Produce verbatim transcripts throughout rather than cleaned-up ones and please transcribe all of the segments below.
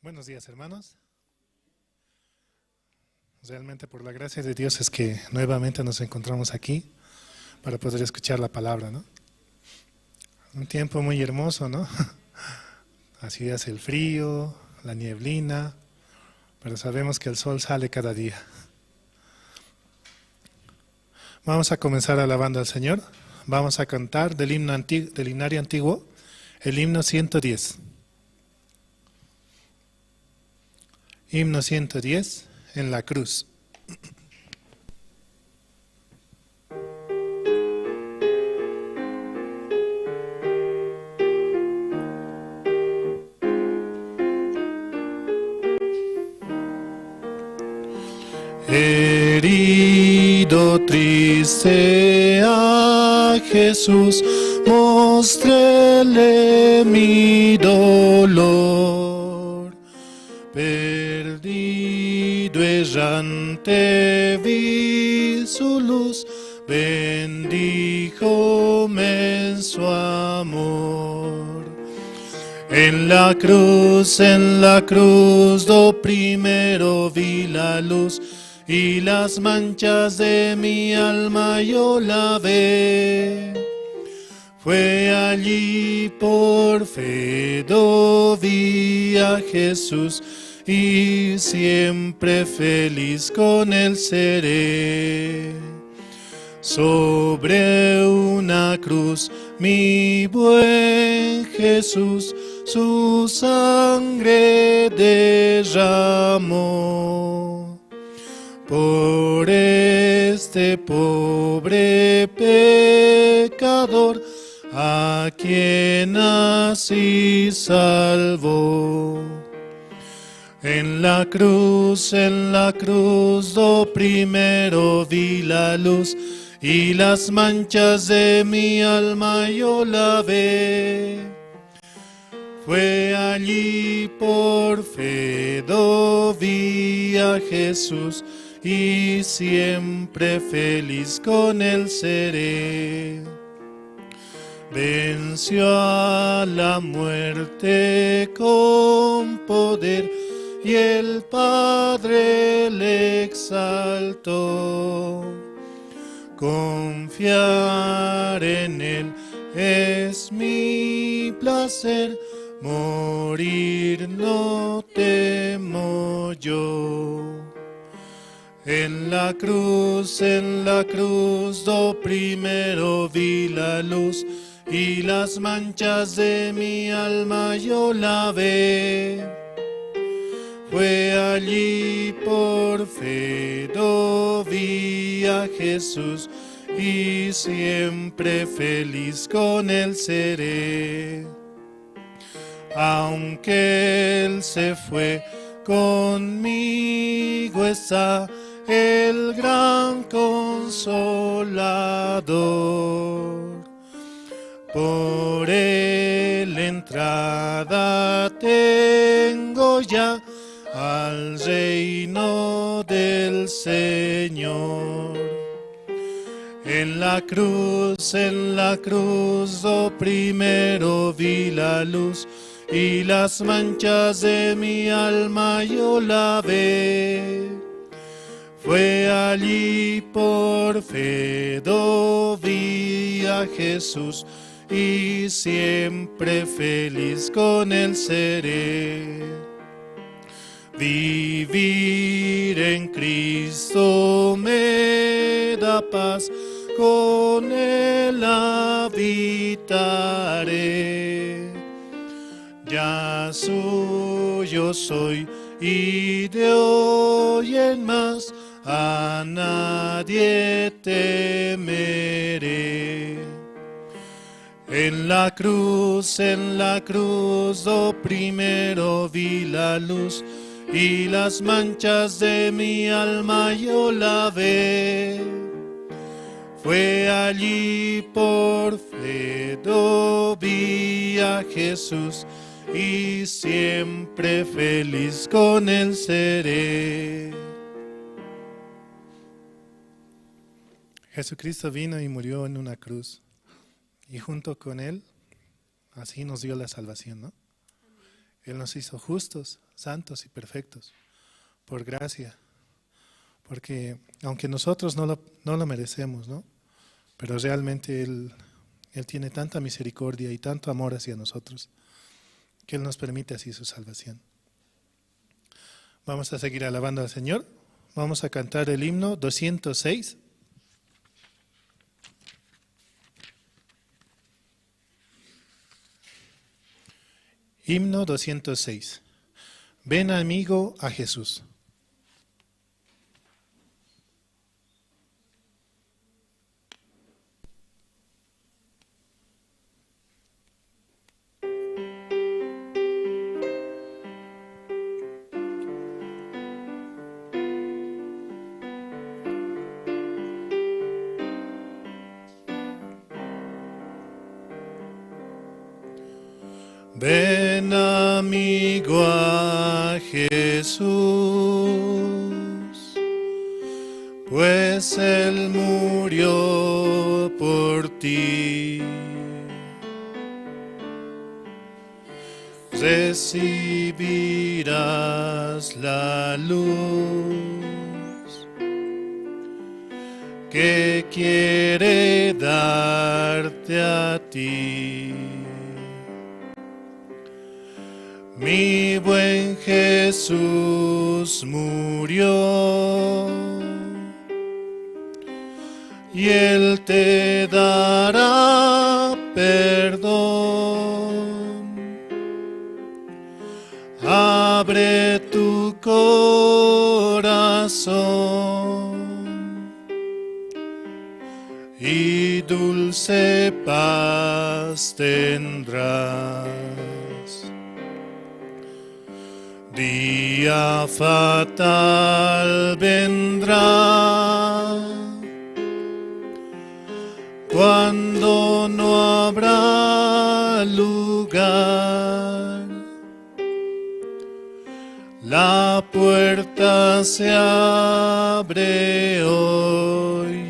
Buenos días, hermanos. Realmente por la gracia de Dios es que nuevamente nos encontramos aquí para poder escuchar la palabra, ¿no? Un tiempo muy hermoso, ¿no? Así hace el frío, la nieblina, pero sabemos que el sol sale cada día. Vamos a comenzar alabando al Señor. Vamos a cantar del himno anti-, del himnario antiguo, el himno ciento diez. Himno ciento diez, en la cruz. Herido, triste, a Jesús mostrele mi dolor. Perdido, errante, vi su luz, bendíjome en su amor. En la cruz, en la cruz, do primero vi la luz, y las manchas de mi alma yo lavé. Fue allí por fe do vi a Jesús, y siempre feliz con él seré. Sobre una cruz, mi buen Jesús su sangre derramó. Por este pobre pecador, a quien así salvó. En la cruz, en la cruz, do primero vi la luz, y las manchas de mi alma yo lavé. Fue allí por fe do vi a Jesús, y siempre feliz con él seré. Venció a la muerte con poder, y el Padre le exaltó. Confiar en él es mi placer, morir no temo yo. En la cruz, en la cruz, do primero vi la luz, y las manchas de mi alma yo lavé. Fue allí por fe do vi a Jesús, y siempre feliz con él seré. Aunque él se fue, conmigo está el gran consolador. Por él entrada tengo ya al reino del Señor. En la cruz, en la cruz, do primero vi la luz, y las manchas de mi alma yo lavé. Fue allí por fe do vi a Jesús, y siempre feliz con él seré. Vivir en Cristo me da paz, con él habitaré. Ya suyo soy, y de hoy en más a nadie temeré. En la cruz, en la cruz, do primero vi la luz, y las manchas de mi alma yo lavé. Fue allí por fe do vi a Jesús, y siempre feliz con él seré. Jesucristo vino y murió en una cruz, y junto con él, así nos dio la salvación, ¿no? Él nos hizo justos, santos y perfectos, por gracia. Porque aunque nosotros no lo, no lo merecemos, ¿no? Pero realmente Él, Él tiene tanta misericordia y tanto amor hacia nosotros que Él nos permite así su salvación. Vamos a seguir alabando al Señor. Vamos a cantar el himno doscientos seis. Himno doscientos seis. Ven, amigo, a Jesús. Ven, amigo, a Jesús, pues Él murió por ti. Recibirás la luz que quiere darte a ti. Mi buen Jesús murió y Él te dará perdón. Abre tu corazón y dulce paz tendrás. Día fatal vendrá cuando no habrá lugar. La puerta se abre hoy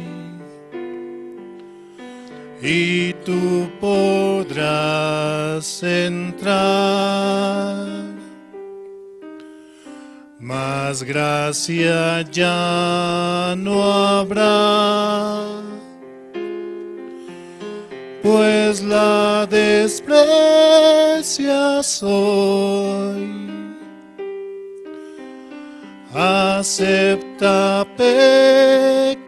y tú podrás entrar. Mas gracia ya no habrá, pues la desprecias hoy. Acepta, pecador,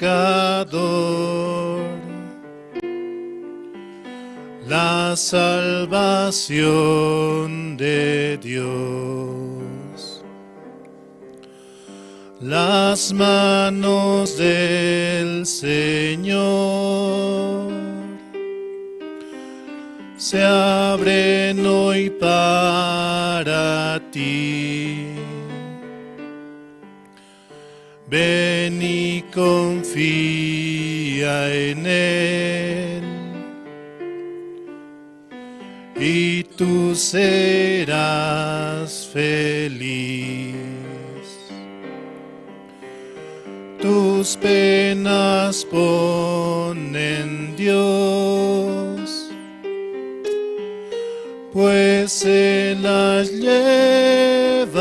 la salvación de Dios. Las manos del Señor se abren hoy para ti. Ven y confía en Él, y tú serás feliz. Tus penas pon en Dios, pues se las llevará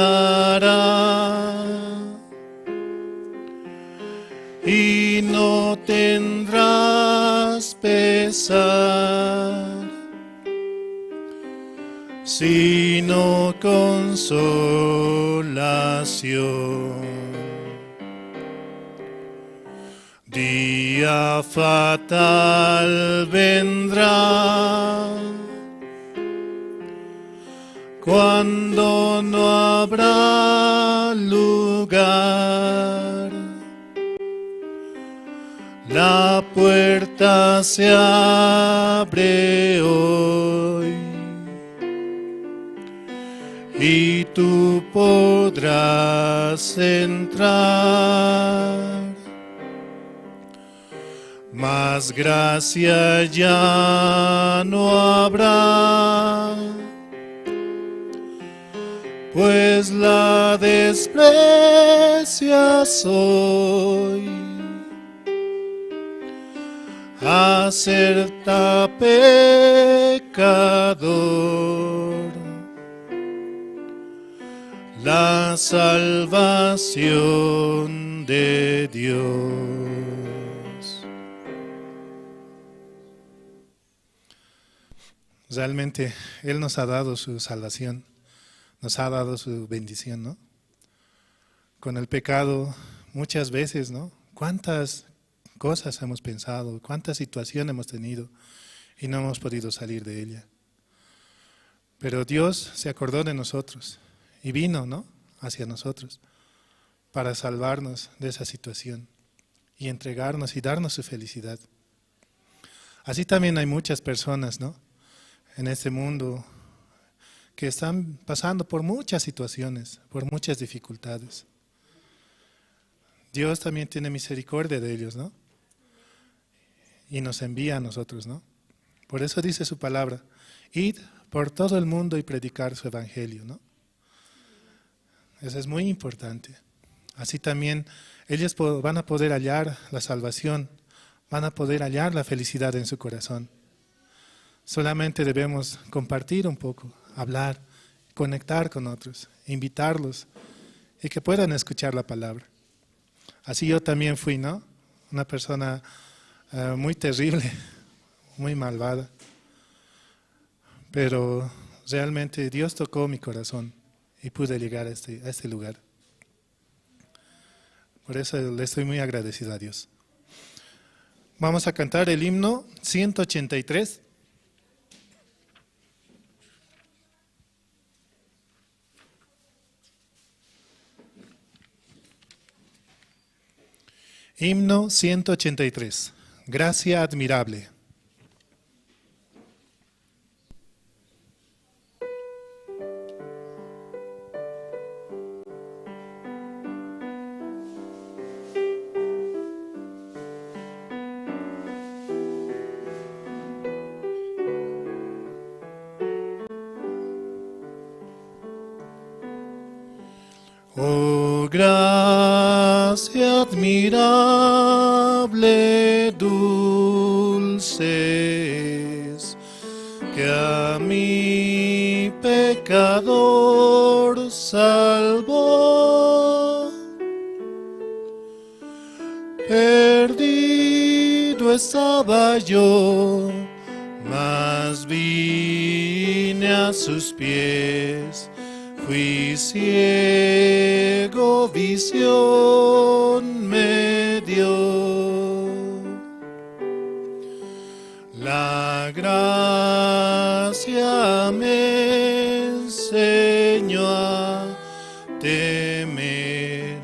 y no tendrás pesar, sino consolación. Día fatal vendrá cuando no habrá lugar. La puerta se abre hoy y tú podrás entrar. Mas gracia ya no habrá, pues la desprecias hoy. Acepta, pecador, La salvación de Dios. Realmente, Él nos ha dado su salvación, nos ha dado su bendición, ¿no? Con el pecado, muchas veces, ¿no? ¿Cuántas cosas hemos pensado, cuánta situación hemos tenido y no hemos podido salir de ella? Pero Dios se acordó de nosotros y vino, ¿no? Hacia nosotros para salvarnos de esa situación y entregarnos y darnos su felicidad. Así también hay muchas personas, ¿no? En este mundo que están pasando por muchas situaciones, por muchas dificultades. Dios también tiene misericordia de ellos, ¿no? Y nos envía a nosotros, ¿no? Por eso dice su palabra: "Id por todo el mundo y predicar su evangelio", ¿no? Eso es muy importante. Así también ellos po-, van a poder hallar la salvación, van a poder hallar la felicidad en su corazón. Solamente debemos compartir un poco, hablar, conectar con otros, invitarlos y que puedan escuchar la palabra. Así yo también fui, ¿no? Una persona, eh, muy terrible, muy malvada. Pero realmente Dios tocó mi corazón y pude llegar a este, a este lugar. Por eso le estoy muy agradecido a Dios. Vamos a cantar el himno ciento ochenta y tres. Himno ciento ochenta y tres. Gracia admirable. Oh gracia admirable, dulce es, que a mi pecador salvó. Perdido estaba yo, mas vine a sus pies, fui ciego, visión me dio. La gracia me enseñó a temer,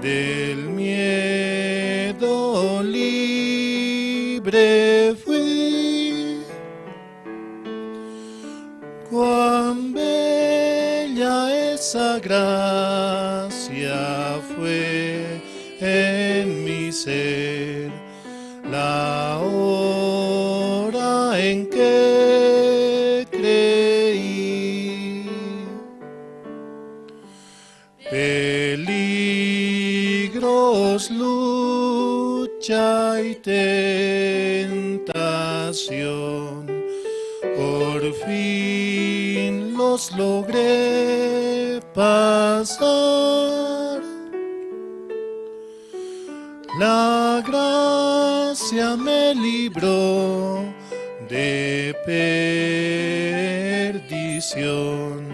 del miedo libre fui. Cuán bella esa gracia fue en mi ser, la hora en que creí. Peligros, lucha y tentación, por fin los logré pasar. La gracia me libró de perdición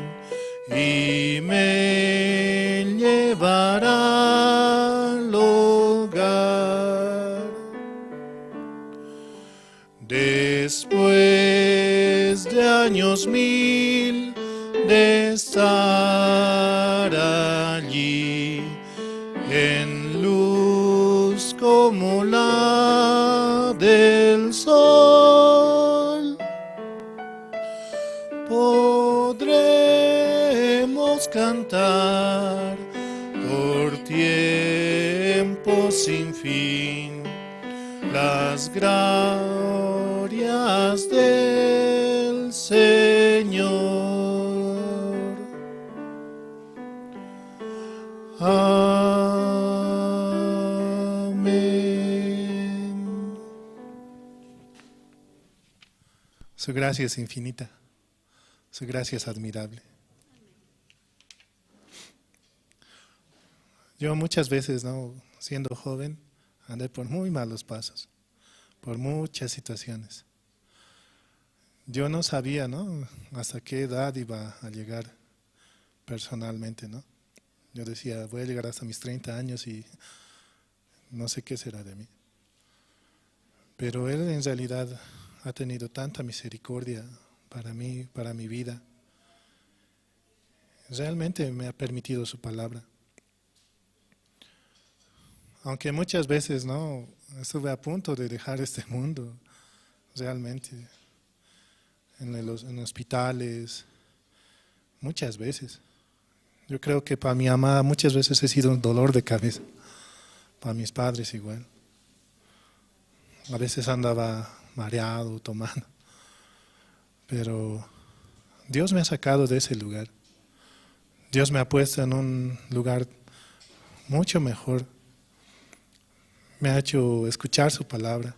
y me llevará al hogar. Después de años mil de estar allí, en luz como la del sol, podremos cantar por tiempo sin fin las glorias del Señor. Amén. Su gracia es infinita. Su gracia es admirable. Yo muchas veces, ¿no? Siendo joven, andé por muy malos pasos, por muchas situaciones. Yo no sabía, ¿no? Hasta qué edad iba a llegar personalmente, ¿no? Yo decía, "Voy a llegar hasta mis treinta años y no sé qué será de mí". Pero Él en realidad ha tenido tanta misericordia para mí, para mi vida. Realmente me ha permitido su palabra. Aunque muchas veces, ¿no? Estuve a punto de dejar este mundo, realmente, en los, en hospitales, muchas veces. Yo creo que para mi mamá muchas veces he sido un dolor de cabeza, para mis padres igual. A veces andaba mareado, tomando, pero Dios me ha sacado de ese lugar. Dios me ha puesto en un lugar mucho mejor. Me ha hecho escuchar su palabra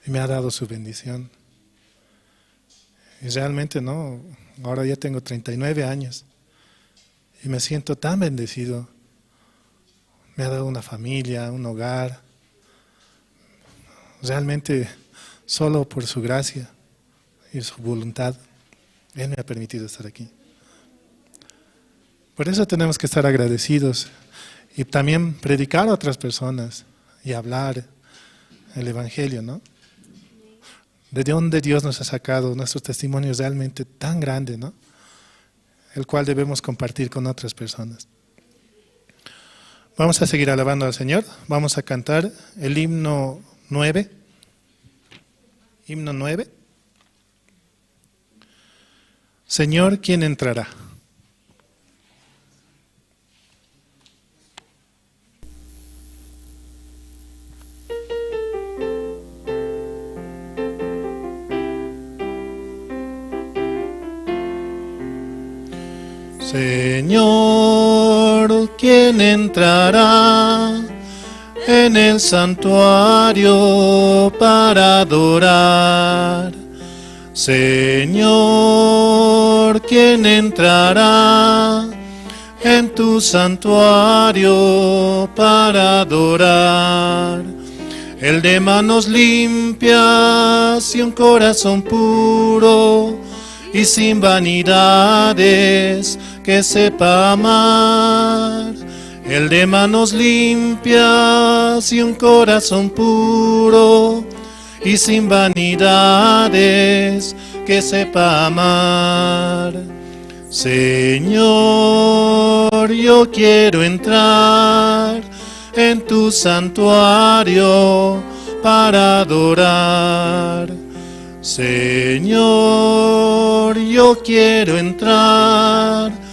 y me ha dado su bendición. Y realmente no, ahora ya tengo treinta y nueve años y me siento tan bendecido. Me ha dado una familia, un hogar. Realmente solo por su gracia y su voluntad, Él me ha permitido estar aquí. Por eso tenemos que estar agradecidos y también predicar a otras personas y hablar el evangelio, ¿no? De dónde Dios nos ha sacado, nuestro testimonio es realmente tan grande, ¿no? El cual debemos compartir con otras personas. Vamos a seguir alabando al Señor. Vamos a cantar el himno nueve. Himno nueve. Señor, ¿quién entrará? Señor, ¿quién entrará en el santuario para adorar? Señor, ¿quién entrará en tu santuario para adorar? El de manos limpias y un corazón puro y sin vanidades, que sepa amar. El de manos limpias y un corazón puro y sin vanidades, que sepa amar. Señor, yo quiero entrar en tu santuario para adorar. Señor, yo quiero entrar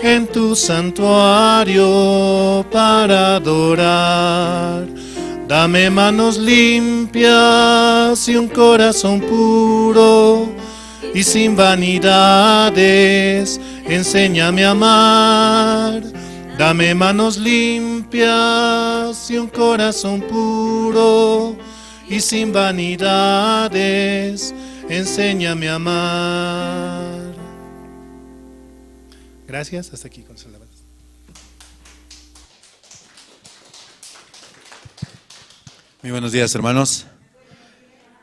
en tu santuario para adorar. Dame manos limpias y un corazón puro y sin vanidades, enséñame a amar. Dame manos limpias y un corazón puro y sin vanidades, enséñame a amar. Gracias, hasta aquí con sus alabanzas. Muy buenos días, hermanos.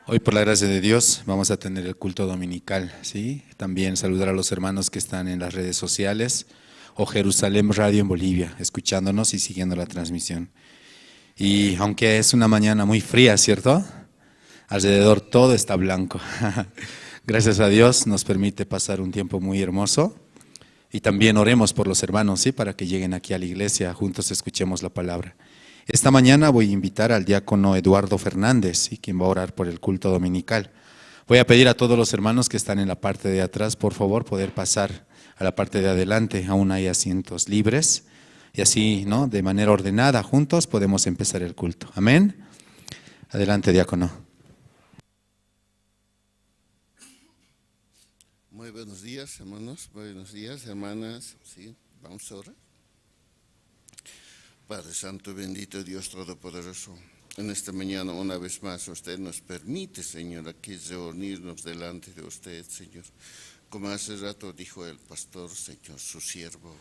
Hoy, por la gracia de Dios, vamos a tener el culto dominical, ¿sí? También saludar a los hermanos que están en las redes sociales o Jerusalén Radio en Bolivia, escuchándonos y siguiendo la transmisión. Y aunque es una mañana muy fría, ¿cierto? Alrededor todo está blanco. Gracias a Dios nos permite pasar un tiempo muy hermoso. Y también oremos por los hermanos, ¿sí? Para que lleguen aquí a la iglesia, juntos escuchemos la palabra. Esta mañana voy a invitar al diácono Eduardo Fernández, ¿sí? Quien va a orar por el culto dominical. Voy a pedir a todos los hermanos que están en la parte de atrás, por favor, poder pasar a la parte de adelante. Aún hay asientos libres. Y así, ¿no? De manera ordenada, juntos podemos empezar el culto. Amén. Adelante, diácono. Muy buenos días, hermanos. Buenos días, hermanas. Sí, vamos a orar. Padre Santo, bendito Dios Todopoderoso, en esta mañana una vez más usted nos permite, Señor, aquí reunirnos delante de usted, Señor. Como hace rato dijo el pastor, Señor, su siervo,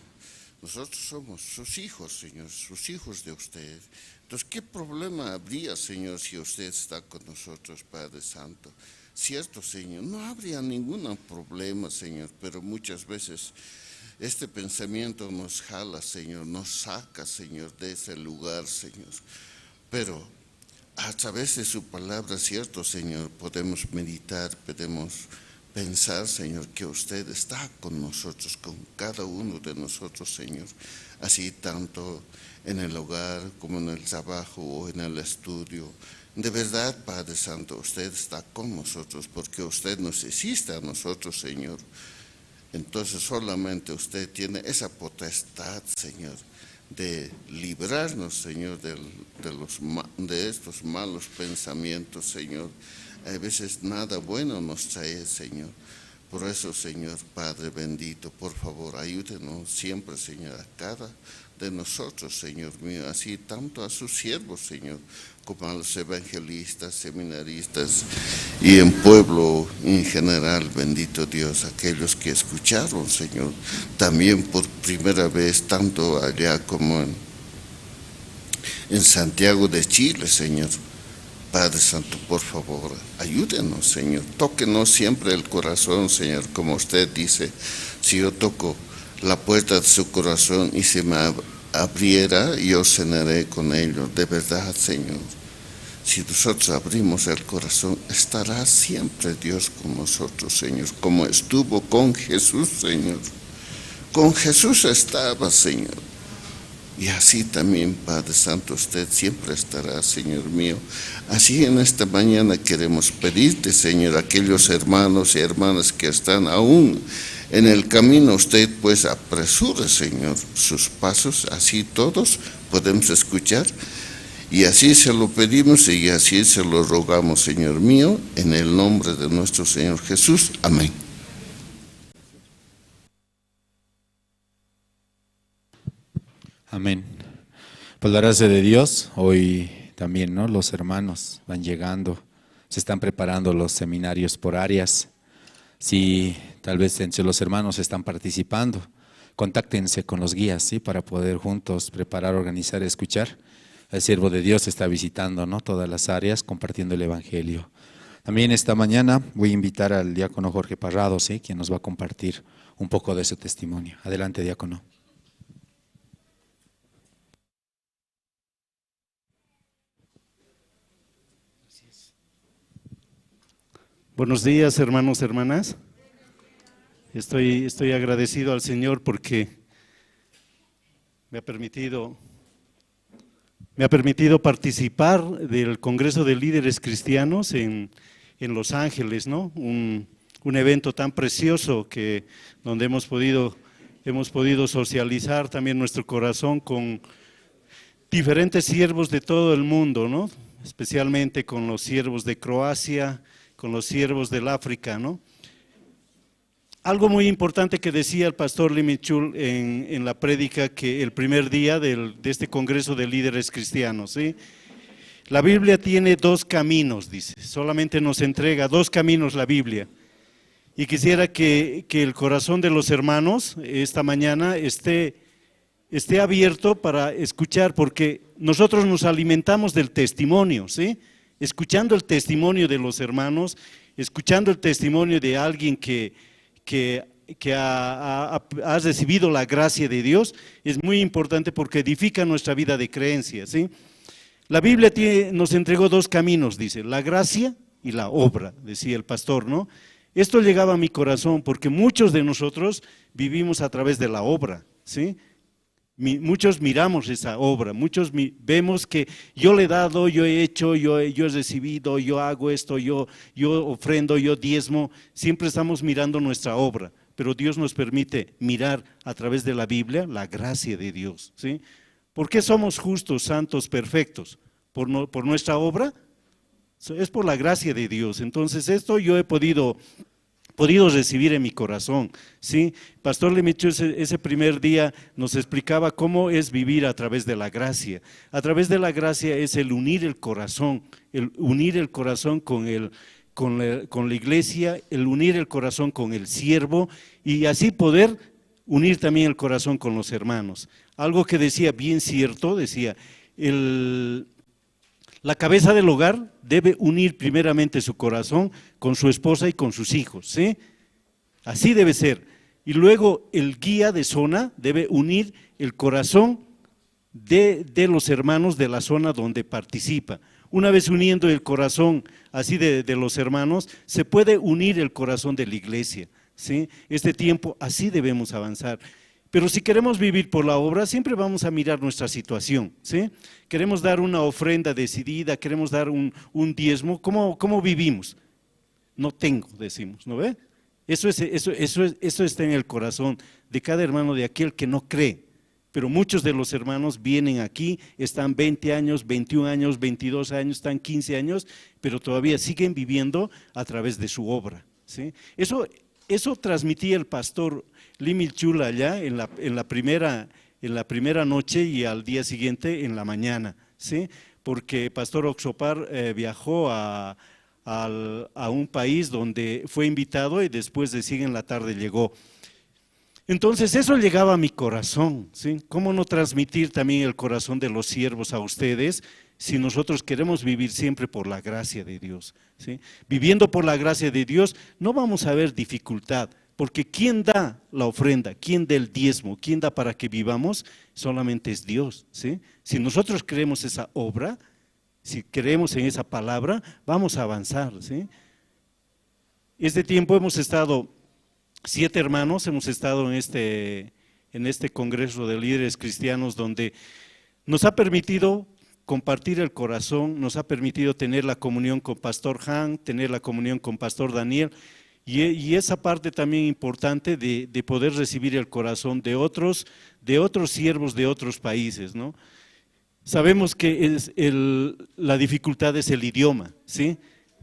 Nosotros somos sus hijos, Señor, sus hijos de usted. Entonces, ¿qué problema habría, Señor, si usted está con nosotros, Padre Santo? Cierto, Señor, no habría ningún problema, Señor, pero muchas veces este pensamiento nos jala, Señor, nos saca, Señor, de ese lugar, Señor. Pero a través de su palabra, cierto, Señor, podemos meditar, podemos pensar, Señor, que usted está con nosotros, con cada uno de nosotros, Señor. Así tanto en el hogar como en el trabajo o en el estudio. De verdad, Padre Santo, usted está con nosotros porque usted nos hiciste a nosotros, Señor. Entonces solamente usted tiene esa potestad, Señor, de librarnos, Señor, del- de los ma- de estos malos pensamientos, Señor. A veces nada bueno nos trae, Señor. Por eso, Señor Padre bendito, por favor, ayúdenos siempre, Señor, a cada de nosotros, Señor mío, así tanto a sus siervos, Señor, como a los evangelistas, seminaristas y en pueblo en general, bendito Dios, aquellos que escucharon, Señor, también por primera vez, tanto allá como en, en Santiago de Chile, Señor. Padre Santo, por favor, ayúdenos, Señor. Tóquenos siempre el corazón, Señor, como usted dice, si yo toco la puerta de su corazón y se me ab- abriera, yo cenaré con ellos. De verdad, Señor, si nosotros abrimos el corazón, estará siempre Dios con nosotros, Señor, como estuvo con Jesús, Señor. Con Jesús estaba, Señor. Y así también, Padre Santo, usted siempre estará, Señor mío. Así en esta mañana queremos pedirte, Señor, aquellos hermanos y hermanas que están aún en el camino, usted pues apresure, Señor, sus pasos, así todos podemos escuchar. Y así se lo pedimos y así se lo rogamos, Señor mío, en el nombre de nuestro Señor Jesús. Amén. Amén. Por la gracia de Dios, hoy también, ¿no? Los hermanos van llegando, se están preparando los seminarios por áreas. Si tal vez entre los hermanos están participando, contáctense con los guías, ¿sí? Para poder juntos preparar, organizar, escuchar. El siervo de Dios está visitando, ¿no? Todas las áreas, compartiendo el evangelio. También esta mañana voy a invitar al diácono Jorge Parrado, ¿sí? Quien nos va a compartir un poco de su testimonio. Adelante, diácono. Buenos días, hermanos, hermanas. Estoy, estoy agradecido al Señor porque me ha permitido, me ha permitido participar del Congreso de Líderes Cristianos en, en Los Ángeles, ¿no? Un, un evento tan precioso que, donde hemos podido, hemos podido socializar también nuestro corazón con diferentes siervos de todo el mundo, ¿no? Especialmente con los siervos de Croacia, con los siervos del África, ¿no? Algo muy importante que decía el pastor Limichul en, en la prédica que el primer día del- de este Congreso de Líderes Cristianos, ¿sí? La Biblia tiene dos caminos, dice. Solamente nos entrega dos caminos la Biblia. Y quisiera que, que el corazón de los hermanos esta mañana esté, esté abierto para escuchar, porque nosotros nos alimentamos del testimonio, ¿sí? Escuchando el testimonio de los hermanos, escuchando el testimonio de alguien que, que, que ha, ha- ha recibido la gracia de Dios, es muy importante porque edifica nuestra vida de creencia, ¿sí? La Biblia tiene- nos entregó dos caminos, dice, la gracia y la obra, decía el pastor, ¿no? Esto llegaba a mi corazón porque muchos de nosotros vivimos a través de la obra, ¿sí? Mi- muchos miramos esa obra, muchos mi- vemos que yo le he dado, yo he hecho, yo, he- yo he recibido, yo hago esto, yo, yo ofrendo, yo diezmo, siempre estamos mirando nuestra obra, pero Dios nos permite mirar a través de la Biblia la gracia de Dios, ¿sí? ¿Por qué somos justos, santos, perfectos? ¿Por, no- por nuestra obra? So- Es por la gracia de Dios. Entonces, esto yo he podido, podido recibir en mi corazón, ¿sí? Pastor Lemichu ese, ese primer día nos explicaba cómo es vivir a través de la gracia. A través de la gracia es el unir el corazón, el unir el corazón con el, con la, con la iglesia, el unir el corazón con el siervo y así poder unir también el corazón con los hermanos. Algo que decía bien cierto, decía, el, la cabeza del hogar debe unir primeramente su corazón con su esposa y con sus hijos, ¿sí? Así debe ser. Y luego el guía de zona debe unir el corazón de, de los hermanos de la zona donde participa. Una vez uniendo el corazón así de, de los hermanos, se puede unir el corazón de la iglesia, ¿sí? Este tiempo así debemos avanzar. Pero si queremos vivir por la obra, siempre vamos a mirar nuestra situación, ¿sí? Queremos dar una ofrenda decidida, queremos dar un, un diezmo, ¿cómo, cómo vivimos? No tengo, decimos, ¿no ve? Eso es, eso, eso es, eso está en el corazón de cada hermano, de aquel que no cree. Pero muchos de los hermanos vienen aquí, están veinte años, veintiún años, veintidós años, están quince años, pero todavía siguen viviendo a través de su obra, ¿sí? Eso, eso transmitía el pastor Lee Milchul allá en la, en la primera, en la primera noche y al día siguiente en la mañana, ¿sí? Porque pastor Oxopar, eh, viajó a, al, a un país donde fue invitado y después de sigue en la tarde llegó. Entonces eso llegaba a mi corazón, ¿sí? ¿Cómo no transmitir también el corazón de los siervos a ustedes si nosotros queremos vivir siempre por la gracia de Dios, ¿sí? Viviendo por la gracia de Dios, no vamos a ver dificultad, porque quien da la ofrenda, quien da el diezmo, quien da para que vivamos, solamente es Dios, ¿sí? Si nosotros creemos esa obra, si creemos en esa palabra, vamos a avanzar, ¿sí? Este tiempo hemos estado, siete hermanos, hemos estado en este, en este Congreso de Líderes Cristianos donde nos ha permitido compartir el corazón, nos ha permitido tener la comunión con Pastor Han, tener la comunión con Pastor Daniel, y, y esa parte también importante de, de poder recibir el corazón de otros, de otros siervos de otros países, ¿no? Sabemos que es el, la dificultad es el idioma, ¿sí?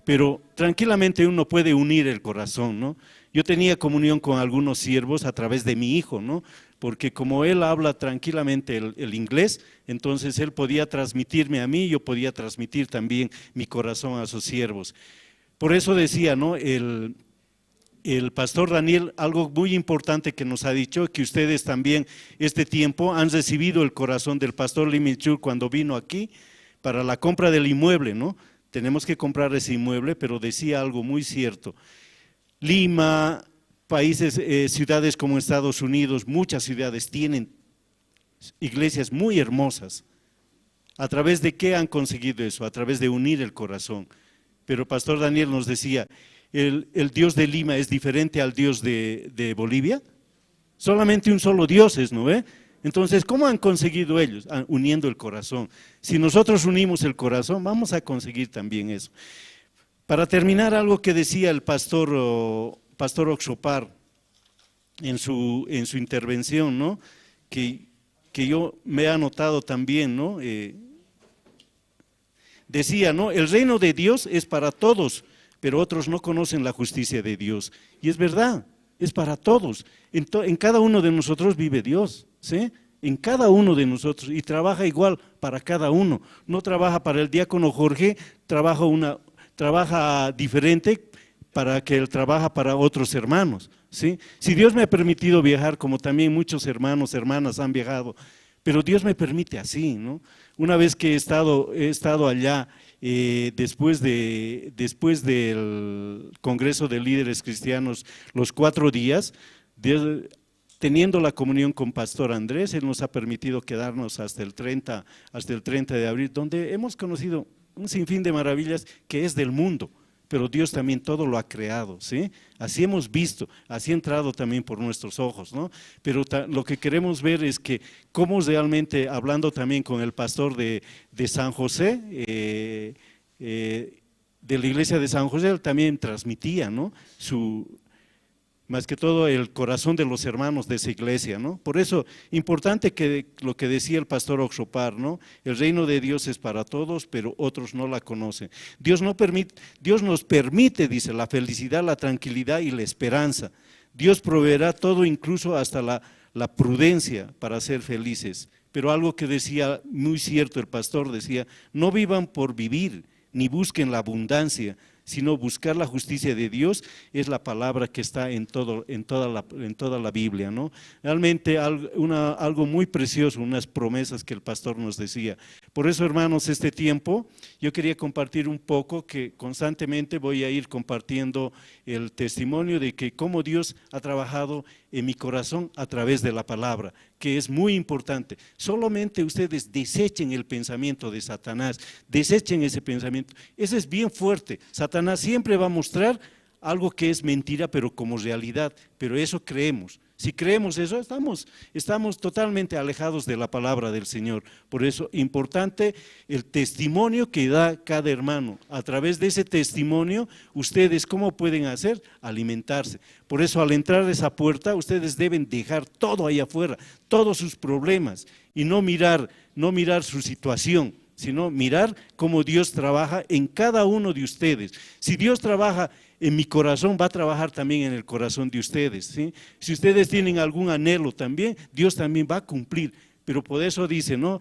Pero tranquilamente uno puede unir el corazón, ¿no? Yo tenía comunión con algunos siervos a través de mi hijo, ¿no? Porque como él habla tranquilamente el, el inglés, entonces él podía transmitirme a mí, yo podía transmitir también mi corazón a sus siervos. Por eso decía, ¿no? El, el pastor Daniel, algo muy importante que nos ha dicho, que ustedes también este tiempo han recibido el corazón del pastor Lee Milchul cuando vino aquí para la compra del inmueble, ¿no? Tenemos que comprar ese inmueble, pero decía algo muy cierto. Lima, países, eh, ciudades como Estados Unidos, muchas ciudades tienen iglesias muy hermosas. ¿A través de qué han conseguido eso? A través de unir el corazón. Pero pastor Daniel nos decía, ¿el, el Dios de Lima es diferente al Dios de, de Bolivia? Solamente un solo Dios es, ¿no ve? Entonces, ¿cómo han conseguido ellos? Ah, uniendo el corazón. Si nosotros unimos el corazón, vamos a conseguir también eso. Para terminar, algo que decía el pastor, oh, pastor Oxopar en su, en su intervención, ¿no? Que, que yo me he anotado también, ¿no? Eh, decía, ¿no? El reino de Dios es para todos, pero otros no conocen la justicia de Dios. Y es verdad, es para todos. En to-, en cada uno de nosotros vive Dios, ¿sí? En cada uno de nosotros, y trabaja igual para cada uno. No trabaja para el diácono Jorge, trabaja una, trabaja diferente para que él trabaja para otros hermanos, ¿sí? Si Dios me ha permitido viajar, como también muchos hermanos, hermanas han viajado, pero Dios me permite así, ¿no? Una vez que he estado, he estado allá, eh, después de, después del Congreso de Líderes Cristianos, los cuatro días, de, teniendo la comunión con Pastor Andrés, él nos ha permitido quedarnos hasta el treinta, hasta el treinta de abril, donde hemos conocido un sinfín de maravillas que es del mundo, pero Dios también todo lo ha creado, ¿sí? Así hemos visto, así ha entrado también por nuestros ojos, ¿no? Pero ta-, lo que queremos ver es que cómo realmente, hablando también con el pastor de, de San José, eh, eh, de la iglesia de San José, él también transmitía, ¿no? Su, más que todo el corazón de los hermanos de esa iglesia, ¿no? Por eso, importante que lo que decía el pastor Oxopar, ¿no? El reino de Dios es para todos, pero otros no la conocen. Dios no permit-, Dios nos permite, dice, la felicidad, la tranquilidad y la esperanza. Dios proveerá todo, incluso hasta la, la prudencia para ser felices. Pero algo que decía muy cierto el pastor, decía, no vivan por vivir, ni busquen la abundancia, sino buscar la justicia de Dios, es la palabra que está en todo, en toda la, en toda la Biblia, ¿no? Realmente al-, una, algo muy precioso, unas promesas que el pastor nos decía. Por eso, hermanos, este tiempo yo quería compartir un poco, que constantemente voy a ir compartiendo el testimonio de que cómo Dios ha trabajado en mi corazón a través de la palabra, que es muy importante. Solamente ustedes desechen el pensamiento de Satanás, desechen ese pensamiento. Ese es bien fuerte. Satanás siempre va a mostrar algo que es mentira, pero como realidad. Pero eso creemos. Si creemos eso, estamos, estamos totalmente alejados de la palabra del Señor. Por eso, importante el testimonio que da cada hermano. A través de ese testimonio, ustedes, ¿cómo pueden hacer? Alimentarse. Por eso, al entrar esa puerta, ustedes deben dejar todo ahí afuera, todos sus problemas, y no mirar, no mirar su situación, sino mirar cómo Dios trabaja en cada uno de ustedes. Si Dios trabaja en mi corazón, va a trabajar también en el corazón de ustedes, ¿sí? Si ustedes tienen algún anhelo también, Dios también va a cumplir. Pero por eso dice, ¿no?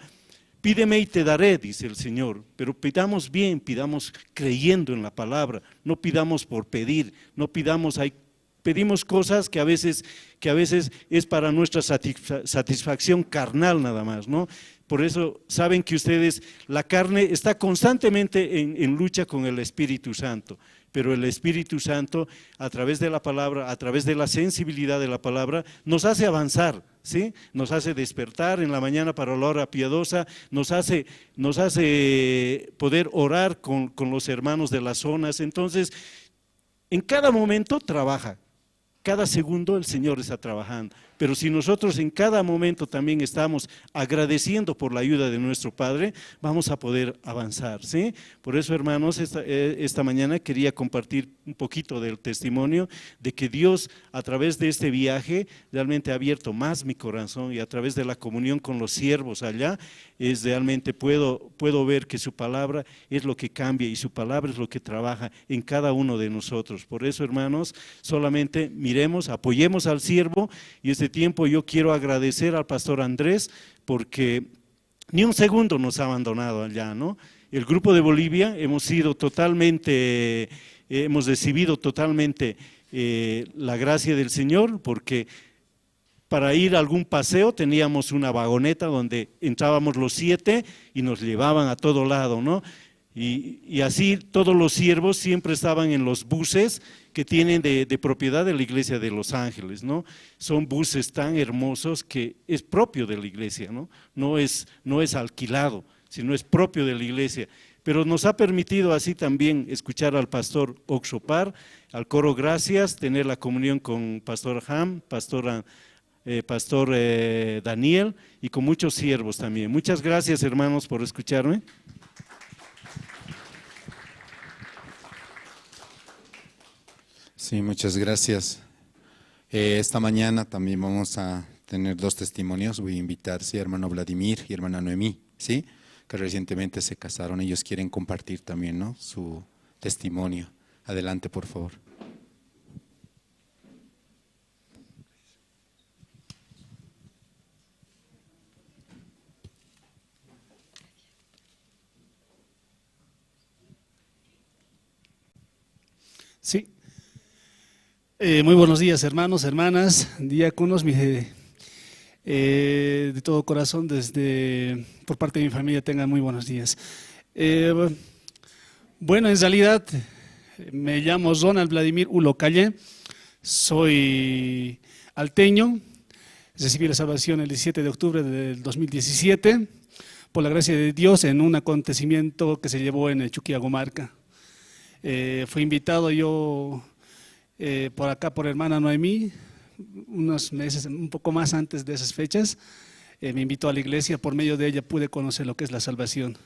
"Pídeme y te daré", dice el Señor. Pero pidamos bien, pidamos creyendo en la palabra, no pidamos por pedir, no pidamos, hay, pedimos cosas que a veces, que a veces es para nuestra satisfa-, satisfacción carnal nada más, ¿no? Por eso saben que ustedes, la carne está constantemente en, en lucha con el Espíritu Santo, pero el Espíritu Santo, a través de la palabra, a través de la sensibilidad de la palabra, nos hace avanzar, ¿sí? Nos hace despertar en la mañana para la hora piadosa, nos hace, nos hace poder orar con, con los hermanos de las zonas. Entonces, en cada momento trabaja, cada segundo el Señor está trabajando. Pero si nosotros en cada momento también estamos agradeciendo por la ayuda de nuestro Padre, vamos a poder avanzar, ¿sí? Por eso, hermanos, esta, eh, esta mañana quería compartir un poquito del testimonio de que Dios, a través de este viaje, realmente ha abierto más mi corazón, y a través de la comunión con los siervos allá, es realmente puedo, puedo ver que su palabra es lo que cambia y su palabra es lo que trabaja en cada uno de nosotros. Por eso, hermanos, solamente miremos, apoyemos al siervo, y este tiempo yo quiero agradecer al pastor Andrés porque ni un segundo nos ha abandonado allá, ¿no? El grupo de Bolivia hemos sido totalmente, eh, hemos recibido totalmente, eh, la gracia del Señor, porque para ir a algún paseo teníamos una vagoneta donde entrábamos los siete y nos llevaban a todo lado, ¿no? Y, y así todos los siervos siempre estaban en los buses que tienen de, de propiedad de la iglesia de Los Ángeles, ¿no? Son buses tan hermosos que es propio de la iglesia, ¿no? No es, no es alquilado, sino es propio de la iglesia. Pero nos ha permitido así también escuchar al pastor Oxopar, al coro Gracias, tener la comunión con pastor Ham, pastor, eh, pastor, eh, Daniel, y con muchos siervos también. Muchas gracias, hermanos, por escucharme. Sí, muchas gracias. Eh, esta mañana también vamos a tener dos testimonios. Voy a invitar, sí, hermano Vladimir y hermana Noemí, ¿sí? Que recientemente se casaron. Ellos quieren compartir también, ¿no? Su testimonio. Adelante, por favor. Sí. Eh, muy buenos días, hermanos, hermanas, diáconos, mi, eh, de todo corazón, desde, por parte de mi familia, tengan muy buenos días. Eh, bueno, en realidad, me llamo Ronald Vladimir Ulo Calle, soy alteño, recibí la salvación el diecisiete de octubre del dos mil diecisiete, por la gracia de Dios, en un acontecimiento que se llevó en el Chuquiago Marca. Eh, fui invitado yo, eh, por acá, por hermana Noemí, unos meses, un poco más antes de esas fechas, eh, me invitó a la iglesia, por medio de ella pude conocer lo que es la salvación.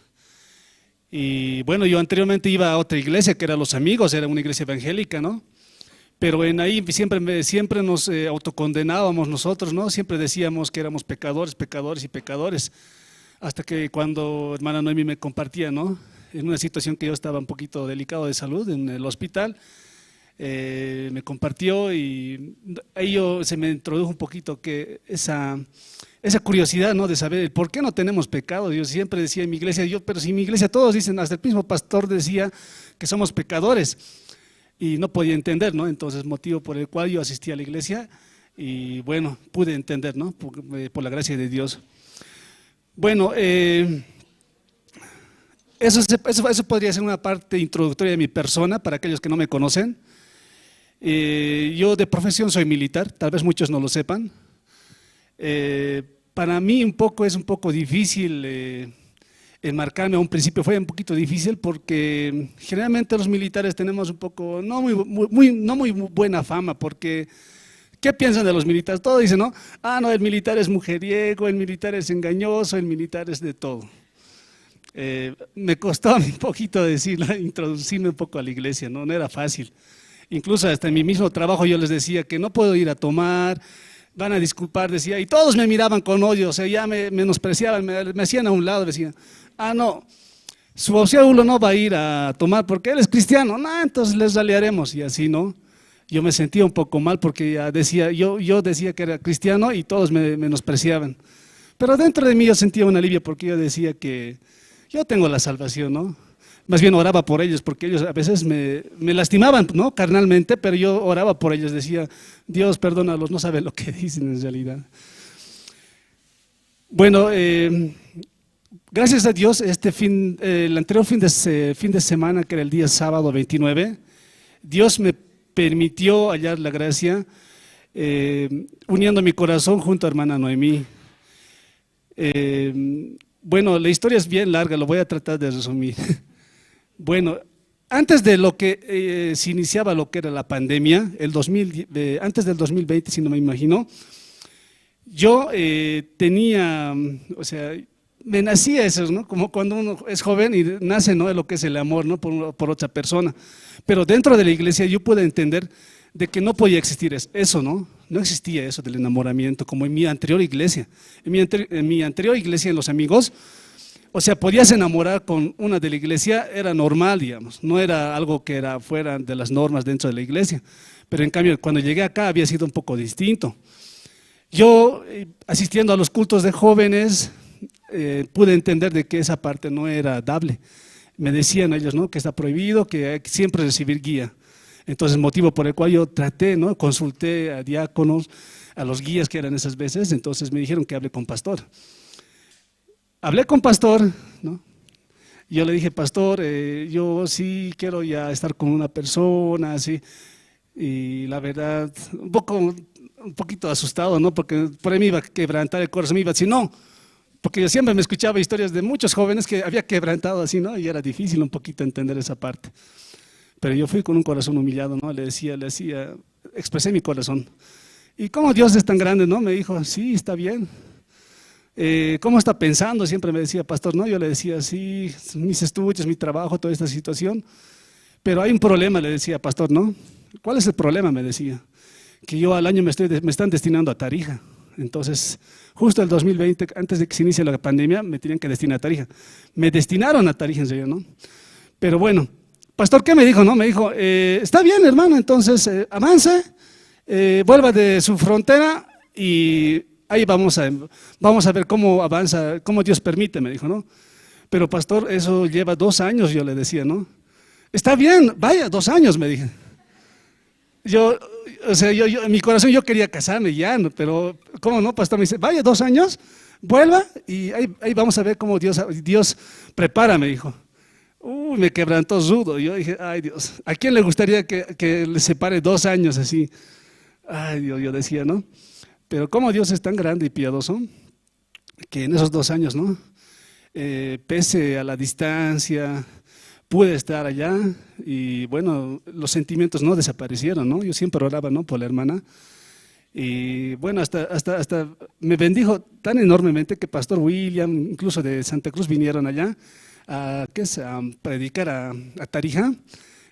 Y bueno, yo anteriormente iba a otra iglesia que era Los Amigos, era una iglesia evangélica, ¿no? Pero en ahí siempre, me- siempre nos, eh, autocondenábamos nosotros, ¿no? Siempre decíamos que éramos pecadores, pecadores y pecadores. Hasta que cuando hermana Noemi me compartía, ¿no? En una situación que yo estaba un poquito delicado de salud en el hospital, eh, me compartió y ahí yo se me introdujo un poquito que esa, esa curiosidad, ¿no? De saber el por qué no tenemos pecado. Yo siempre decía en mi iglesia, yo, pero si en mi iglesia todos dicen, hasta el mismo pastor decía que somos pecadores y no podía entender, ¿no? Entonces, motivo por el cual yo asistí a la iglesia y, bueno, pude entender, ¿no? Por, eh, por la gracia de Dios. Bueno, eh, eso, se- eso, eso podría ser una parte introductoria de mi persona para aquellos que no me conocen. Eh, yo de profesión soy militar, tal vez muchos no lo sepan. Eh, para mí un poco es un poco difícil eh, enmarcarme a un principio, fue un poquito difícil porque generalmente los militares tenemos un poco, no muy, muy- muy- no muy buena fama, porque ¿qué piensan de los militares? Todos dicen, ¿no? Ah, no, el militar es mujeriego, el militar es engañoso, el militar es de todo. Eh, me costó a mí un poquito decirlo, introducirme un poco a la iglesia, ¿no? No era fácil. Incluso hasta en mi mismo trabajo yo les decía que no puedo ir a tomar, van a disculpar, decía, y todos me miraban con odio, o sea, ya me menospreciaban, me, me hacían a un lado, decían, ah, no, su auxiliar no va a ir a tomar porque él es cristiano, no, entonces les ralearemos, y así, ¿no? Yo me sentía un poco mal porque ya decía, yo, yo decía que era cristiano y todos me menospreciaban. Pero dentro de mí yo sentía un alivio porque yo decía que yo tengo la salvación, ¿no? Más bien oraba por ellos porque ellos a veces me, me lastimaban, ¿no? Carnalmente, pero yo oraba por ellos, decía, Dios, perdónalos, no saben lo que dicen en realidad. Bueno, eh, gracias a Dios, este fin, eh, el anterior fin de, se- fin de semana, que era el día sábado veintinueve, Dios me permitió hallar la gracia eh, uniendo mi corazón junto a hermana Noemí. Eh, bueno, la historia es bien larga, lo voy a tratar de resumir. Bueno, antes de lo que eh, se iniciaba lo que era la pandemia, el dos mil, eh, antes del dos mil veinte, si no me imagino, yo eh, tenía, o sea, me nacía eso, ¿no? Como cuando uno es joven y nace, ¿no? Lo que es el amor, ¿no? Por, por otra persona. Pero dentro de la iglesia yo pude entender de que no podía existir es- eso, ¿no? No existía eso del enamoramiento, como en mi anterior iglesia. En mi, anteri- en mi anterior iglesia, en los amigos, o sea, podías enamorar con una de la iglesia, era normal, digamos, no era algo que era fuera de las normas dentro de la iglesia. Pero en cambio, cuando llegué acá había sido un poco distinto. Yo, eh, asistiendo a los cultos de jóvenes, eh, pude entender de que esa parte no era dable. Me decían ellos, ¿no? Que está prohibido, que hay que siempre recibir guía. Entonces, motivo por el cual yo traté, ¿no? Consulté a diáconos, a los guías que eran esas veces, entonces me dijeron que hable con pastor. Hablé con pastor, ¿no? Yo le dije, pastor, eh, yo sí quiero ya estar con una persona, así. Y la verdad, un poco, un poquito asustado, ¿no? Porque por ahí me iba a quebrantar el corazón, me iba a decir, no, porque yo siempre me escuchaba historias de muchos jóvenes que había quebrantado así, ¿no? Y era difícil un poquito entender esa parte. Pero yo fui con un corazón humillado, ¿no? Le decía, le decía, expresé mi corazón. ¿Y cómo Dios es tan grande, no? Me dijo, sí, está bien. Eh, ¿cómo está pensando? Siempre me decía, pastor, ¿no? Yo le decía, sí, mis estudios, mi trabajo, toda esta situación. Pero hay un problema, le decía, pastor, ¿no? ¿Cuál es el problema? Me decía, que yo al año me, estoy de- me están destinando a Tarija. Entonces, justo el dos mil veinte, antes de que se inicie la pandemia, me tenían que destinar a Tarija. Me destinaron a Tarija, en serio, ¿no? Pero bueno, pastor, ¿qué me dijo, no? Me dijo, eh, está bien, hermano, entonces eh, avance, eh, vuelva de su frontera y ahí vamos a, vamos a ver cómo avanza, cómo Dios permite, me dijo, ¿no? Pero pastor, eso lleva dos años, yo le decía, ¿no? Está bien, vaya, dos años, me dije. Yo, o sea, yo, yo, en mi corazón yo quería casarme ya, ¿no? Pero, ¿cómo no, pastor? Me dice, vaya, dos años, vuelva y ahí, ahí vamos a ver cómo Dios, Dios prepara, me dijo. Uy, me quebrantó rudo. Yo dije, ay Dios, ¿a quién le gustaría que, que le separe dos años así? Ay Dios, yo decía, ¿no? Pero como Dios es tan grande y piadoso, que en esos dos años, ¿no? Eh, pese a la distancia, pude estar allá y bueno, los sentimientos no desaparecieron, ¿no? Yo siempre oraba, ¿no? Por la hermana. Y bueno, hasta, hasta, hasta me bendijo tan enormemente que Pastor William, incluso de Santa Cruz, vinieron allá a, ¿qué es? A predicar a, a Tarija.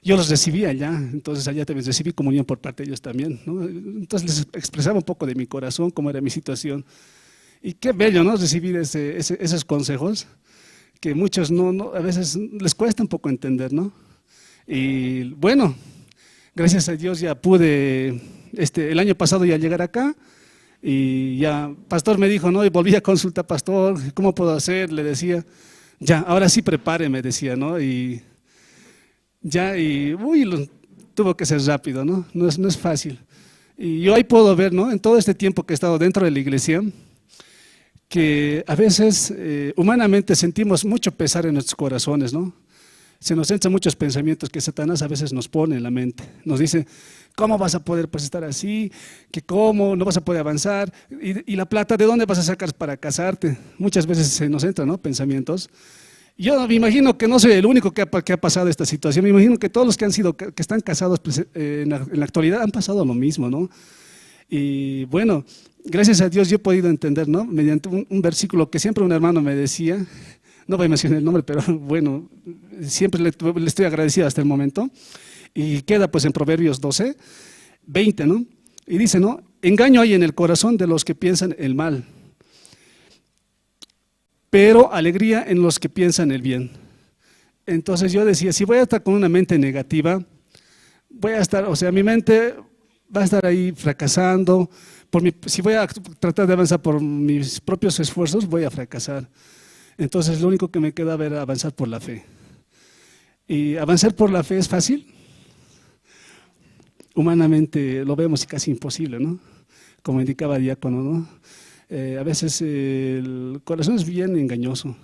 Yo los recibí allá, entonces allá también recibí comunión por parte de ellos también, ¿no? Entonces les expresaba un poco de mi corazón, cómo era mi situación. Y qué bello, ¿no? Recibir ese, ese- esos consejos que muchos no, no, a veces les cuesta un poco entender, ¿no? Y bueno, Gracias a Dios ya pude, este, el año pasado ya llegar acá y ya, pastor me dijo, ¿no? Y volví a consultar, pastor, ¿cómo puedo hacer? Le decía, ya, ahora sí prepare, me decía, ¿no? Y ya, y, uy, lo- tuvo que ser rápido, ¿no? No es, no es fácil. Y yo ahí puedo ver, ¿no? En todo este tiempo que he estado dentro de la iglesia, que a veces eh, humanamente sentimos mucho pesar en nuestros corazones, ¿no? Se nos entran muchos pensamientos que Satanás a veces nos pone en la mente. Nos dice, ¿cómo vas a poder pues estar así? ¿Que cómo? ¿No vas a poder avanzar? ¿Y, y la plata de dónde vas a sacar para casarte? Muchas veces se nos entran, ¿no? Pensamientos. Yo me imagino que no soy el único que ha, pa- que ha pasado esta situación. Me imagino que todos los que han sido, que están casados pues, eh, en la, en la actualidad han pasado lo mismo, ¿no? Y bueno, gracias a Dios yo he podido entender, ¿no? Mediante un, un versículo que siempre un hermano me decía, no voy a mencionar el nombre, pero bueno, siempre le, tu- le estoy agradecido hasta el momento. Y queda pues en Proverbios doce, veinte, ¿no? Y dice, ¿no? Engaño hay en el corazón de los que piensan el mal, pero alegría en los que piensan el bien. Entonces yo decía, si voy a estar con una mente negativa, voy a estar, o sea, mi mente va a estar ahí fracasando. Por mi- si voy a act- tratar de avanzar por mis propios esfuerzos, voy a fracasar. Entonces lo único que me queda era avanzar por la fe. ¿Y avanzar por la fe es fácil? Humanamente lo vemos casi imposible, ¿no? Como indicaba el diácono, ¿no? Eh, a veces eh, el corazón es bien engañoso,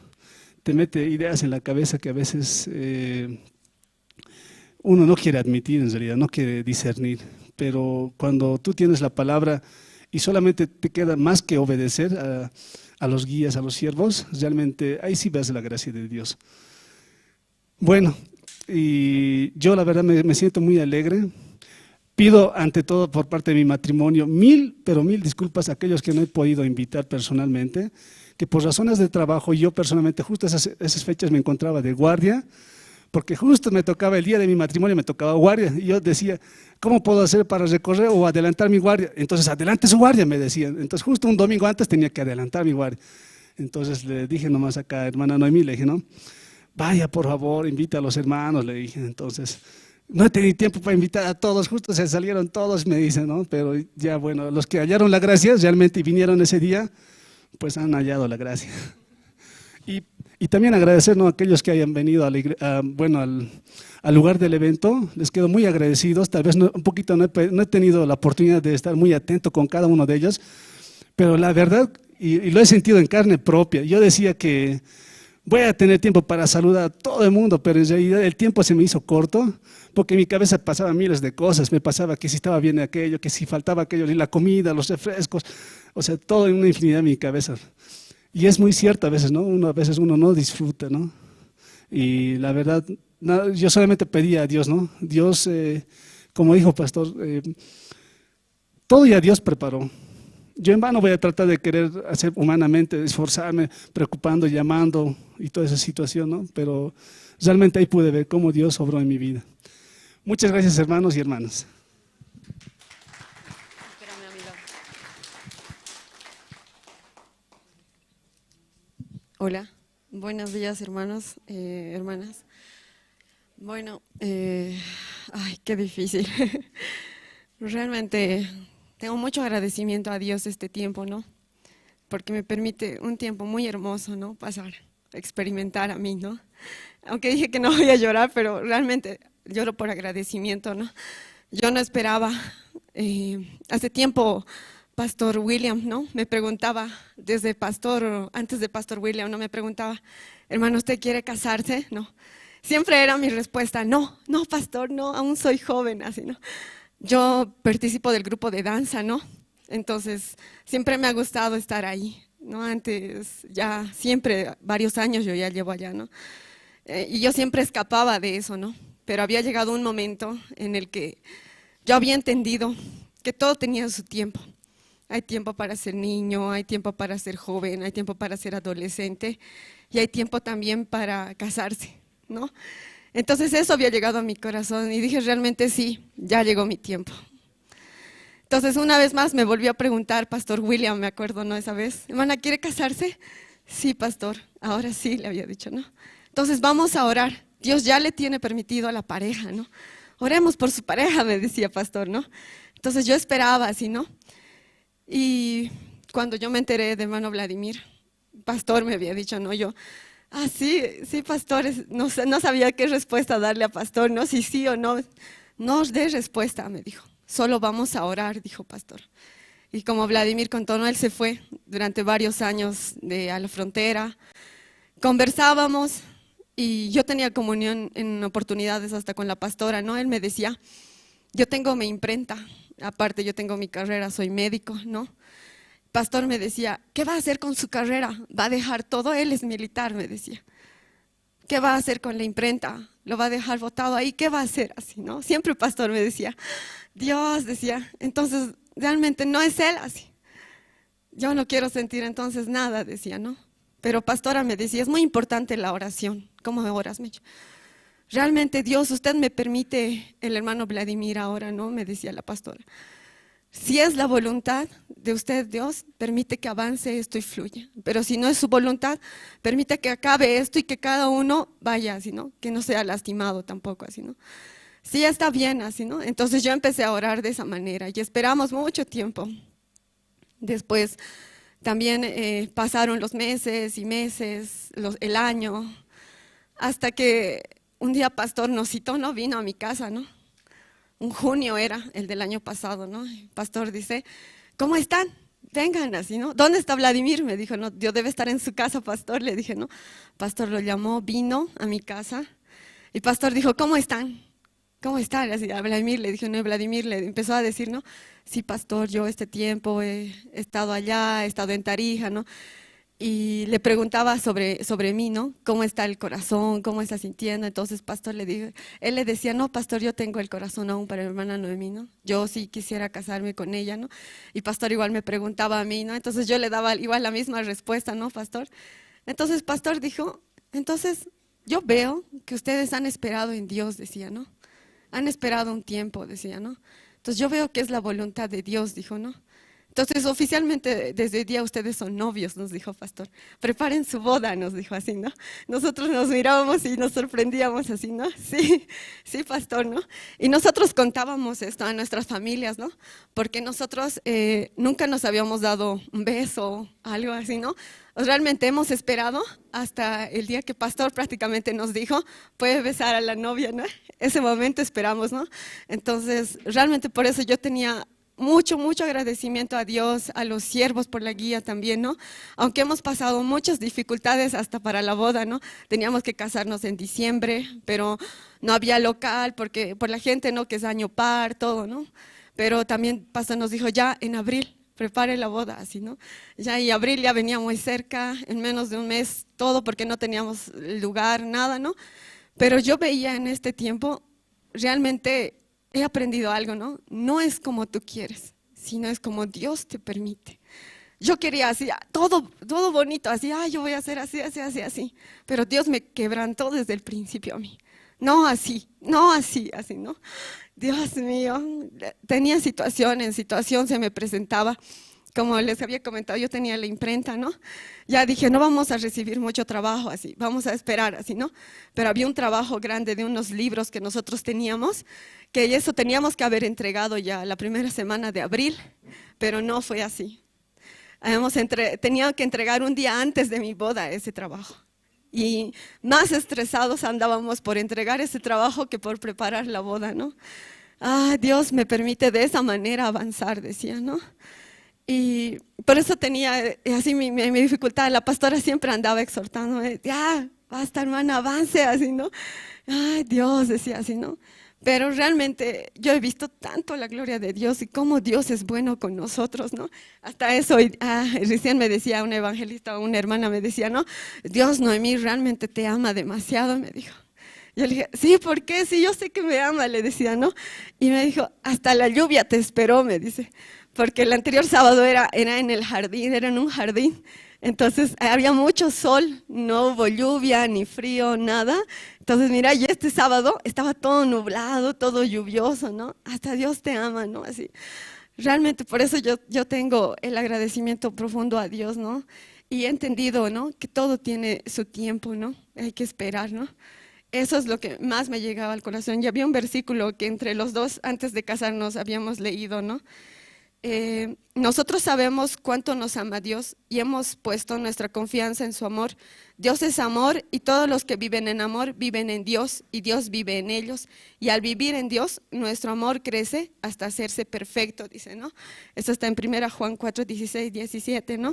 te mete ideas en la cabeza que a veces eh, uno no quiere admitir en realidad, no quiere discernir, pero cuando tú tienes la palabra y solamente te queda más que obedecer a, a los guías, a los siervos, realmente ahí sí ves la gracia de Dios. Bueno, y yo la verdad me, me siento muy alegre. Pido ante todo por parte de mi matrimonio mil, pero mil disculpas a aquellos que no he podido invitar personalmente, que por razones de trabajo yo personalmente justo esas, esas fechas me encontraba de guardia, porque justo me tocaba el día de mi matrimonio, me tocaba guardia. Y yo decía, ¿cómo puedo hacer para recorrer o adelantar mi guardia? Entonces, adelante su guardia, me decían. Entonces, justo un domingo antes tenía que adelantar mi guardia. Entonces le dije nomás acá, hermana Noemí, le dije, ¿no? Vaya, por favor, invita a los hermanos, le dije. Entonces, no tenía tiempo para invitar a todos, justo se salieron todos, me dicen, ¿no? Pero ya, bueno, los que hallaron la gracia realmente vinieron ese día, pues han hallado la gracia. Y, y también agradecer, ¿no? A aquellos que hayan venido a la igle- a, bueno, al, al lugar del evento, les quedo muy agradecidos. Tal vez no- un poquito no he, pe- no he tenido la oportunidad de estar muy atento con cada uno de ellos, pero la verdad, y, y lo he sentido en carne propia, yo decía que voy a tener tiempo para saludar a todo el mundo, pero en realidad el tiempo se me hizo corto, porque en mi cabeza pasaba miles de cosas, me pasaba que si estaba bien aquello, que si faltaba aquello, y la comida, los refrescos, o sea, todo en una infinidad en mi cabeza. Y es muy cierto a veces, ¿no? Uno, a veces uno no disfruta, ¿no? Y la verdad, na- yo solamente pedía a Dios, ¿no? Dios, eh, como dijo pastor, eh, todo ya Dios preparó. Yo en vano voy a tratar de querer hacer humanamente, esforzarme, preocupando, llamando y toda esa situación, ¿no? Pero realmente ahí pude ver cómo Dios obró en mi vida. Muchas gracias, hermanos y hermanas. Hola, buenos días, hermanos, eh, hermanas. Bueno, eh, ay, qué difícil. Realmente tengo mucho agradecimiento a Dios este tiempo, ¿no? Porque me permite un tiempo muy hermoso, ¿no? Pasar, experimentar a mí, ¿no? Aunque dije que no voy a llorar, pero realmente lloro por agradecimiento, ¿no? Yo no esperaba. Eh, hace tiempo, Pastor William, ¿no? Me preguntaba, desde pastor, antes de Pastor William, ¿no? Me preguntaba, hermano, ¿usted quiere casarse? ¿No? Siempre era mi respuesta, no, no, pastor, no, aún soy joven, así, ¿no? Yo participo del grupo de danza, ¿no? Entonces, siempre me ha gustado estar ahí, ¿no? Antes, ya siempre, varios años yo ya llevo allá, ¿no? Eh, y yo siempre escapaba de eso, ¿no? Pero había llegado un momento en el que yo había entendido que todo tenía su tiempo. Hay tiempo para ser niño, hay tiempo para ser joven, hay tiempo para ser adolescente y hay tiempo también para casarse, ¿no? Entonces eso había llegado a mi corazón y dije, realmente sí, ya llegó mi tiempo. Entonces una vez más me volvió a preguntar, Pastor William, me acuerdo, ¿no? Esa vez, hermana, ¿quiere casarse? Sí, pastor, ahora sí, le había dicho, ¿no? Entonces vamos a orar. Dios ya le tiene permitido a la pareja, ¿no? Oremos por su pareja, me decía pastor, ¿no? Entonces yo esperaba así, ¿no? Y cuando yo me enteré de hermano Vladimir, pastor me había dicho, ¿no? Yo, ah, sí, sí, pastor, es- no, sé- no sabía qué respuesta darle a pastor, ¿no? Si sí o no, no os dé respuesta, me dijo. Solo vamos a orar, dijo pastor. Y como Vladimir contó, ¿no? Él se fue durante varios años de, a la frontera. Conversábamos y yo tenía comunión en oportunidades hasta con la pastora, ¿no? Él me decía, yo tengo mi imprenta, aparte yo tengo mi carrera, soy médico, ¿no? Pastor me decía, ¿qué va a hacer con su carrera? ¿Va a dejar todo? Él es militar, me decía. ¿Qué va a hacer con la imprenta? ¿Lo va a dejar botado ahí? ¿Qué va a hacer así, no? Siempre pastor me decía, Dios, decía, entonces realmente no es él así. Yo no quiero sentir entonces nada, decía, ¿no? Pero pastora me decía, es muy importante la oración. ¿Cómo oras, me dijo? Realmente Dios, usted me permite el hermano Vladimir ahora, ¿no? Me decía la pastora. Si es la voluntad de usted, Dios, permite que avance esto y fluya. Pero si no es su voluntad, permite que acabe esto y que cada uno vaya así, ¿no? Que no sea lastimado tampoco así, ¿no? Sí, está bien así, ¿no? Entonces yo empecé a orar de esa manera y esperamos mucho tiempo. Después también eh, pasaron los meses y meses, los- el año, hasta que un día pastor nos citó, ¿no? Vino a mi casa, ¿no? Un junio era, el del año pasado, ¿no? El pastor dice, ¿cómo están? Vengan así, ¿no? ¿Dónde está Vladimir? Me dijo, no, yo debe estar en su casa, pastor. Le dije, no. Pastor lo llamó, vino a mi casa. Y pastor dijo, ¿cómo están? ¿Cómo están? Así, a Vladimir le dije, no, Vladimir le empezó a decir, ¿no? Sí, pastor, yo este tiempo he estado allá, he estado en Tarija, ¿no? Y le preguntaba sobre, sobre mí, ¿no? ¿Cómo está el corazón? ¿Cómo está sintiendo? Entonces, pastor le dijo, él le decía, no, pastor, yo tengo el corazón aún para mi hermana Noemí, ¿no? Yo sí quisiera casarme con ella, ¿no? Y pastor igual me preguntaba a mí, ¿no? Entonces yo le daba igual la misma respuesta, ¿no, pastor? Entonces, pastor dijo, entonces, yo veo que ustedes han esperado en Dios, decía, ¿no? Han esperado un tiempo, decía, ¿no? Entonces yo veo que es la voluntad de Dios, dijo, ¿no? Entonces oficialmente desde hoy día ustedes son novios, nos dijo pastor. Preparen su boda, nos dijo así, ¿no? Nosotros nos mirábamos y nos sorprendíamos así, ¿no? Sí, sí, pastor, ¿no? Y nosotros contábamos esto a nuestras familias, ¿no? Porque nosotros eh, nunca nos habíamos dado un beso, algo así, ¿no? Realmente hemos esperado hasta el día que pastor prácticamente nos dijo, puede besar a la novia, ¿no? Ese momento esperamos, ¿no? Entonces, realmente por eso yo tenía mucho, mucho agradecimiento a Dios, a los siervos por la guía también, ¿no? Aunque hemos pasado muchas dificultades hasta para la boda, ¿no? Teníamos que casarnos en diciembre, pero no había local porque por la gente, ¿no? Que es año par, todo, ¿no? Pero también pastor nos dijo, ya en abril, prepare la boda, así, ¿no? Ya y abril ya venía muy cerca, en menos de un mes, todo porque no teníamos lugar, nada, ¿no? Pero yo veía en este tiempo, realmente he aprendido algo, ¿no? No es como tú quieres, sino es como Dios te permite. Yo quería así, ah, todo, todo bonito, así, ah, yo voy a hacer así, así, así, así. Pero Dios me quebrantó desde el principio a mí. No así, no así, así, ¿no? Dios mío, tenía situación en situación, se me presentaba. Como les había comentado, yo tenía la imprenta, ¿no? Ya dije, no vamos a recibir mucho trabajo así, vamos a esperar así, ¿no? Pero había un trabajo grande de unos libros que nosotros teníamos, que eso teníamos que haber entregado ya la primera semana de abril, pero no fue así. Habíamos entre- tenía que entregar un día antes de mi boda ese trabajo. Y más estresados andábamos por entregar ese trabajo que por preparar la boda, ¿no? Ah, Dios me permite de esa manera avanzar, decía, ¿no? Y por eso tenía eh, así mi, mi- mi dificultad. La pastora siempre andaba exhortándome, ya, basta hermana, avance, así, ¿no? Ay, Dios, decía así, ¿no? Pero realmente yo he visto tanto la gloria de Dios y cómo Dios es bueno con nosotros, ¿no? Hasta eso, y- ah, recién me decía una evangelista o una hermana, me decía, ¿no? Dios, Noemí, realmente te ama demasiado, me dijo. Yo le dije, sí, ¿por qué? Sí, yo sé que me ama, le decía, ¿no? Y me dijo, hasta la lluvia te esperó, me dice, porque el anterior sábado era, era en el jardín, era en un jardín. Entonces había mucho sol, no hubo lluvia, ni frío, nada. Entonces, mira, y este sábado estaba todo nublado, todo lluvioso, ¿no? Hasta Dios te ama, ¿no? Así. Realmente por eso yo, yo tengo el agradecimiento profundo a Dios, ¿no? Y he entendido, ¿no? Que todo tiene su tiempo, ¿no? Hay que esperar, ¿no? Eso es lo que más me llegaba al corazón. Y había un versículo que entre los dos, antes de casarnos, habíamos leído, ¿no? Eh, nosotros sabemos cuánto nos ama Dios y hemos puesto nuestra confianza en su amor. Dios es amor y todos los que viven en amor viven en Dios y Dios vive en ellos. Y al vivir en Dios, nuestro amor crece hasta hacerse perfecto, dice, ¿no? Eso está en primera Juan cuatro, dieciséis, diecisiete, ¿no?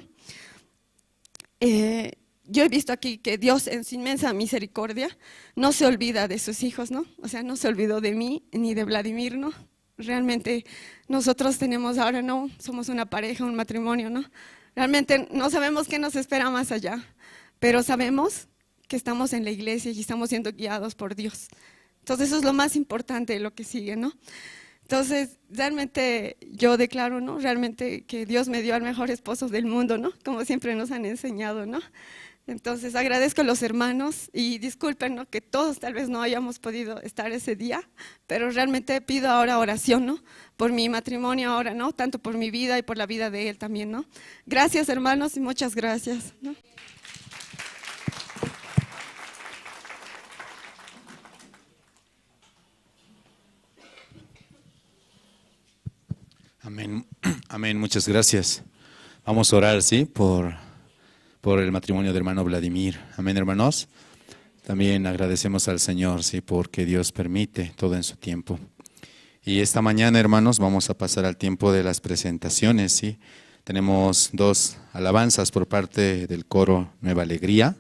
Eh, yo he visto aquí que Dios en su inmensa misericordia no se olvida de sus hijos, ¿no? O sea, no se olvidó de mí ni de Vladimir, ¿no? Realmente nosotros tenemos ahora, ¿no? Somos una pareja, un matrimonio, ¿no? Realmente no sabemos qué nos espera más allá, pero sabemos que estamos en la iglesia y estamos siendo guiados por Dios. Entonces eso es lo más importante de lo que sigue, ¿no? Entonces, realmente yo declaro, ¿no? Realmente que Dios me dio al mejor esposo del mundo, ¿no? Como siempre nos han enseñado, ¿no? Entonces, agradezco a los hermanos y disculpen, ¿no? Que todos tal vez no hayamos podido estar ese día, pero realmente pido ahora oración, ¿no? Por mi matrimonio ahora, ¿no? Tanto por mi vida y por la vida de él también, ¿no? Gracias, hermanos, y muchas gracias, ¿no? Amén. Amén. Muchas gracias. Vamos a orar, ¿sí? Por, por el matrimonio de hermano Vladimir. Amén, hermanos. También agradecemos al Señor, ¿sí? Porque Dios permite todo en su tiempo. Y esta mañana, hermanos, vamos a pasar al tiempo de las presentaciones, ¿sí? Tenemos dos alabanzas por parte del coro Nueva Alegría.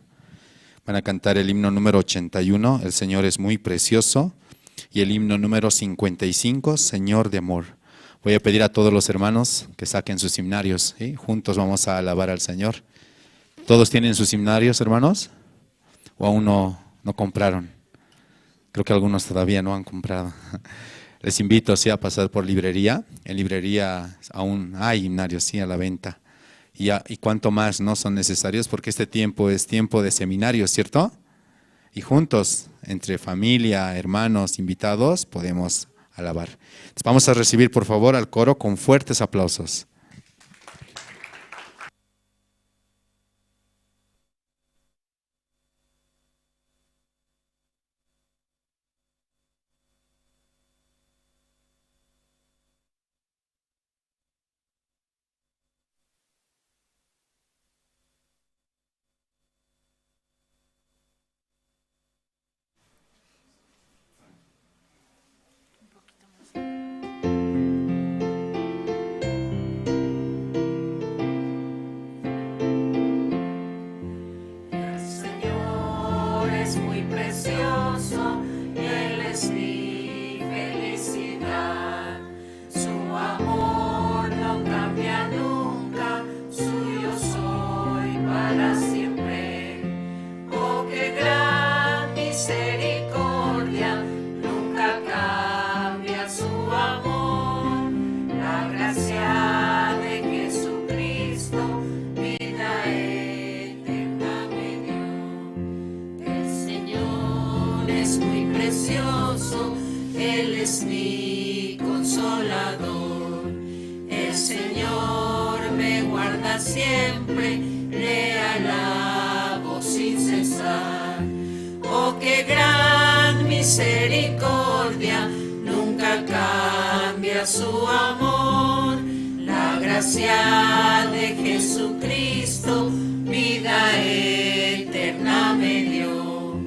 Van a cantar el himno número ochenta y uno, El Señor es muy precioso, y el himno número cincuenta y cinco, Señor de amor. Voy a pedir a todos los hermanos que saquen sus himnarios, ¿sí? Juntos vamos a alabar al Señor. ¿Todos tienen sus himnarios, hermanos? ¿O aún no, no compraron? Creo que algunos todavía no han comprado. Les invito, sí, a pasar por librería. En librería aún hay himnarios, sí, a la venta. Y, a- y cuánto más, ¿no? Son necesarios porque este tiempo es tiempo de seminario, ¿cierto? Y juntos, entre familia, hermanos, invitados, podemos alabar. Entonces, vamos a recibir, por favor, al coro con fuertes aplausos. El Señor es muy precioso, Él es mi felicidad. Su amor no cambia nunca, suyo soy para siempre. Oh, qué gran misericordia, nunca cambia su amor. La gracia de Jesucristo, vida eterna me dio. El Señor es muy precioso, Él es mi consolador. El Señor me guarda siempre, le alabo sin cesar. Oh, qué gran misericordia, nunca cambia su amor. La gracia de Jesucristo, vida eterna me dio.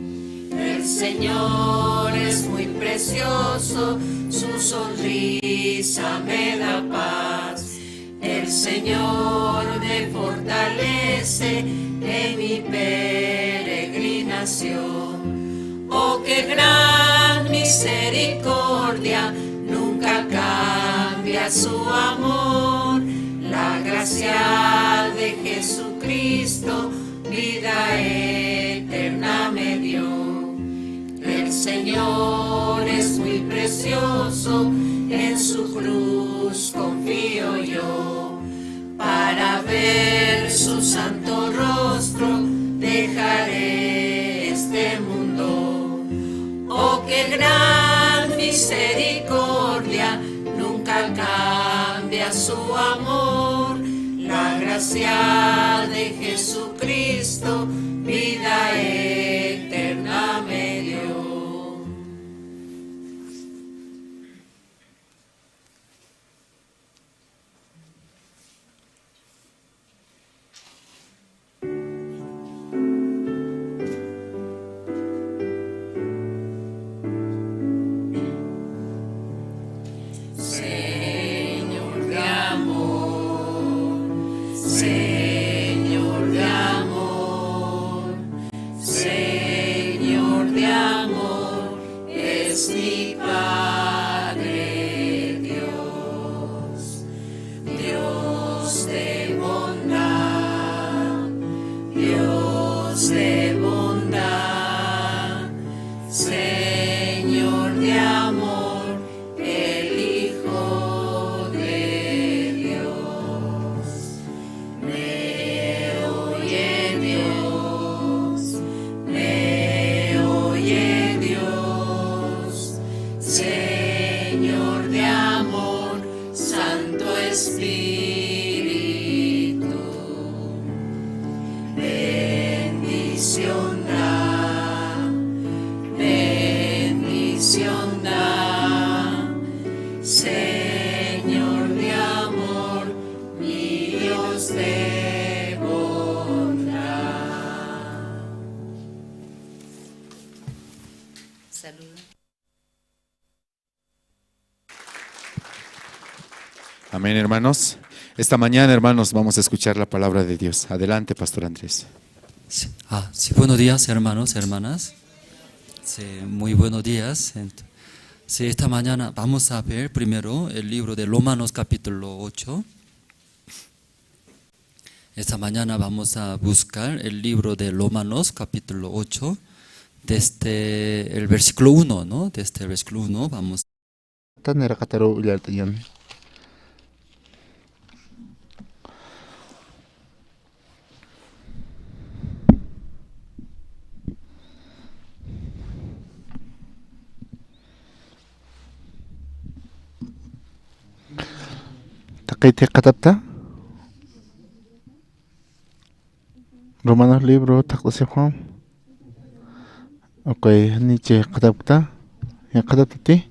El Señor es muy precioso, su sonrisa me da paz. El Señor me fortalece en mi peregrinación. Oh, qué gran misericordia, nunca cambia su amor. La gracia de Jesucristo, vida eterna me dio. El Señor es muy precioso, en su cruz confío yo. Para ver su santo rostro dejaré este mundo. Oh, qué gran misericordia, nunca cambia su amor. La gracia de Jesucristo, vida eterna me dio. Bendición da, bendición da, Señor de amor, mi Dios de bondad. Salud. Amén, hermanos. Esta mañana, hermanos, vamos a escuchar la palabra de Dios. Adelante, Pastor Andrés. Sí. Ah, sí, buenos días, hermanos, hermanas. Sí, muy buenos días. Ent-, sí, esta mañana vamos a ver primero el libro de Romanos, capítulo ocho. Esta mañana vamos a buscar el libro de Romanos, capítulo ocho, desde el versículo uno, ¿no? Desde el versículo uno vamos. Tan niraqataru ullart'añan. Taqiti qatapta. Romanos libro taqt'asipxam. Okay, janichi qatapkta. Ya qataptati.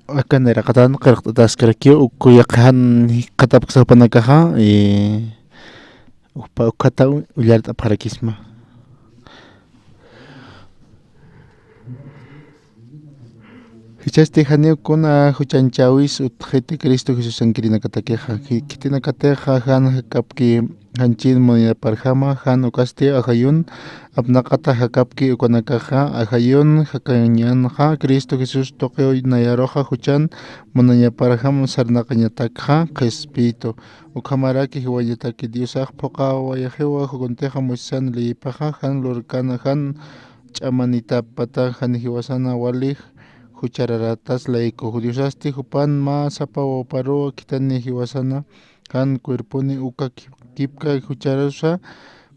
Aka niraqatan qillqt'ataskarakiw, uka yaqha jan qatapksa jupanakaxa, y jupa ukhata ullart'apxarakisma. Jichhasti janiw kuna juchañchawis utjiti Cristo Jesusankirinakatakixa. Ji-, khitinakatixa jan jakapki janchin munayaparjama, jan ukasti ajayun apnaqata jakapki ukanakaxa, ajayun jakañanxa Cristo Jesús tuqiw nayaruxa juchan munayaparjam sarnaqañatakxa qhispitu. Ukhamaraki jiwañataki Diosax phuqawayaxiwa, kuntixa Moisesan leyipaxa jan lurkana jan ch'amanitapata jan jiwasana wali juchararatas layku. Diosasti jupan mä sapa wawaparuw khithani jiwasana jan cuerponi uka kip-, kipka jucharusa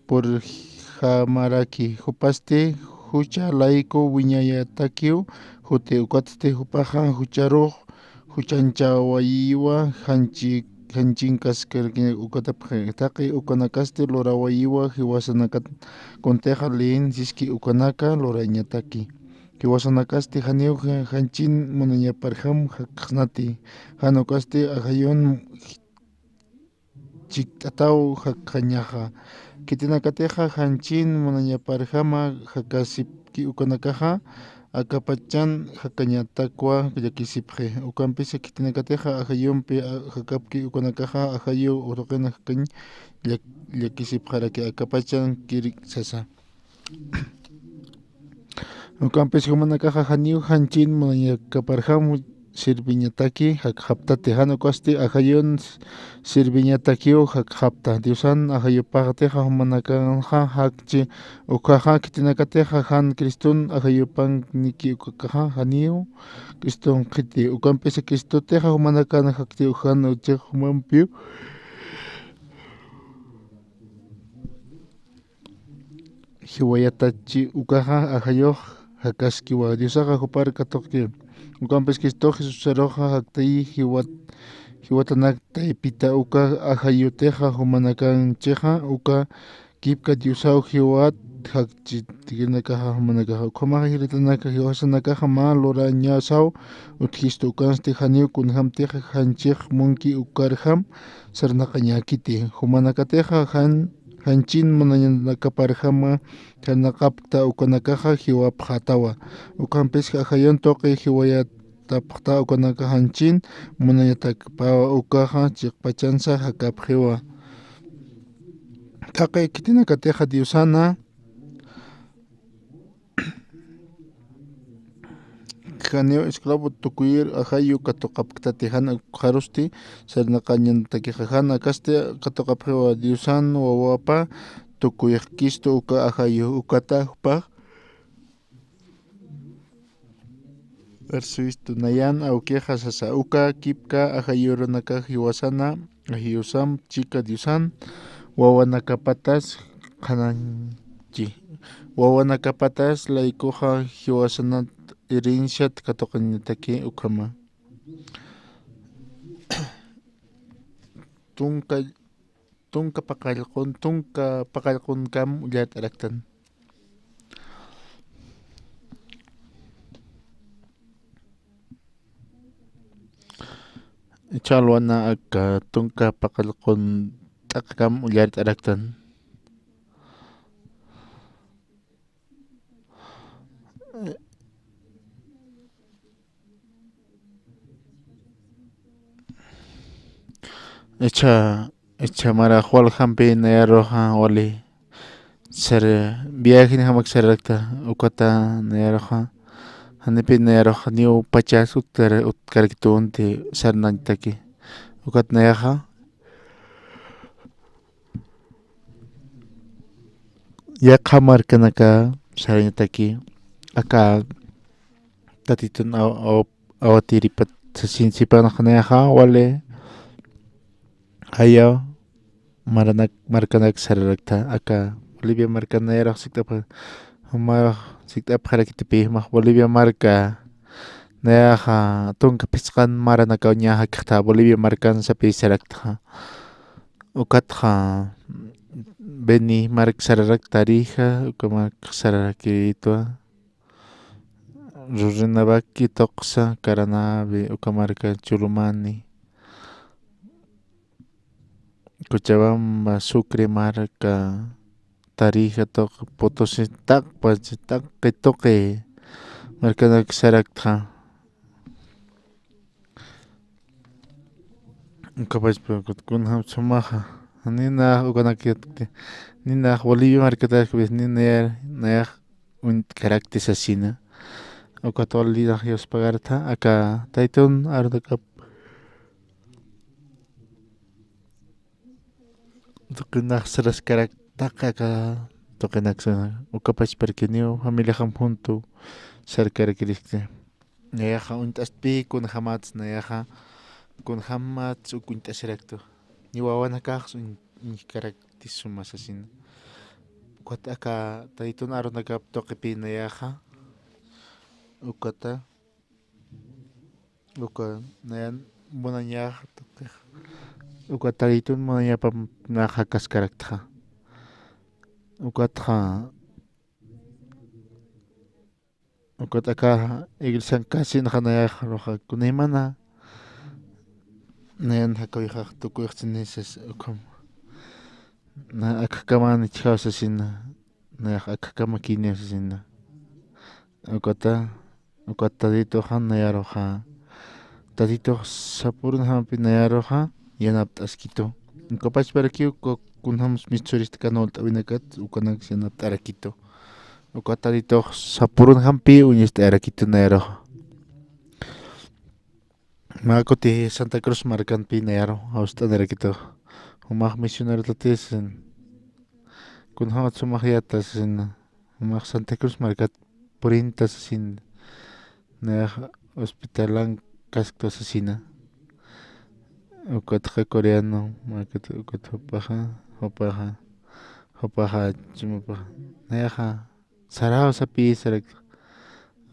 purjamaraki. Jupasti jucha layku wiñayatakiw juti, ukatsti jupaxa jucharux juchañchawayiwa, janchi-, janchinkaskaraki ukatapxi. Taqi ukanakasti lurawayiwa jiwasanakat, kuntixa leyin siski ukanaka lurañataki. Jiwasanakasti janiw ja-, janchin munayaparjam jakxnati. Jan ukasti ajayun chikt'ataw jakxañaxa. Khitinakatixa janchin munayaparjama jakasipki ukanakaxa, akapachan jakañatakwa llakisipxi. Ukampisa khitinakatixa ajayumpi, a, jakapki ukanakaxa ajayu uruqina jakañ llak-, llakisipxaraki, akapachan kiri sasa. Ukampis jumanakaxa janiw janchin munañakaparjam sirviñataki jakxaptati, jan ukasti ajayun sirviñatakiw jakxapta. Diosan ajayupaxtixa jumanakanxa jakchi, ukhaxa khitinakatixa jan Criston ajayupanki ukakaxa janiw Criston qhiti. Ukampisa Cristotixa jumanakan jakti, ukan uchix jumampiw jiwayatachi ukaxa ajayux jakaskiwa. Diosaxa jupar katuqki. Ukampis Cristo Jesusaruxa jaktayi jiwat-, jiwatanak taypita uka ajayutixa jumanakanchixa uka kipka Diosaw jiwat jakchi tikinakaxa jumanakaxa. Ukhamaxa jiritanaka jiwasanakaxa mä lurañasaw utjistu, ukansti janiw kunjamtixa janchix munki ukarjam sarnaqañäkiti. Jumanakatixa jan-, janchin munañanakaparjama sarnaqapkta ukanakaxa jiwapxätawa. Ukampis ajayun tuqi jiwayatapxta ukanaka janchin munañatakpawa, ukaxa chiqpachansa jakapxiwa. Taqi khitinakatixa Diosana janiw esclavo tukuyir ajayu katuqapktati, jan ukxarusti sarnaqañatakixa. Jan akasti katuqapxiwa Diosan wawapa tukuyxkistu uka ajayu, ukata jupax arsuwistu nayan awkixa sasa. Uka kipka ajayurunaka jiwasana ajayusam chika Diosan wawanakapatas qhananchi. Wawanakapatas laykuxa jiwasanat herenciat katuqañataki ukhama. Tunka tunka paqallqun, tunka paqallqunkam ullart'araktan. Challwana aka tunka paqallqun t'aqkam ullart'araktan. Icha, icha marax waljampi nayaruxa wali sar viajinjamak sararakta, ukata nayaruxa janipi nayaruxa niw pachas utkar-, utkaraktunti sarnañtaki. Ukat nayaxa yaqha markanaka sarañataki, aka Tatitun aw-, aw-, awatiripat sasin sipanxa nayaxa wali jaya maranak, markanak sararakta, aka Bolivia marka nayarux sikt'apxa, jumax sikt'apxarakitupi, jumax Bolivia marka nayaxa tunka phisqan maranakaw ñä jakixta Bolivia markan sapi saraktxa. Ukatxa Beni mark sararak Tarija, uka mark sararakitwa. Rurrenabaque tuqsa, Caranavi, uka marka Chulumani, Cochabamba, Sucre marka, Tarija tuqi, Potosí taqpa, taqi tuqi markanak saraktxa. Ukapachpa kunjam sumaxa, nina ukanak yatkti, nina Bolivia markatak, nina nayax uñt'karakti sasina. Ukat wali nax yuspagarta, aka Taytun arunakap tuqinax saraskarakta, aka tuqinax saraskarakta, ukapachparkiniw familiaxam juntu sarkarakiriskti. Nayaxa uñt'astpi kunjamats, nayaxa kunjamats uk uñt'asiraktu. Ni wawanakax uñ-, uñjkarakti suma sasina. Ukat aka Taytun arunakap tuqipi nayaxa. Ukata, uka nayan munañax tuqix. Uka Taytun munañapam naxa kaskaraktxa. Ukatxa Ukat aka iglesian kasinxa nayax ruxa kunaymana nayan jakuyxax tukuyxchinisas ukham. Na akhakamanichjaw sasina, nayax akhakamaki sasina. Ukata, ukat Tatituxa nayaruxa, Tatitux sapurunjampi nayaruxa yanapt'askitu. Ukapachparakiw uka kunjams mitsurista kanult'awinakat ukanak yanapt'arakitu. Uka Tatitux sapurunjampi uñast'arakitu nayaruxa. Mä kuti Santa Cruz markanpi nayaru jawst'anirakitu. Jumax misionerotatis kunjämat sumax yäta sasina. Jumax Santa Cruz markat purinta sasina. Nayax hospitalan kaskta sasina. Ukatxa coreano markat ukat jupaxa, jupaxa, jupaxa chumapaxa. Nayaxa saraw sapï sarakta.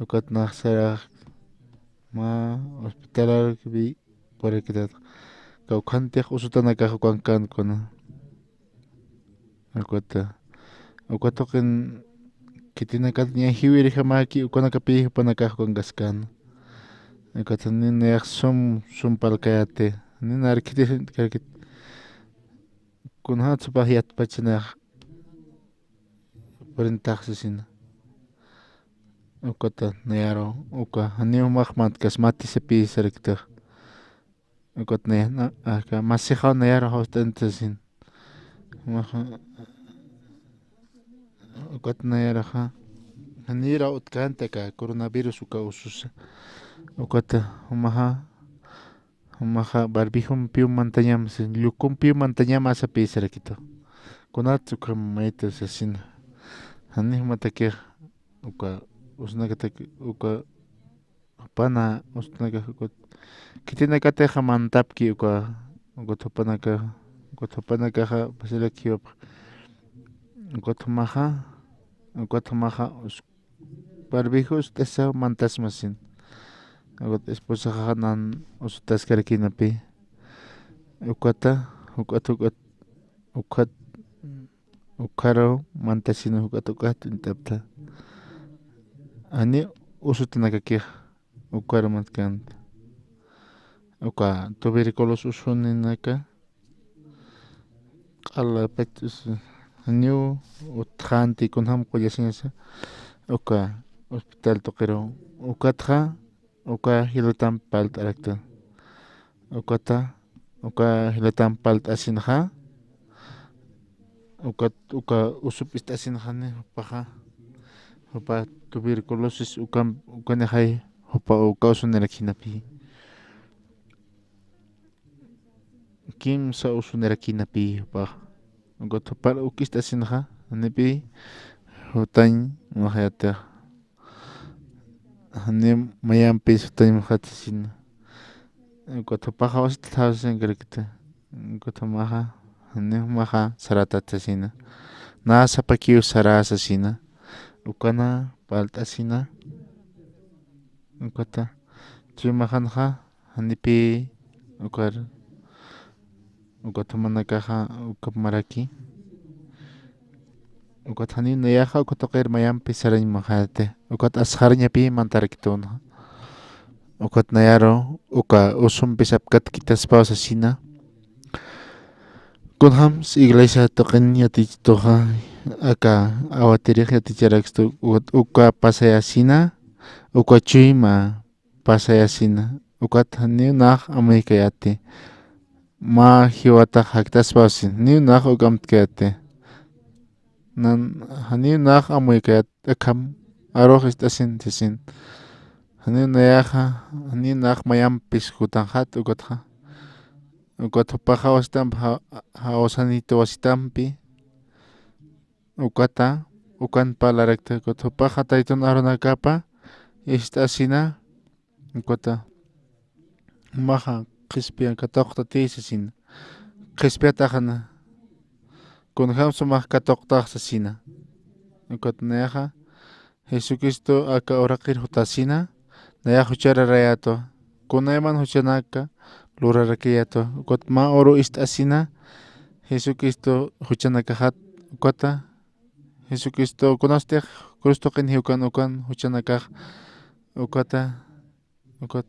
Ukat nax sarax mä hospitalarkpi purikitat. Kawkhantix usutanakax ukankan kuna. Ukat, ukat tuqin khitinakat ña jiwirjamäki ukanakapï jupanakax ukankaskäna. Ukat ninax sum, sum parlkayäti. Nina arkhiti karkit. Kunjämat supax yatpachanax purintax sasina. Ukata nayaru, uka janiw jumax mantkas mati sapï saraktax. Ukat naya, na, aka masixaw nayaru jawst'anit sasin. Jumaxa, ukat nayaruxa, janiraw utkanti aka coronavirus uka ususa. Ukata jumaxa, jumaxa barbijumpiw mantañam sasin, llukumpiw mantañam sapï sarakitu. Kunats ukham mayta sasina. Jani jumatakix uka usunakatak uka jupana usutanakax ukat khitinakatixa mantapki uka, ukat jupanaka, ukat jupanakaxa pasirak jiwapx. Ukat jumaxa, ukat jumaxa us-, barbijo usutt'asa mantasma sasin. Ukat esposaxa nan usuttaskarakïnapï. Ukata, ukat, ukat Ukat, ukaru mantasina ukat ukat uñt'apta. Ani usutanakakix ukaru mantkanta. Uka tuberculosis usuninaka q'ala pach usu, janiw utxanti kunjam qullasinasa uka hospital tuqiru. Ukatxa uka jilatam palt'arakta. Ukata, uka jilatam palt'asinxa, ukat, uka usup ist'asinxani jupaxa, jupa tuberculosis uka, ukanixay jupa uka usunirakinapï. Kimsa usunirakinapï jupaxa. Ukat jupar uk ist'asinxa, janipï jutañ muxayatixa. Jani mayampis jutañ muxat sasina. Ukat jupaxa usit jawsinkarakta. Ukat jumaxa, jani jumaxa saratat sasina. Nä sapakiw sarä sasina. Ukana palt'asina. Ukata, chuymaxanxa, janipï ukar, ukat jumanakaxa, ukap maraki. Ukat janiw nayaxa, uka tuqir mayampi sarañ muxayati. Ukat asxarañapï mantaraktunxa. Ukat nayaru, uka usumpis apkatkitaspaw sasina. Kunjams iglesia tuqin yatichituxa, aka awatirix yaticharakstu, ukat uka pasayasina, uka chuyma pasayasina, ukat janiw nax amuykayati. Mä jiwatax jaktaspasin, janiw nax uk amtkayati. Nan, janiw nax amuykayat, akham arux ist'asin sasin. Janiw nayaxa, janiw nax mayampis jutanxat ukatxa. Ukat jupaxa wasitamp ja, jawsanitu wasitampi. Ukata, ukan parlarakta, ukat jupaxa taytun arunakapa ist'asina, ukata, jumaxa qhispiyan katuqtati sasina. Qhispiyataxana, kunjam sumax katuqtax sasina. Ukat nayaxa, Jesucristo aka uraqir jutasina, nayax juchararayätwa. Kunayman juchanaka lurarakiyätwa. Ukat mä uru ist'asina, Jesucristo juchanakaxat, ukata, Jesucristo kunastix cruz tuqin jiwkan ukan juchanakax, ukata, ukat,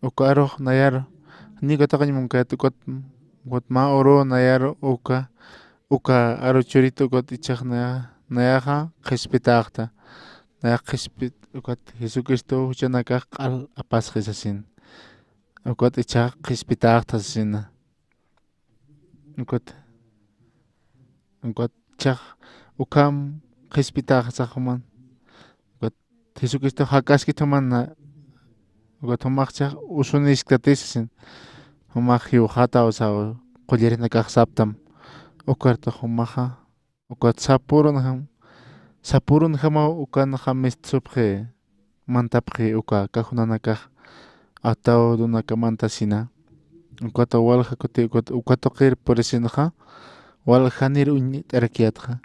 uka arux nayaru, janiw katuqañ munkayat ukat, ukat mä uru nayaru uka, uka aru churita ukat ichhax naya, nayaxa qhispitäxta. Nayax qhispit, ukat Jesucristo juchanakax q'al apasxi sasin. Ukat ichhax qhispitäxta sasina. Ukat, ukat ichhax ukham qhispitäxsax juman. Ukat Jesucristo jakaskit juman na, ukat jumax ichhax usunisktati sasin. Jumax jiwxataw saw, qullarinakax saptam. Ukartux jumaxa, ukat sapürunjam, sapürunjamaw ukanxa mistsupxi, mantapxi uka kajunanakax atawdunaka mantasina. Ukat walja kuti, ukat, uka tuqir purisinxa, waljanir uñt'arakiyätxa.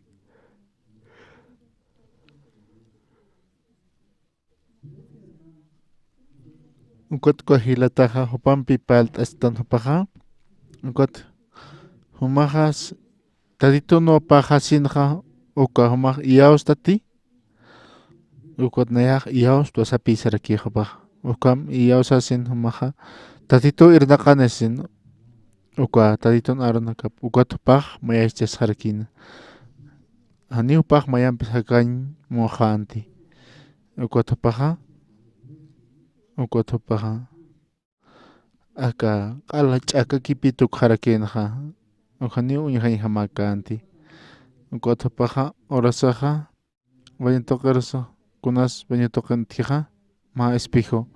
Ukat uka jilataxa jupampi parlt'astan jupaxa. Ukat jumaxas Tatitun phaxasinxa uka jumax iyawstati. Ukat nayax iyawstwa sapï sarakï jupax. Ukham iyawsasin jumaxa Tatitu irnaqanisin uka Tatitun arunakap ukat jupax mayaschasxarakïna. Janiw jupax mayampis jakañ muxänti. Ukat jupaxa, ukat jupaxa aka q'ala ch'akakipï tukxarakïnxa, ukhaniw uñjañjamäkänti. Ukat jupaxa urasaxa, baño tuqirusa, kunas baño tuqin utjixa, mä espejo,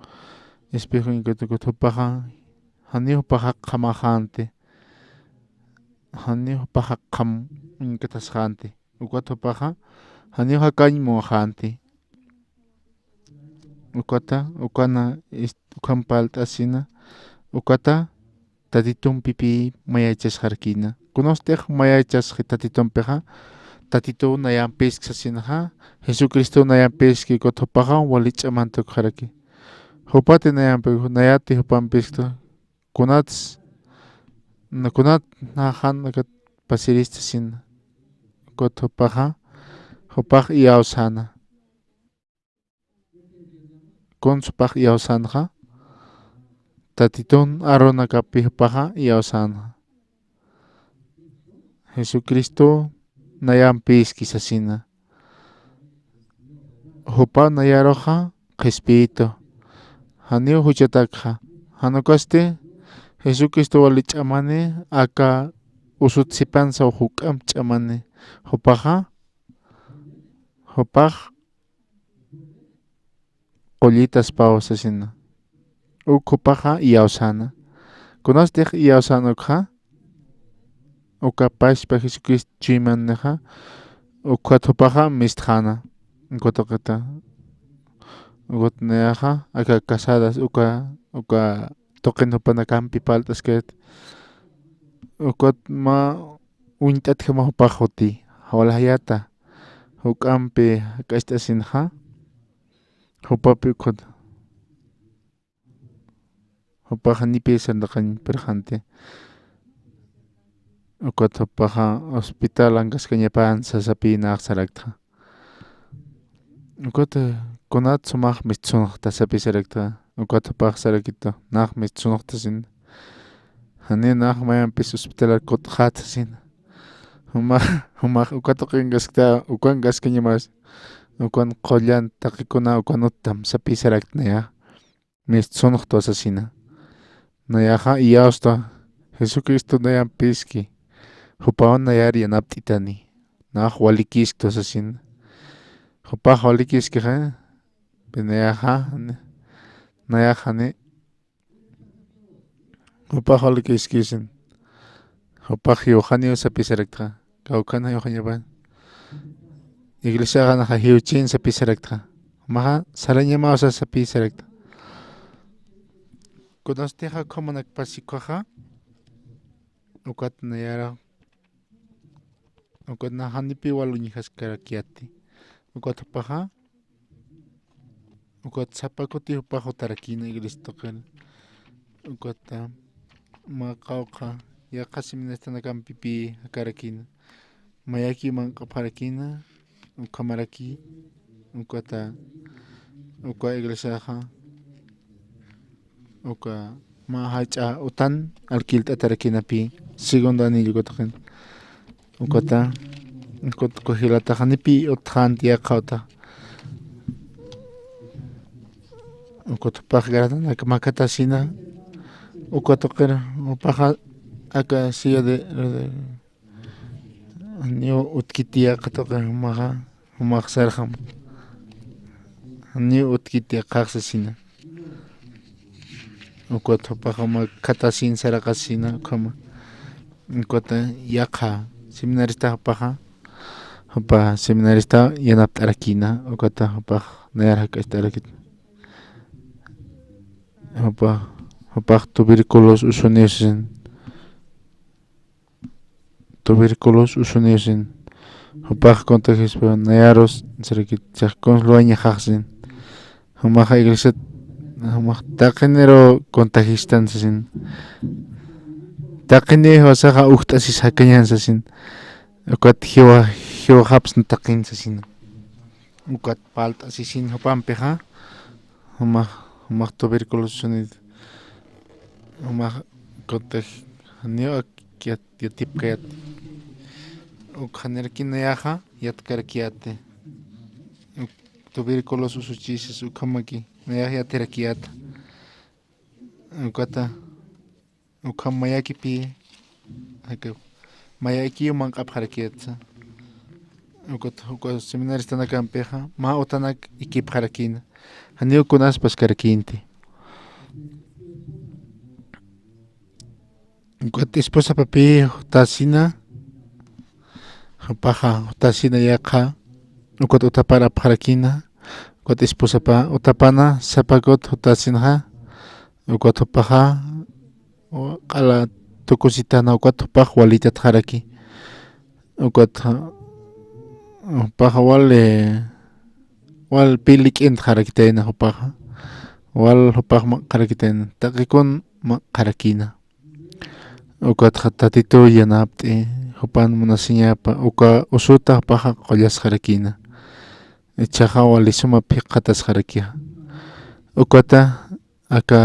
espejo inkatukat jupaxa, janiw jupaxa qhamäxänti, janiw jupaxa qham inkatasxänti. Ukat jupaxa, janiw jakañ muxänti. Ukata, ukana, ist-, ukham parlt'asina, ukata, Tatitumpipï mayachasxarakïna. Kunastix mayachasxi Tatitumpixa, Tatituw nayampïsk sasinxa, Jesucristow nayampïski, ukat jupaxa wali ch'aman tukxaraki. Jupati nayampï, nayati jupampïskta, kunats, na-, kunat naxan, ukat pasirista sina. Ukat jupaxa, jupax iyawsäna. Kuns jupax iyawsänxa, Tatitun arunakapi jupaxa iyawsänxa. Jesucristo nayampïski sasina. Jupa nayaruxa qhispiyitu. Janiw juchatakxa. Jan ukasti Jesucristo wali ch'amani, aka usut sipansaw juk'amp ch'amani. Jupaxa, jupax qullitaspaw sasina. Uk jupaxa iyawsäna. Kunastix iyawsän ukxa, uka pachpa Jesucristo chuymanixa, ukat jupaxa mistxäna. Uka tuqita. Ukat nayaxa, aka casadas, uka, uka tuqin jupanakampi parlt'askayät. Ukat mä uñt'atjama jupax juti, jawalayata. Juk'ampi jak'acht'asinxa, jupapi ukat. Jupaxa nipi sarnaqañ pirxanti. Ukat jupaxa hospital ankaskañapan sasapï nax saraktxa. Ukat, kunat sumax mistsunxta sapï saraktxa. Ukat jupax sarakitu, nax mistsunxta sin. Jani nax mayampis hospitalar kutxat sasin. Jumax, jumax uka tuqinkaskta, ukankaskañamas, ukan qullan taqikuna ukan uttam sapï saraktxa naya. Mistsunxtwa sasina. Nayaxa iyawstwa, Jesucristo nayampïski. Jupawan nayar yanapt'itani. Nax walikisktwa sasina. Jupax walikiskixa, pä nayaxa, nayaxa ni. Jupax walikiskisin. Jupax jiw janiw sapï saraktxa. Kawkhan jiw jañapan. Iglesiaxa naxa jiwchin sapï saraktxa. Jumaxa sarañamaw sasapï saraktxa. Kunastix ukhamanakpasi ukhaxa. Ukat nayara. Ukat nax janipi wal uñjaskarakiyäti. Ukat jupaxa. Ukat sapa kuti jupax jutarakïna iglesia tuqin. Ukata mä qawqha yaqha seminaristanakampi pï jakarakïna. Mayaki manq'apxarakïna, ukhamaraki, ukata, uka iglesiaxa, uka mä jach'a utan alquilt'atarakïna pï, segundo anillo uka tuqin. Ukata, ukat uka jilataxa nipi utjänti yaqha uta. Ukat jupax gradanak makatasina, uka tuqir, jupaxa aka silla de, de, janiw utkiti yaqha tuqir jumaxa, jumax sarxam. Janiw utkiti yaqhax sasina. Ukat jupaxa makatasina saraqasina, ukhama. Ukata yaqha seminarista jupaxa, jupa seminarista yanapt'arakïna, ukata jupax nayar jak'acht'arakit. Jupa, jupax tuberculosis usuniw sasin. Tuberculosis usuniw sasin. Jupax contagiaspa nayarus, sarakit, chax kuns luwañaxax sasin. Jumaxa iglesiat, jumax taqiniru contagistan sasin. Taqini jiwasaxa ujt'asis jakañan sasin. Ukat jiwa, jiwaxapsna taqin sasin. Ukat parlt'asisin jupampixa. Jumax, jumax tuberculosis usuni. Jumax contagi-, janiw ak yat-, yatipkayät. Uk janirakiw nayaxa yatkarakiyäti. Uk tuberculosis usuchïsis ukhamaki nayax yatirakiyäta. Ukata, ukham mayakipï, aka, mayakiw manq'apxarakiyätsa. Ukat, uka seminaristanakampixa, mä utanak ikipxarakïna. Janiw kunas paskarakïnti. Ukat esposapapï jutasina, jupaxa jutasina yaqha, ukat utapar apxarakïna, ukat esposapa utapana sapakut jutasinxa, ukat jupaxa q'ala tukusitana, ukat jupax walitatxaraki, ukat jupaxa wal, eh, wal pilik'intxarakitayna jupaxa, wal jupax manq'xarakitayna, taqikun manq'xarakïna. Ukatxa Tatituw yanapt'i, jupan munasiñapa, uka usuta jupaxa qullasxarakïna. Ichhaxa wali suma phiqhatasxarakixa. Ukata aka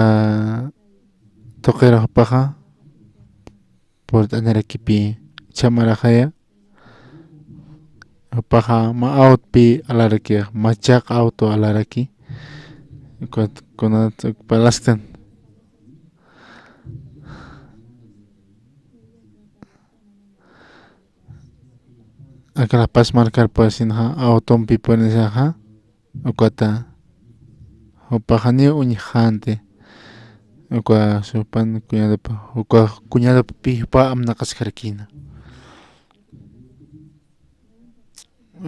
tuqir jupaxa purt'anirakipï, ichha maraxaya jupaxa mä awtopï alarakix, mä chaq awto alaraki. Ukat kunat uk parlasktan. Aka La Paz markar purisinxa, awtompi purisinxa, ukata jupaxa janiw uñjxänti, uka supan cuñadopa, uka cuñadopi jupa amnaqaskarakïna.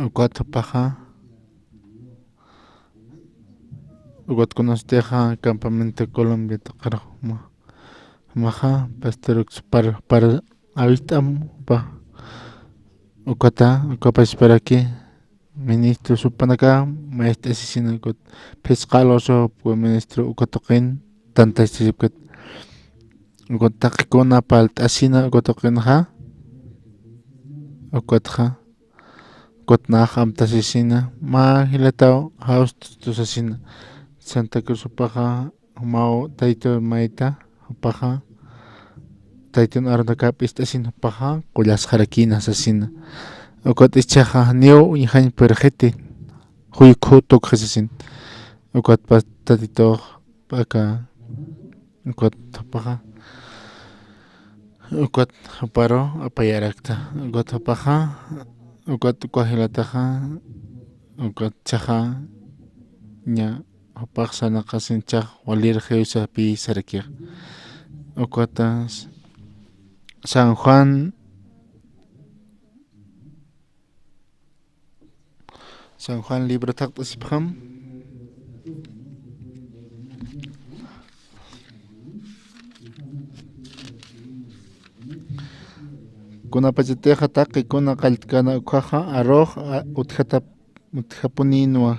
Ukat jupaxa, ukat kunasatixa campamento Colombia tuqir juma, jumaxa pastor uksupar, par awist'am jupa, ukata, uka pachparaki ministro supanaka maest'asisina, ukat phisqa alwasaw ministro uka tuqin tantasisipkat. Ukat taqikuna parlt'asina uka tuqinxa, ukatxa, ukat nax amtasisina, mä jilataw jawst'tu sasina. Santa Cruz jupaxa, jumaw Taytu mayta, jupaxa, Taytun arunakap ist'asin jupaxa qullasxarakïna sasina. Ukat ichhaxa janiw uñjañ purxiti, juykhu tukxi sasin. Ukat pas Tatitux aka, ukat jupaxa, ukat juparu apayarakta. Ukat jupaxa, ukat uka jilataxa, ukat ichhaxa ña jupax sarnaqasin, ichhax walir jiwsapï sarakix. Ukata San Juan, San Juan libro thaqt'asipxam. Kunapachatixa taqikuna qalltkana ukkhaxa arux, a, utjatap, utjapunïnwa,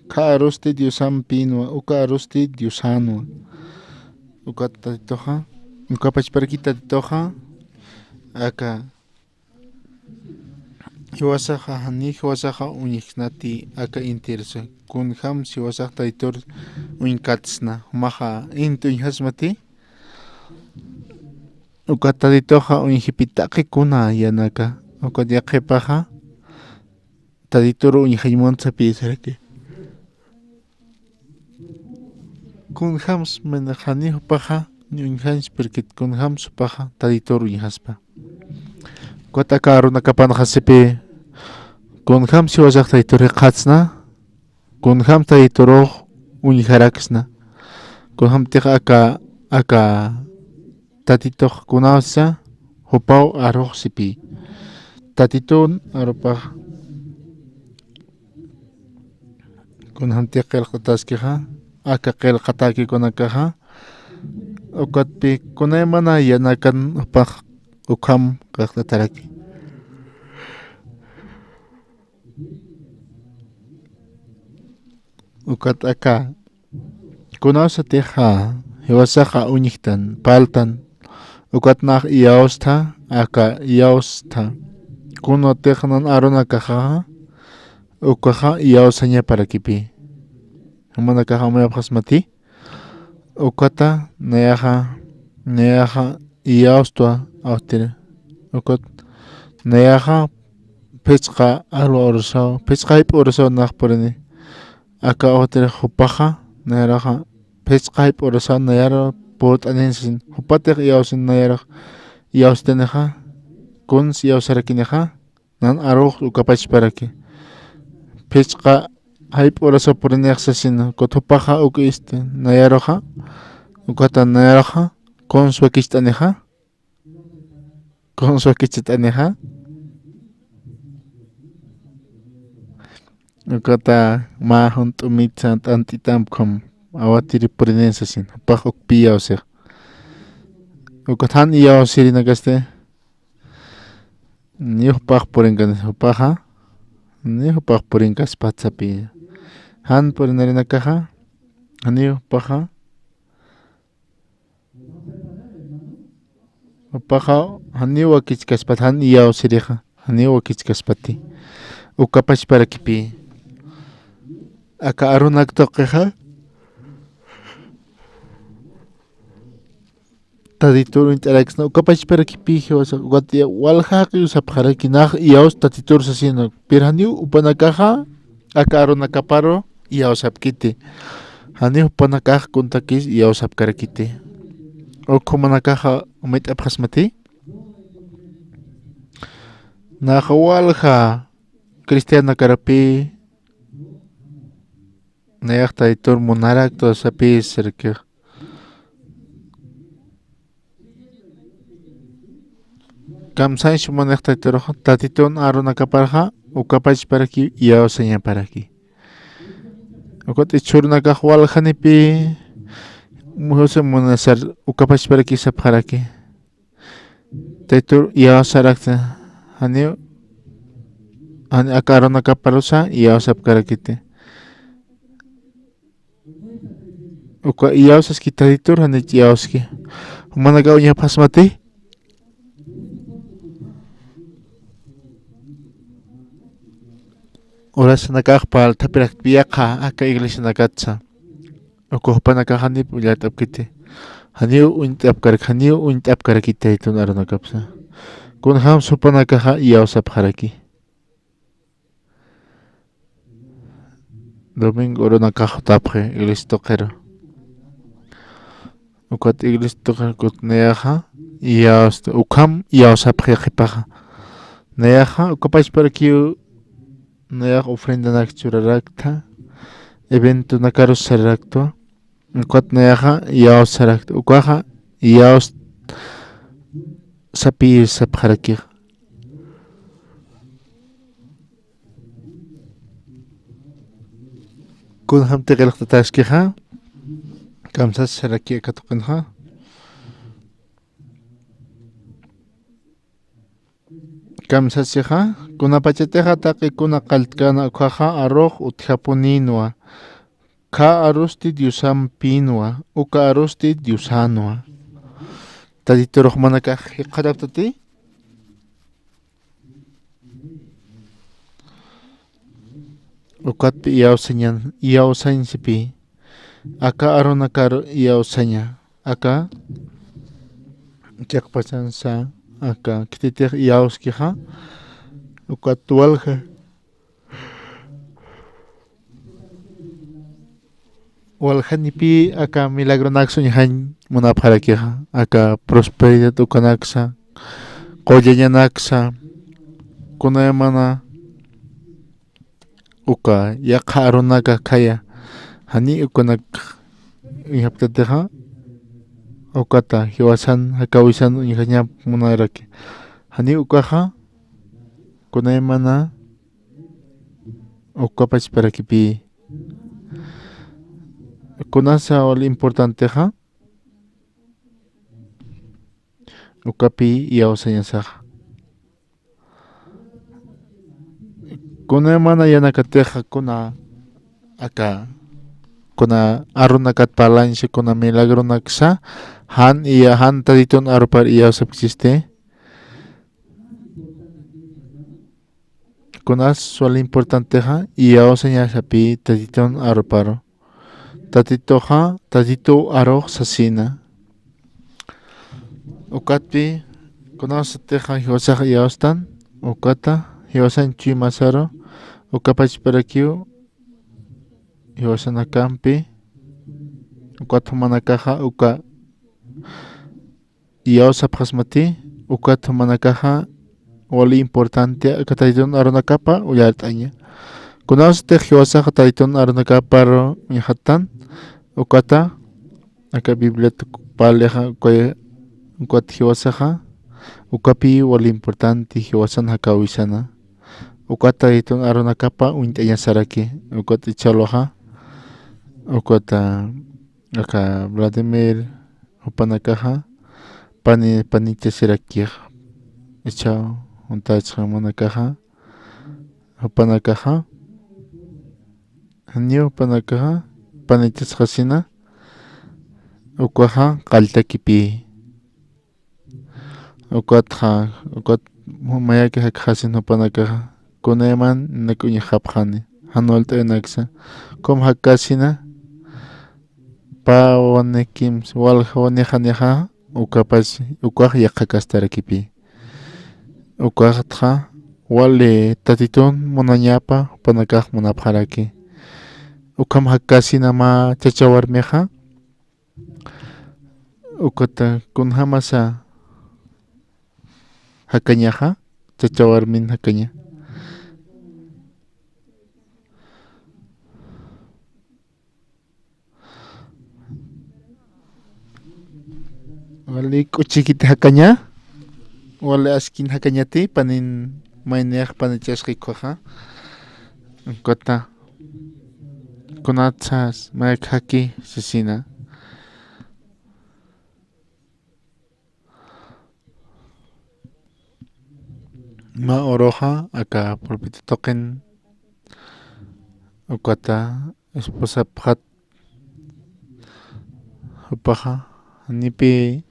ukkha arusti Diosampïnwa, uka arusti Diosänwa. Ukat Tatituxa, uka pachparaki Tatituxa, aka jiwasaxa, jani jiwasaxa uñjsnati aka intirsa. Kunjams jiwasax Tatitur uñkatsna, jumaxa inti uñjasmati. Ukat Tatituxa uñjipi taqikuna yanaka. Ukat yaqhipaxa Tatitur uñjañ muntsapïsaraki. Kunjams, mayni jani jupaxa uñjañs, porque kunjams jupaxa Tatitur uñjaspa. Ukat aka arunakapanxasipï, kunjams jiwasax Tatitur jikxatsna, kunjams Tatiturux uñjaraksna, kunjamtix aka, aka Tatitux kunawsa jupaw aruxsipï. Tatitun arupax kunjamtix qillqt'ataskixa, aka qillqatäkikunakaxa, ukatpï kunaymana yanakan jupax ukham qillqt'ataraki. Ukat aka kunawsatixa jiwasaxa uñjtan, parltan, ukat nax iyawstha, aka iyawstha. Kunatix nan arunakaxa, ukaxa iyawsañaparakipï. Jumanakaxa amuyapxasmati, ukata nayaxa, nayaxa iyawstwa awtiri. Ukat nayaxa phichqa alwa urasaw, phichqa jayp'u urasaw nax purini. Aka awtiri jupaxa, nayaruxa phichqa jayp'u urasaw nayaru purt'anin sasin. Jupatix iyawsin nayarux, iyawstanixa, kuns iyawsarakinixa, nan arux uka pachparaki. Phichqa jayp'u urasaw purinix sasin, ukat jupaxa uk isti, nayaruxa, ukata nayaruxa, kuns wakicht'anixa, kuns wakicht'anixa. Ukata mä junt'umitsa t'ant'itamp ukham awatiri purinin sasin, jupax ukpï iyawsix. Ukat jan iyawsirinakasti, ni jupax purinkan, jupaxa, ni jupax purinkaspatsapi. Jan purinarinakaxa, ni jupaxa, Jupaxa janiw wakichkaspati, jan iyawsirixa, janiw wakichkaspati. Uka pachparakipï. Aka Aaronak tuqixa Tatitur uñt'araksna, uka pachparakipï jiwasax, ukat walja jaqïw sapxaraki, nax iyaws Tatitur sasina, pero janiw jupanakaxa aka Aaronakaparu iyaw sapkiti. Janiw jupanakax kuntakis iyaw sapkarakiti. Uk jumanakaxa umit'apxasmati. Nax walja cristianakarupi nayax Tatitur munaraktwa sapï sarakix. Kamsañ suma nayax Tatiturux, Tatitun Aaronakaparxa uka pachparaki iyawsañaparaki. Ukat jichhürunakax waljanipï, José munasar uka pachparaki sapxaraki. Tatitur iyawsarakta, janiw, jani aka Aaronakaparusa iyawsapkarakiti. Uka iyawsaski Tatitur, janich iyawski. Jumanakax uñjapxasmati. Urasanakax parlt'apiraktpï yaqha aka iglesianakatsa. Uka jupanakax janiw ullart'apkiti. Janiw uñt'apkarak, janiw uñt'apkarakiti Tatitun Aaronakapsa. Kunjamsa jupanakaxa iyawsapxaraki. Domingo urunakax jutapxi iglesia tuqiru. Ukat iglesia tuqiru kut nayaxa iyawsta, ukham iyawsapxi qhipaxa. Nayaxa uka pachparakiw nayax ofrendanak churaraktha, eventonakarus sararaktwa. Ukat nayaxa iyawsarakta, ukaxa iyaws sapï sapxarakixa. Kunjamtï qillqt'ataskixa, kamsasaraki aka tuqinxa. Kamsasixa, kunapachatixa taqi kuna qalltkäna ukkhaxa arux utjapunïnwa. Khä arusti Diosampïnwa, uka arusti Diosänwa. Tatiturux jumanakax jikxataptati. Ukatpï iyawsañan, iyawsañ sipï. Aka Aaronakaru iyawsaña, aka chiqpachansa, aka khititix iyawskixa, ukat walja. Waljanipï aka milagronaksa uñjañ munapxarakixa, aka prosperidad ukanaksa, qullañanaksa, kunaymana uka yaqha Aaronaka khaya, janiy ukanak uñjaptatixa, ukata jiwasan jakäwisan uñjañap munaraki. Janiy ukaxa, kunaymana uka pachparakipï. Kunasa wal importantexa, ukapï iyawsañasaxa. Kunaymana yanakatixa kuna aka, kuna Aaronakat parlañsa, kuna milagronaksa, jan iya, jan Tatitun arupar iyawsapkisti. Kunas wal importantexa, iyawsañasapï Tatitun aruparu. Tatituxa, Tatitu arux sasina. Ukatpï, kunasatixa jiwasax iyawstan, ukata, jiwasan chuymasaru, uka pachparakiw, jiwasanakampi, ukat jumanakaxa, uka iyawsapxasmati, ukat jumanakaxa wali importante aka Tatitun Aaronakapa ullart'aña. Kunasatix jiwasaxa Tatitun Aaronakaparu uñjatan, ukata, aka Bibliat parlixa, uka, ukat jiwasaxa, ukapï wali importante jiwasan jakäwisana. Ukat Tatitun Aaronakapa uñt'añasaraki, ukat ichhaluxa, ukat, ah, aka Vladimir, jupanakaxa pani, panichasirakix. Ichhaw, juntachxamanakaxa, jupanakaxa, janiw jupanakaxa panichasxasina, ukaxa qalltakipï. Ukatxa, ukat mayaki jakxasin jupanakaxa, kunayman inak uñjapxani, jan walt'ayanaksa, kum jakkasina, pä wanikims, walja wanixanixa, ukapach, ukax yaqhakastarakipï. Ukaxtxa, wali Tatitun munañapa, jupanakax munapxaraki. Ukham jakkasina mä chacha warmixa, ukata kunjamasa jakañaxa, chacha warmin jakaña. Wali k'uchikit jakaña, wali askin jakañati, panin mayniyax panichasqa ukhaxa. Ukata, kunatsas, mayakjaki, sisina. Mä uruxa aka pulpito tuqin ukata esposapxat jupaxa, janipï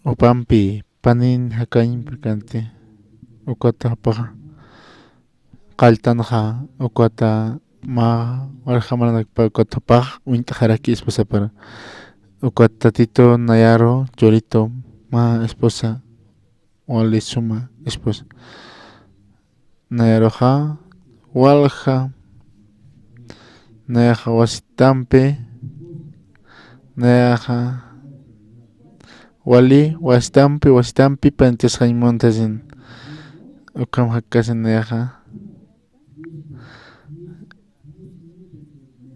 jupampi panin jakañ, porque ukata jupaxa qalltanxa, ukata mä walja maranakpa ukat jupax uñt'xaraki esposapar. Ukat Tatitu nayaru churitu mä esposa, wali suma esposa. Nayaruxa walja, nayaxa wasitampi, nayaxa wali wasitampi, wasitampi panichasxañ muntasin. Ukham jakkasin nayaxa.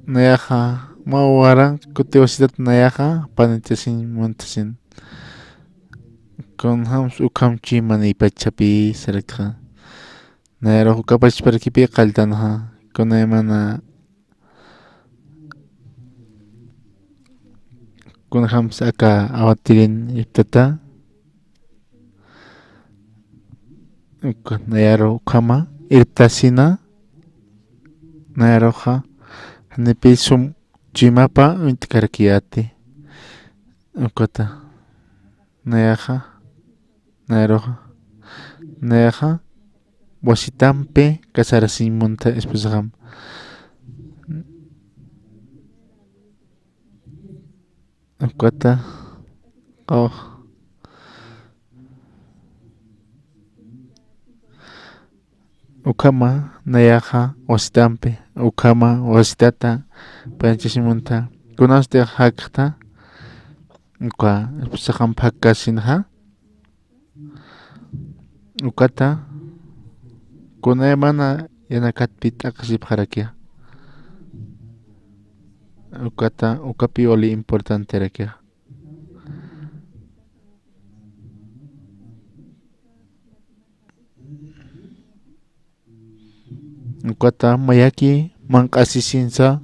Nayaxa, mä waranq kuti wasitat nayaxa, panichasiñ muntasin. Kunjams ukham chuymanïpachapï sarakxa. Nayarux ukapachparakipï qalltanxa. Kunaymana kunjams aka awatirin irptata. Uka nayaru ukhama irptasina, nayaruxa janipï sum chuymapa uñt'karakiyäti. Ukata nayaxa, nayaruxa, nayaxa wasitampi casarasiñ munta esposaxam. Ukata, oh. Ukhama nayaxa wasitampi, ukhama wasitata panichasiñ munta. Kunasti jakxta, uka esposaxam jakkasinxa. Ukata, kunaymana yanakatpi t'aqhisipxarakixa. Ukata, ukapï wali importanterakixa. Ukata mayaki manq'asisinsa,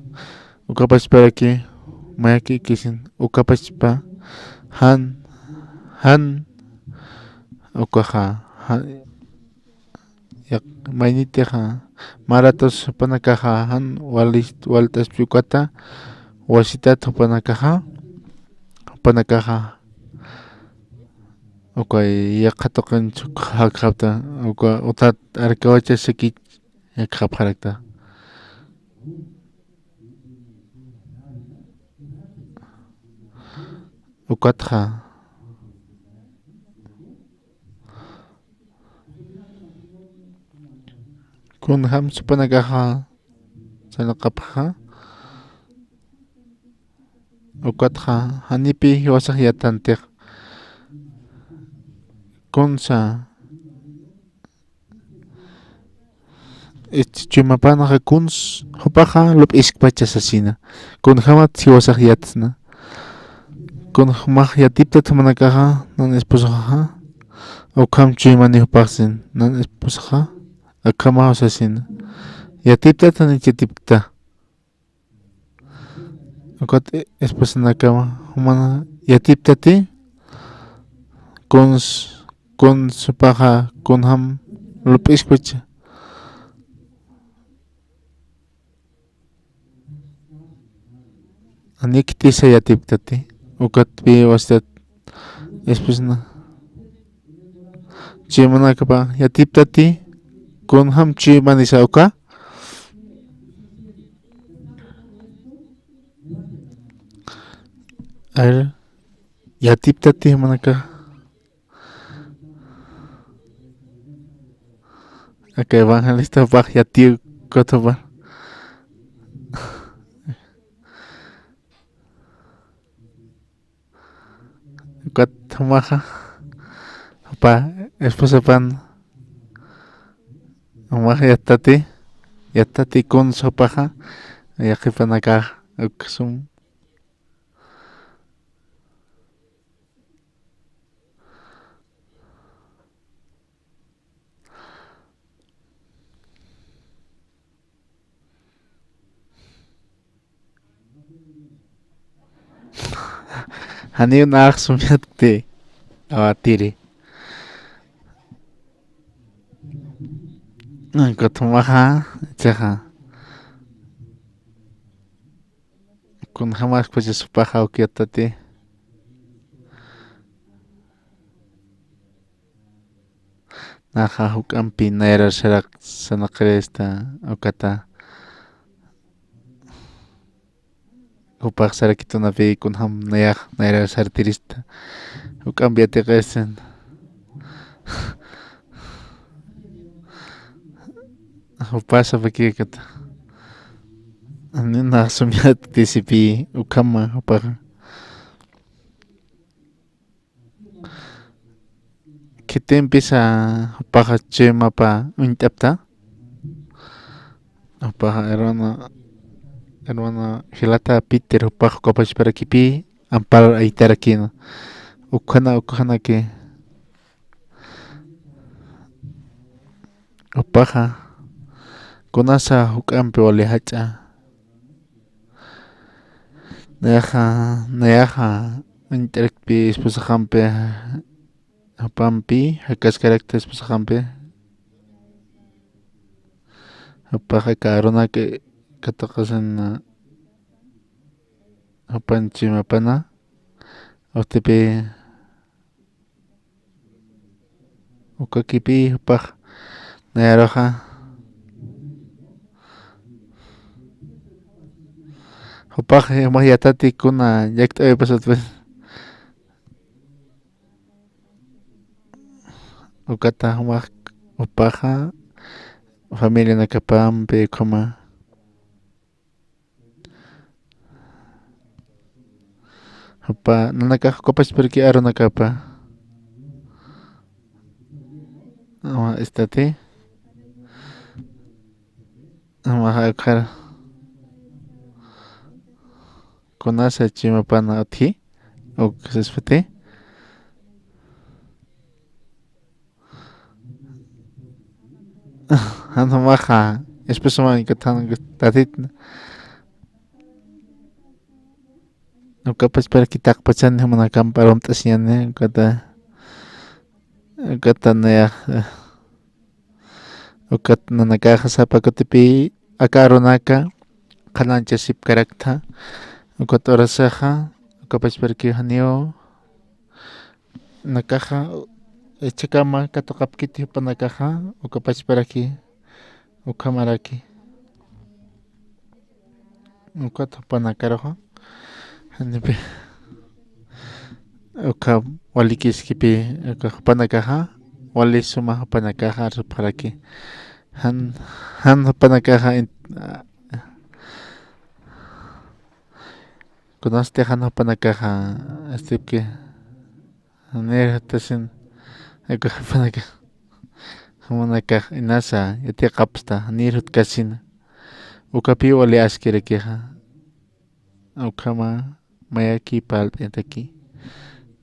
ukapachparaki mayaki ikisin, ukapachpa jan, jan, ukaxa, jan, yaq-, maynitixa, mä ratus jupanakaxa, jan, wali-, walt'aspi ukata, wasitat jupanakaxa, jupanakaxa, uka yaqha tuqinchuk jakxapta, uka utat arkawachasakich jakxapxarakta. Ukatxa, kunjams jupanakaxa sarnaqapxxa, ukatxa janipï jiwasax yatantix, kunsa, este, chuymapanxa kuns, jupaxa lup'iskpacha sasina. Kunjamat jiwasax yatsna. Kunjamax yatiptat jumanakaxa, nan esposaxa, ukham chuymani jupaxsin, nan esposaxa, akhamaw sasina. Yatiptat, janich yatipkta. Ukat e-, esposanakama, jumana yatiptati, kuns, kuns jupaxa, kunjam lup'iskpacha. Janiw khitisa yatipktati, ukatpï wasitat Espesna. Chuymanakapa yatiptati, kunjam chuymanisa uka. A ver, yatiptati jumanaka. Aka evangelista upax yatiw kutupar. Ukat jumaxa, jupa esposapan, jumax yattati, yattati kunsa jupaxa, yaqipanakax, uksum. Janiw nax sumyatki awatiri. Kutmaxa, ichaxa. Kunjamax pacha supaxa ukyatati. Naxa juk'ampi nayrar sarak sanaqirista ukata. Jupax sarakitunapi kunjam nayax nayrar sartirista. Juk'ampi yatiqaystan. Jupax sapakikata. Nina sumyat tisipi ukhama jupaxa. Khitimpisa jupaxa chuymapa uñt'apta. Jupaxa hermano, hermano jilata Peter jupax ukapachparakipi ampar aytarakina. Ukhana, ukhanaki. Jupaxa kunasa juk'ampi wali jach'a. Nayaxa, nayaxa uñt'arakpi esposaxampi, jupampi jakaskarakta esposaxampi. Jupaxa aka arunak katuqasina, jupan chuymapana, ustipi ukakipi jupax nayaruxa. Jupax jumax yatati kuna llakt'awi pasatpis. Ukata jumax jupaxa familianakapampi ukhama. Jupa nanakax ukapachparaki arunakapa. Ama istati. Ama jakar. Kunasa chuymapana utji. Uk sespati. Jan jumaxa esposaman katan tatitna. Ukapachparaki taqpachan jumanakamp arumt'asiñani, ukata, ukata nayax, ukat nanakaxa sapa kutipi aka arunaka qhanañchasipkarakta, ukat urasaxa, ukapachparaki janiw, nakaxa, ichhakama katuqapkiti jupanakaxa, ukapachparaki, ukhamaraki. Ukat jupanakaruxa, janipi, ukha walikiskipi, uka jupanakaxa, wali suma jupanakaxa, arsuparaki. Jan, jan jupanakaxa, in-, kunasti jan jupanakaxa, astipki, janir jutasin, aka jupanaka, jumanakax inasa, yatiqapsta, janir jutkasina. Ukapi wali askirakixa. Ukhama mayaki parlt'ataki.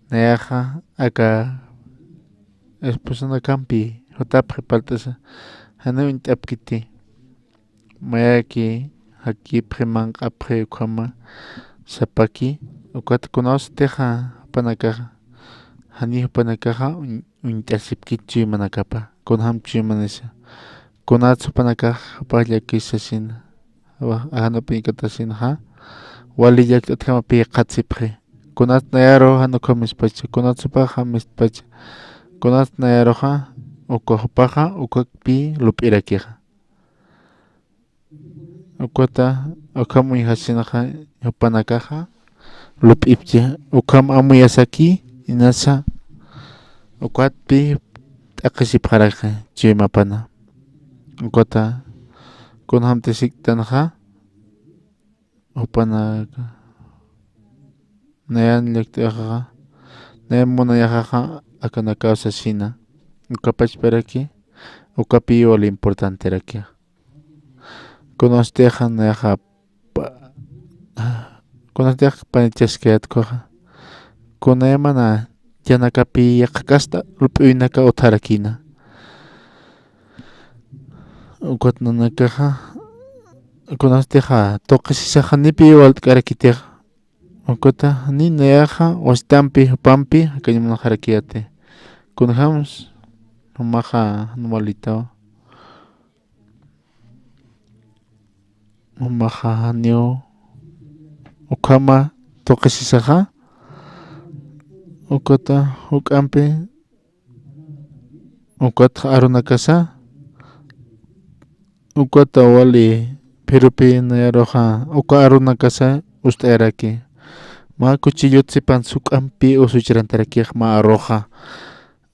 Nayaxa, aka esposonakampi, jutapxi parlt'asa, janiw uñt'apkiti. Mayaki jakipxi, manq'apxi ukhama sapaki, ukat kunawstixa jupanakaxa, jani jupanakaxa uñ-, uñt'asipkit chuymanakapa, kunjam chuymanisa. Kunats jupanakax jupax llakisasina, ajanupinkatasina, wali llakt'atjamapi qhatsipxi, Kunat nayaruxa jan ukham mispacha, kunat jupaxa jan mispacha, kunat nayaruxa uka jupaxa ukakpi lup'irakixa. Ukata ukham uñjasinxa jupanakaxa lup'ipchi, ukham amuyasaki inasa, ukatpi t'aqhisipxaraki chuymapana. Ukata kunjamtï sikt'anxa jupanaka nayan llakt'ayaxaxa, nayan munayaxaxa akanakaw sasina. Uka pachparaki, ukapiw wali importanteraki. Kunasatixa nayaxa pa-, kunasatix panichaskayät ukhaxa, kunayamana yanakapi yaqha kasta lup'uynaka utjarakïna. Ukat nanakaxa, kunasatixa tuqisisaxa janipiw walt'karakitixa. Ukata janiw nayaxa wasitampi, jupampi jakañ munxarakiyäti. Kunjams jumaxa jan walitawa. Jumaxa janiw ukhama tuqisisaxa. Ukata juk'ampi, ukat arunakasa, ukata wali phirupi nayaruxa uka arunakasa ust'ayaraki. Mä kuchillot sipan juk'ampi usuchrantarakix mä aruxa.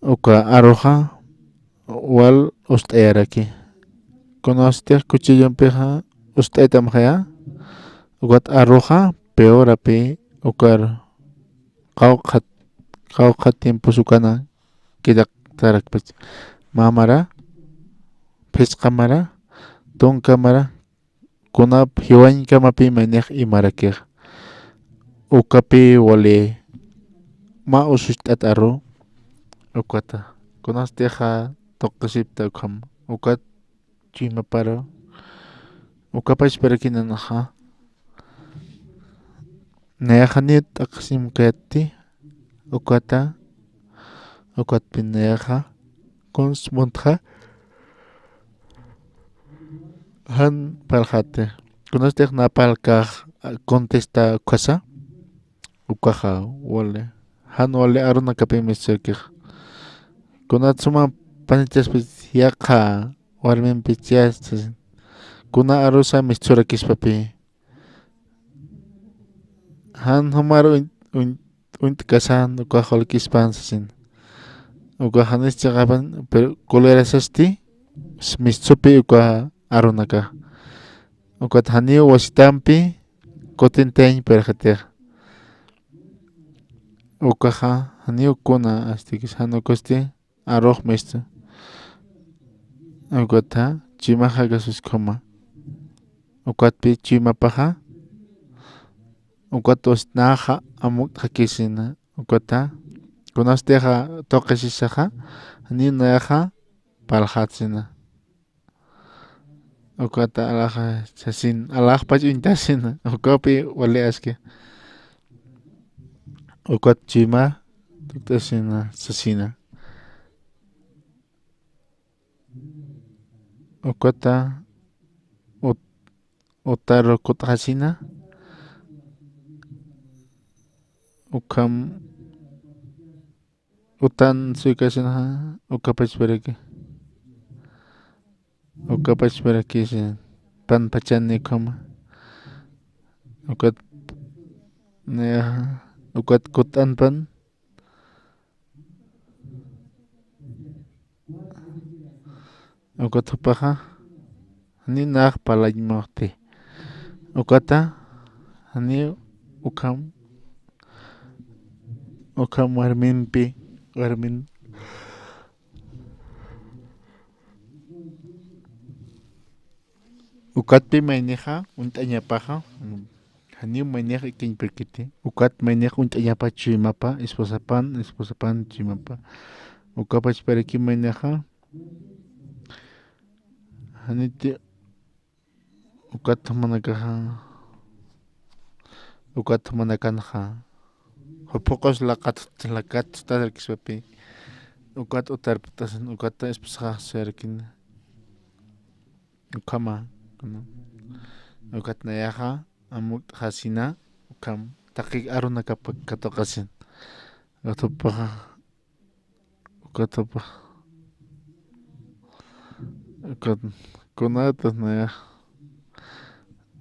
Uka aruxa wal ust'ayaraki. Kunasatix kuchillompixa ust'aytamxaya, ukat aruxa peorapi ukar qawqhat, qawqhat tiempos ukana kidaqtarakpach. Mä mara, phisqa mara, tunka mara, kunap jiwañkamapi maynix imarakix. Ukapi wali mä usucht'at aru, ukata. Kunasatixa tuqisipta ukham, ukat chuymaparu, uka pachparaki nanakaxa. Nayaxa janiw t'aqhisimkayätti, ukata, ukatpin nayaxa kuns muntxa jan parlxäti. Kunasatix nä parlkax contesta ukhasa, ukaxa wali, jan wali arunakapï mistsurakix. Kunat suma panichaspis yaqha warmimpis chayasti, kuna arusa mistsurakispapi. Jan jumar uñ-, uñ-, uñt'kasan ukax walkispan sasin. Ukax janis chiqapan, pero colerasasti, mistsupi uka arunakax. Ukat janiw wasitampi kutintañ purxitix. Ukaxa janiw kuna astikis jan ukasti arux mistu. Ukata chuymaxa kasuskhuma. Ukatpi chuymapaxa, ukat wasitanxa amukt'xakisina. Ukata kunasatixa tuqisisaxa, janiw nayaxa parlxätsina. Ukata alaxa sasin, alaxpach uñtasina, ukapi wali aski. Ukat chuyma tukt'asina sasina. Ukata ut-, utar kut'xasina. Ukham utan suykasinxa, uka pachparaki. Uka pachparaki, si, panpachan ukhama. Ukat, nayaxa, ukat kut'anpan. Ukat jupaxa, janiw nax parlañ muxti. Ukata, janiw ukham, ukham warmimpi, warmin. Ukatpi maynixa, uñt'añapaxa, janiw maynix ikiñ purkiti, ukat maynix uñt'añapa chuymapa, esposapan, esposapan chuymapa. Uka pachparaki maynixa, janiti ukat jumanakaxa, ukat jumanakanxa, juphuqus laqat, laqat tasarkispapi, ukat utarptasin, ukat esposaxa sarakina. Ukhama, ukat nayaxa, amukt'xasina, ukham, taqi arunakap katuqasin. Ukat jupaxa, ukat jupaxa, ukat, kunata nayax,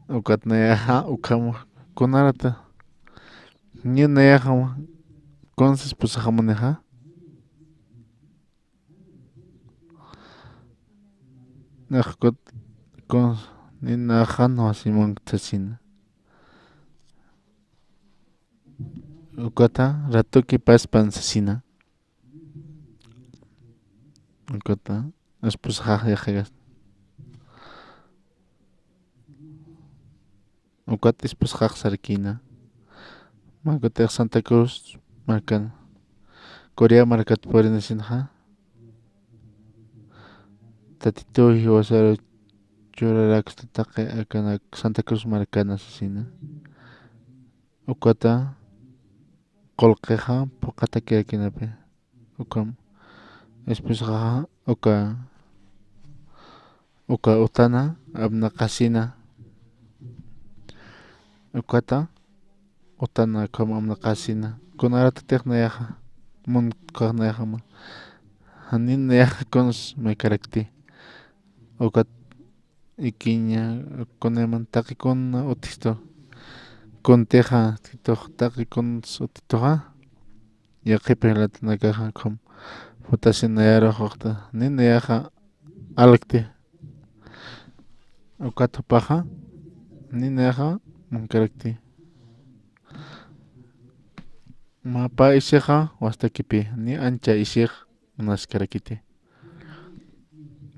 ukat nayaxa, ukhama, kunarata, ni nayaxama, kunsa esposaxa munixa. Nax ukat, kun, ni naxan wasiman sasina. Ukata, ratuki paspan sasina. Ukata, esposaxax yaqhikas. Ukat esposaxax sarkina. Mä kutix Santa Cruz markan, Corea markat purinasinxa, Tatituw jiwasaru churaraksta taqi akanak Santa Cruz markana sasina. Ukata, qullqixa phuqhatakirakinapi. Ukham, esposaxa uka, uka utana apnaqasina. Ukata, utana ukham apnaqasina. Kunaratatix nayaxa, munkhax nayaxama. Janiw nayaxa kuns maykarakti. Ukat ikiña, kunayman taqi kun utjistu. Kuntixa, utjitux taqi kuns utjituxa. Yaqhipa jilatanakaxa ukham putasin nayarux waqta, ni nayaxa alkti. Ukat jupaxa, ni nayaxa munkarakti. Mä pä isixa wastakipi, ni ancha isix munaskarakiti.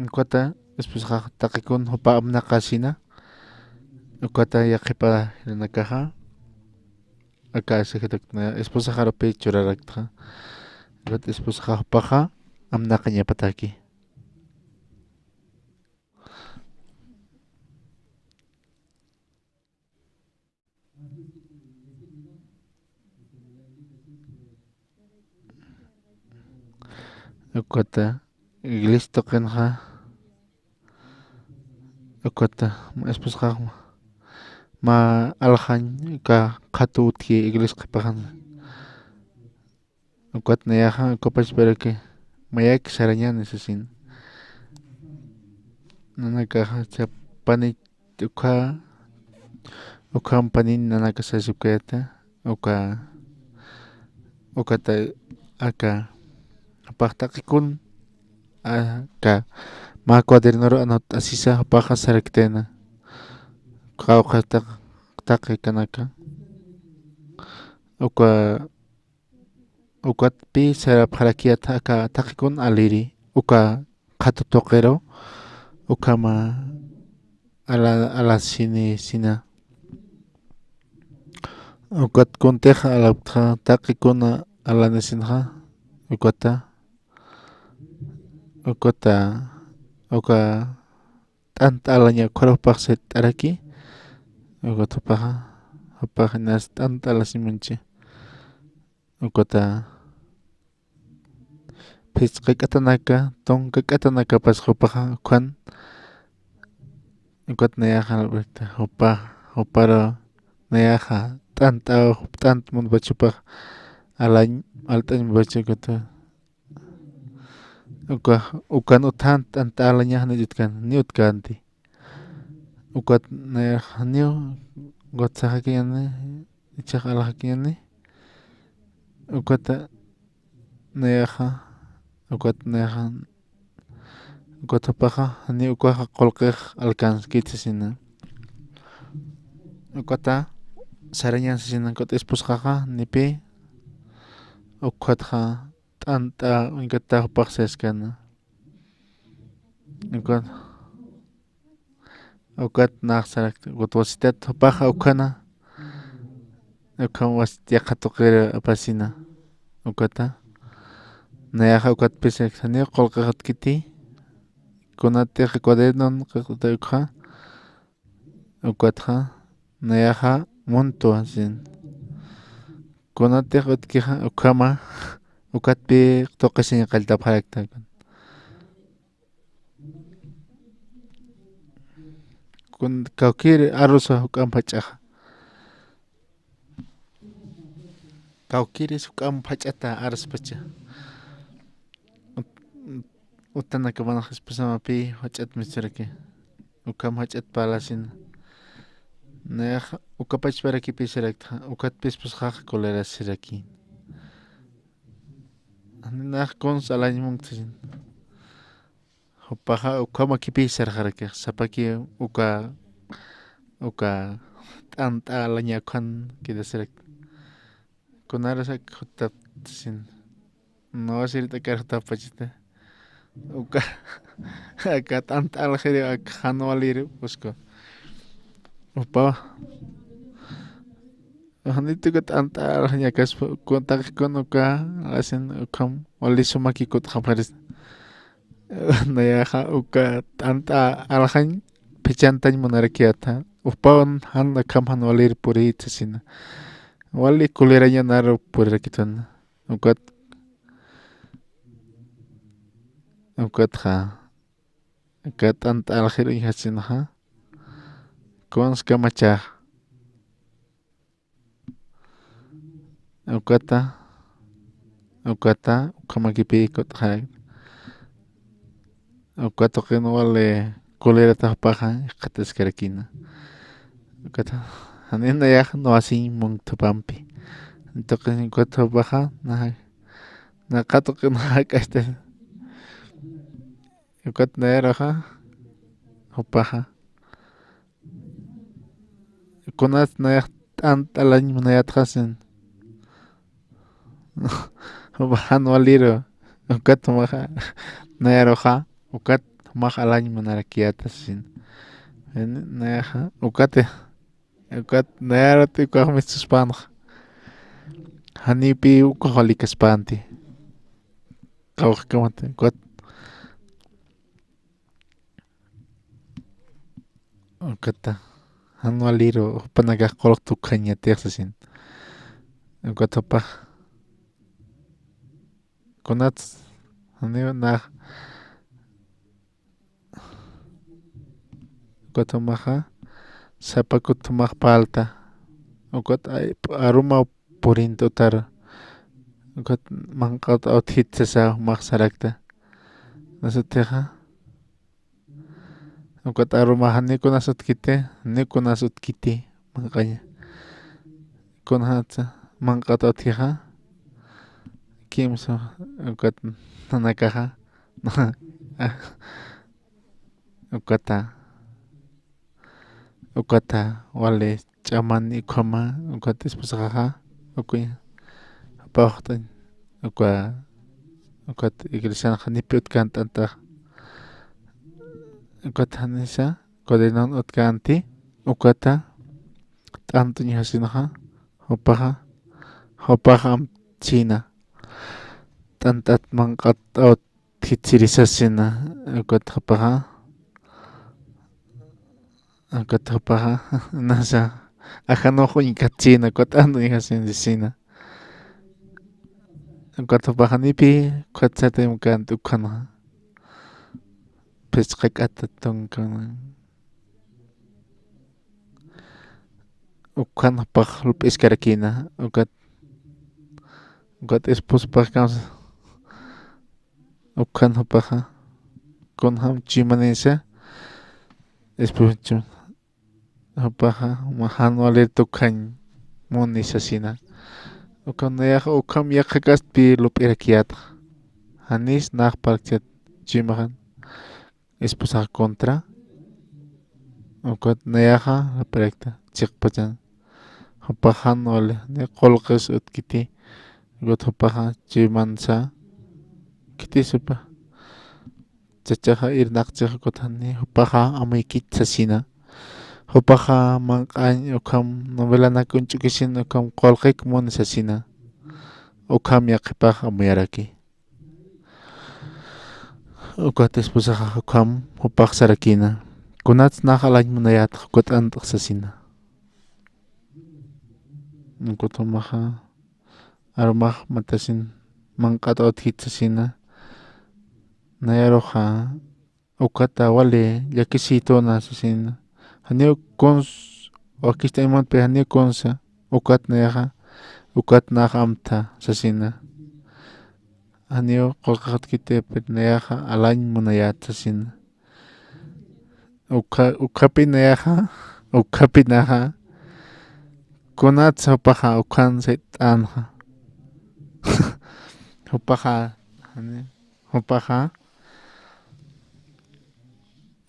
Ukata, esposaxa taqi kun jupa apnaqasina. Ukata, yaqhipa jilanakaxa, aka asijituktana esposaxarupi churaraktxa. Ukat esposaxa jupaxa apnaqañapataki. Ukata, iglesia tuqinxa, ukata, mä esposaxa, mä aljañ, aka qhatu utji iglesia qhipaxan. Ukat nayaxa, uka pachparaki, mayaki sarañäni sasin. Nanakaxa, cha pani, ukha, ukham panin nanaka sasipkayäta, uka, ukata, aka, jupax taqi kun, aka, mä cuadernoru anot'asisa, jupaxa saraktayna. Qawqha taq-, taqi kanaka. Uka, Ukatpï sarapxarakiyät aka taqi kun aliri, uka qhatu tuqiru, ukhama ala-, alasinisina. Ukat kuntix alapktxa taqi kun alanisinxa, ukata, ukata, uka t'ant'alaña ukhar jupax sirt'araki, ukat jupaxa, jupax inas t'ant'alasimunchi. Ukata, phisqa k'atanaka, tunka k'atanakapas jupaxa ukhan, ukat nayaxa, jupa, juparu nayaxa, t'ant'a, t'ant munpach jupax, alañ, alt'añ munpach ukata. Uka, ukan utjant, t'ant'alañax ni utkan, ni utkanti. Ukat nayax janiw, ukat saxakiñäni, ichhax alaxakiñäni. Ukata nayaxa, ukat nayaxa, ukat jupaxa, janiw ukaxa qullqix alcanzkit sasina. Ukata sarañän sasina, ukat esposaxa, nipï, ukatxa, t'ant'a, uñkata jupax saskana. Ukat, ukat nax sarakta, ukat wasitat jupaxa ukhana, ukham wasit yaqha tuqir apasina, ukata. Nayaxa ukat pisa, janiw qullqix utkiti, kunatix cuadernon qillqt'ata ukxa, ukatxa, nayaxa, muntwa, sin. Kunatix utkixa, ukhama, ukatpï tuqisiñ qalltapxarakta. Kun, kawkïr arusa juk'amp jach'axa. Kawkiris juk'amp jach'ata arspacha. Ut-, utanakamanx esposamapï jach'at misturaki. Ukham jach'at parlasina. Nayax ukapachparakipï saraktxa, ukatpï esposax colerasiraki. Nax kuns alañ munktsin. Jupaxa ukhamakipï sarxarakix, sapaki uka, uka t'ant'a alaña ukhan quedasirakta. Kunaras ak jutaptsin. No, sirt'akar jutapachita. Uka, aka t'ant'a aljiri ak jan walir, busco. Jupa. Janit uka t'ant'a aljañakas, kun taqi kun uka, asin ukham, wali sumaki kutxapxaris. Nayaxa uka t'ant'a aljañ, phichantañ munarakiyäta. Jupawan jan akham jan walir purït sasina. Wali colerañanar purirakitun. Ukat, ukatxa. Uka t'ant'a aljir uñjasinxa. Kuns kamachax. Ukata, ukata, ukhamakipï kutxa. Uka tuqin wali colerata jupaxa, jikxataskarakina. Ukata, janiw nayax nuwasiñ munkt jupampi. Tuqin ukat jupaxa, na, naqa tuqin jak'asta. Ukat nayaruxa, jupaxa. Kunats nayax t'ant'a alañ munayätxa sin. Jupax jan waliru. Ukat jumaxa nayaruxa. Ukat jumax alañ munarakiyäta sin. Nayaxa. Ukati. Ukat nayaruti ukax mistuspänxa. Janipï ukax walikaspänti. Qawqhakamati. Ukat. Ukata, jan waliru, jupanakax qullq tukjañ yatix sasin. Ukat jupax. Kunats, janiw nax. Ukat jumaxa, sapa kut jumax parlta. Ukat ay, aruma purint'utar. Ukat manq'at utjit sasa jumax sarakta. Nasutixa. Ukat arumaxa janiw kunas utkiti, janiw kunas utkiti, manq'aña. Kunatsa, manq'at utjixa. Kimsa, ukat nanakaxa. Ukata. Ukata, wali ch'aman ukhama, ukat esposaxa, uka, jupax t'an, uka, ukat iglesian janipï utkan t'ant'a. Ukat janisa, codenon utkanti, ukata, t'ant'uñ sasinxa, jupaxa, jupax amtchina, t'ant'at manq'at utjitsiri sasina, ukat jupaxa, ukat jupaxa, nasa, ajanux uñkatchina, ukat t'ant'uñ sasin sasina. Ukat jupaxa janipï, ukat sataymkant ukhanxa. Phisqa k'ata tunkan. Ukhan jupax lup'iskarakina, ukat, ukat esposapax kamsa, ukhan jupaxa, kunjam chuymanisa, esposa chuy, jupaxa, mä jan walir tukjañ muni sasina. Ukat nayax ukham yaqhakastpï lup'irakiyätxa. Janis nax parlt'at chuymaxan. Esposax contra. Ukat nayaxa, lup'irakta, chiqpachan. Jupax jan wali, ni qullqis utkiti. Ukat jupaxa, chuymansa. Khitis jupa. Chachaxa irnaqchix ukat jani, jupaxa amuykit sasina. Jupaxa manq'añ ukham, novelanak uñch'ukisin ukham qullqik muni sasina. Ukham yaqhipax amuyaraki. Ukat esposaxa ukham jupax sarakina. Kunats nax alañ munayät, ukat t'ant'x sasina. Ukat jumaxa, arumax matasin, manq'at utjit sasina. Nayaruxa, ukata wali, llakisïtuna sasina. Janiw kuns, wakist'añamantpï janiw kunsa, ukat nayaxa, ukat nax amtha sasina. Janiw qullqixatkiti, pero nayaxa alañ munayät sasina. Ukha, ukhapi nayaxa, ukhapi naxa, kunatsa jupaxa ukhan sayt'änxa. Jupaxa, jani, jupaxa,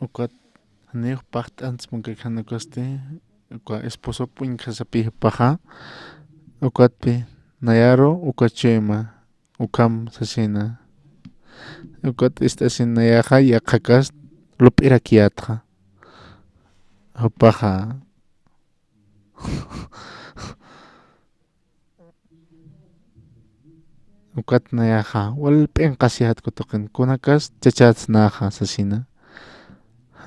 ukat, jani, jupax t'antsmunkakxan ukasti, uka esposop uñjasapï jupaxa, ukatpï, nayaru, uka chuyma, ukham sasina. Ukat ist'asin nayaxa yaqhakas lup'irakiyätxa. Jupaxa. Ukat nayaxa wal p'inqasiyät kutuqin. Kunakas chachätsnaxa sasina.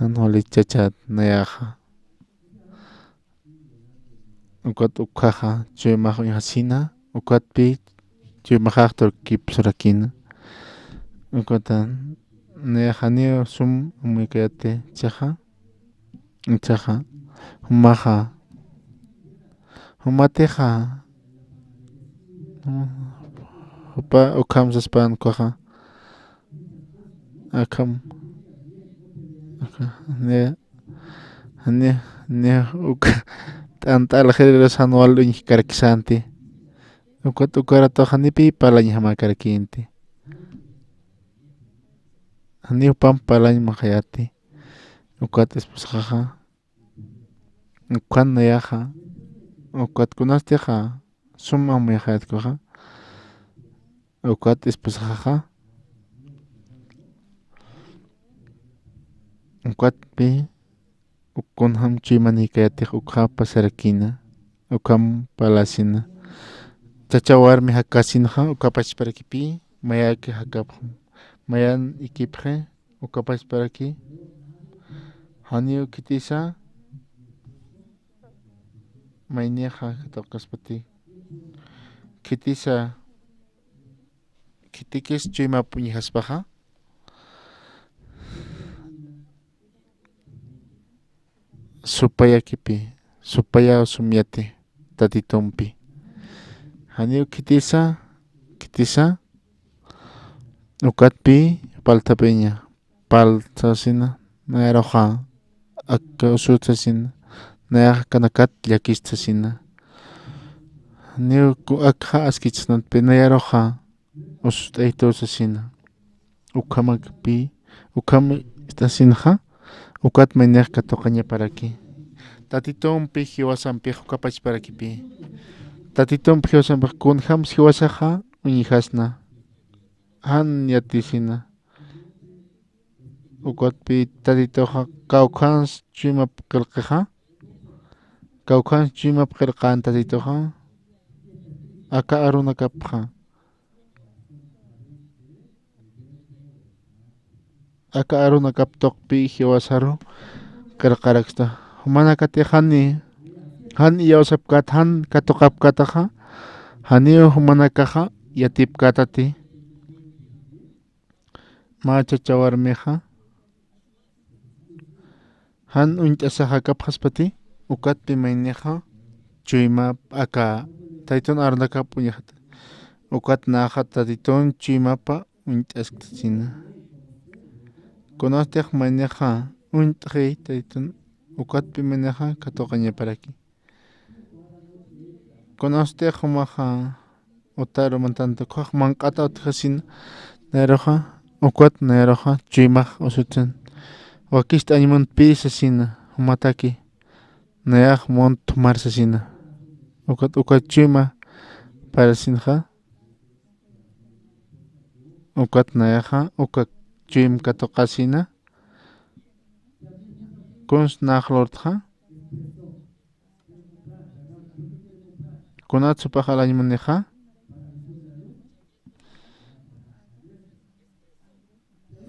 Jan wali chachät nayaxa. Ukat ukhaxa chuymax uñjasina, ukatpï chuymaxax turkipsurakina. Ukatan nayax janiw sum amuyakayäti, jichhaxa, jichhaxa, jumaxa, jumatixa, jupa ukham saspan ukhaxa, akham, akha, ne, ne, ne, uk, t'ant'al jirirus jan wal uñjkarakisänti. Ukat uka ratoxa janipï parlañjamäkarakïnti. Janiw pamp parlañmaxayäti. Ukat esposaxa, ukan nayaxa, ukat kunastixa sum amuyxayät ukhaxa, ukat esposaxa, ukatpï, kunjam chuymanïkayätix ukxa pasarakïna, ukham parlasina. Chacha warmi jakasinxa, uka pachparakipï, mayaki jakapxi, mayan ikipxi, uka pachparaki, janiw khitisa, maynixa katuqkaspati, khitisa, khitikis chuymap uñjaspaxa, supayakipi, supayaw sum yati Tatitumpi. Janiw khitisa, khitisa, ukatpï palthapiña, paltsasina, nayaruxa, aka usutsasina, nayax akanakat llakichsasina. Janiw ku akxa askichsnatpï, nayaruxa, usut'aytu sasina. Ukhamakpi, ukham ist'asinxa, ukat maynix katuqañaparaki. Tatitumpi jiwasampix uka pachparakipï. Tatitump jiwasampix kunjams jiwasaxa uñjasna. Jan yatisina. Ukatpï Tatituxa kawkhans chuymap qillqixa. Kawkhans chuymap qillqan Tatituxa. Aka arunakapxa. Aka arunakap tuqpi jiwasaru qillqaraksta. Jumanakatix jani, jan iyawsapkät, jan katuqapkätaxa, janiw jumanakaxa yatipkätati. Mä chacha warmixa, jan uñt'asax akapxaspati, ukatpï maynixa, chuymap aka, Tatitun arunakap uñjat, ukat naxa Tatitun chuymapa uñt'asktasina. Kunastix maynixa, uñt'xi Tatitun, ukatpï maynixa, katuqañaparaki. Kunastix jumaxa, utaru mantanti ukhax manq'ata utjasina, nayaruxa, ukat nayaruxa, chuymax usutsin. Wakist'añ muntpï sasina, jumataki, nayax munt thumar sasina. Ukat, ukat chuyma, parlasinxa, ukat nayaxa, uka chuym katuqasina, kuns nax lurtxa, kunats jupax alañ munixa,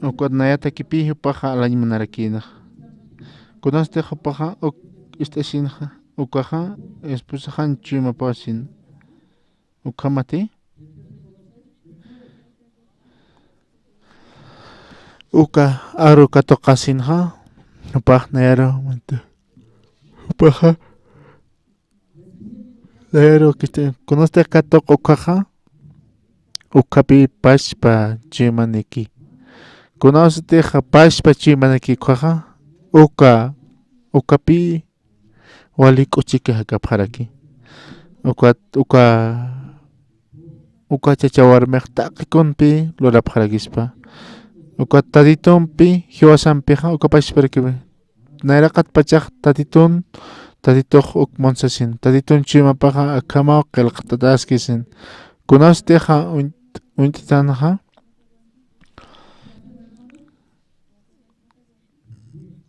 ukat nayatakipï jupaxa alañ munarakïnax. Kunastix jupaxa uk ist'asinxa, ukaxa esposaxan chuymapasin. Ukhamati. Uka aru katuqasinxa, jupax nayaru, jupaxa Pero, este, kunasti katuq ukhaxa, ukhapi pachpa chuymaniki. Kunasatix pachpa chuymaniki ukhaxa, uka, ukapi wali k'uchiki jakapxaraki. Ukat, uka, uka chacha warmix taqikunpi lurapxarakispa. Ukat Tatitumpi jiwasampixa uka pachparakipi. Nayraqatpachax Tatitun, Tatitux uk munsasin. Tatitun chuymapaxa akhamaw qillqt'ataskisin. Kunasatixa uñ-, uñt'itanxa,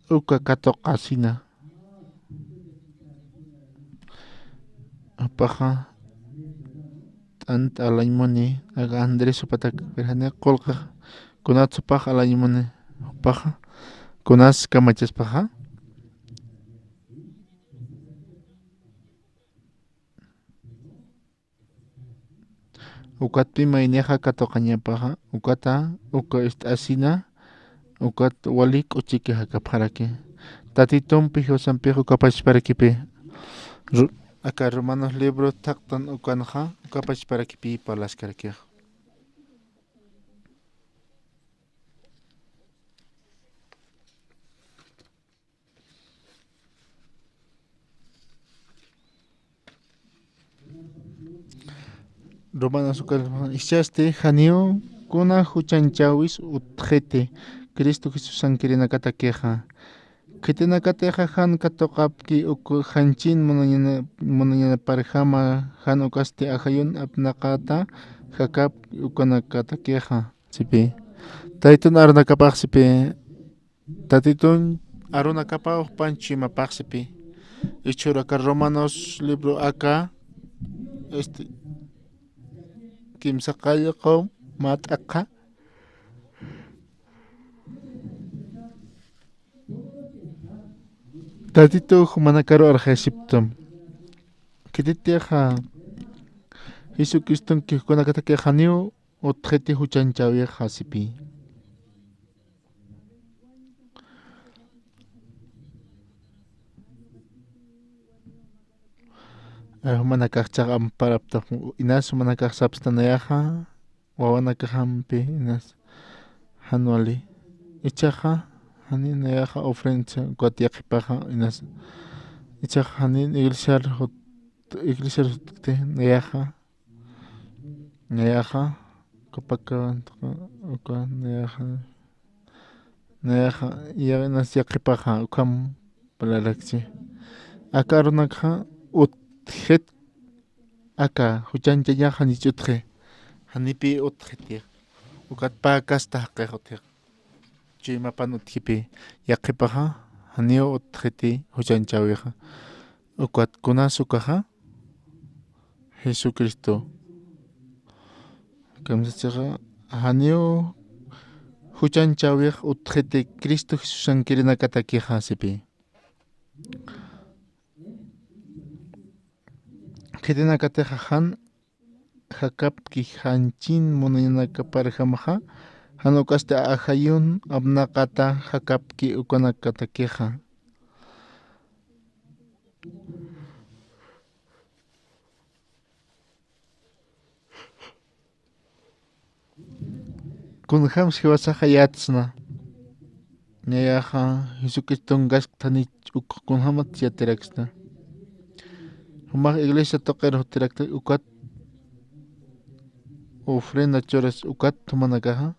uka katuqasina. Jupaxa t'ant alañ muni, aka Andrés jupatak, pero janiw qullqix, kunats jupax alañ muni, jupaxa, kunas kamachaspaxa. Ukatpi maynixa katuqañapaxa, ukata, uka ist'asina, ukat wali k'uchiki jakapxaraki. Tatitumpi jiwasampix uka pachparakipi. Ru-, aka Romanos libro thaqtan ukanxa, uka pachparakipi parlaskarakix. Romanos uka, ischasti janiw kuna juchanchäwis utjiti, Cristo Jesusankirinakatakixa. Khitinakatixa jan katuqapki uk janchin munañana-, munañanaparjama, jan ukasti ajayun apnaqata jakapki ukanakatakixa, sipi. Taytun arunakapax sipi. Tatitun arunakapaw jupan chuymapax sipi. Ichhur aka Romanos libro aka, este, kimsa qallqu mä t'aqha. Tatitu jumanakaru arxayasipxtam. Khititixa Jesucriston ukanakat janiw utjiti juchanchäwixa sipi. Ay, jumanakaxchax amparapxtam, inas jumanakax sapxta nayaxa, wawanakaxampi, inas, jan wali. Ichaxa, jani nayaxa ofrenda, ukat yaqhipaxa, inas. Ichaxa, jani iglesiar jut-, iglesiar jutkti, nayaxa. Nayaxa, Copacabana, uka, nayaxa, nayaxa, ya, inas yaqhipaxa, ukham parlarakchi. Aka arunakxa utjit, aka juchanchañax janich utji, janipi utjiti, ukat pä kasta jaqix utji. Chuymapan utjipi, yaqhipaxa, janiw utjiti juchanchäwixa. Ukat kunas ukaxa, Jesucristo. Kamsachixa, janiw juchanchäwix utjiti Cristo Jesusankirinakatakixa sipi. Khitinakatixa jan jakapki janchin munañanakaparjamaxa, jan ukasti ajayun apnaqata jakapki ukanakatakixa. Kunjams jiwasaxa yatsna. Nayaxa Jesucriston kasktanich uk kunjamat yatiraksna. Jumax iglesia tuqir jutirakta ukat ofrenda churas ukat jumanakaxa.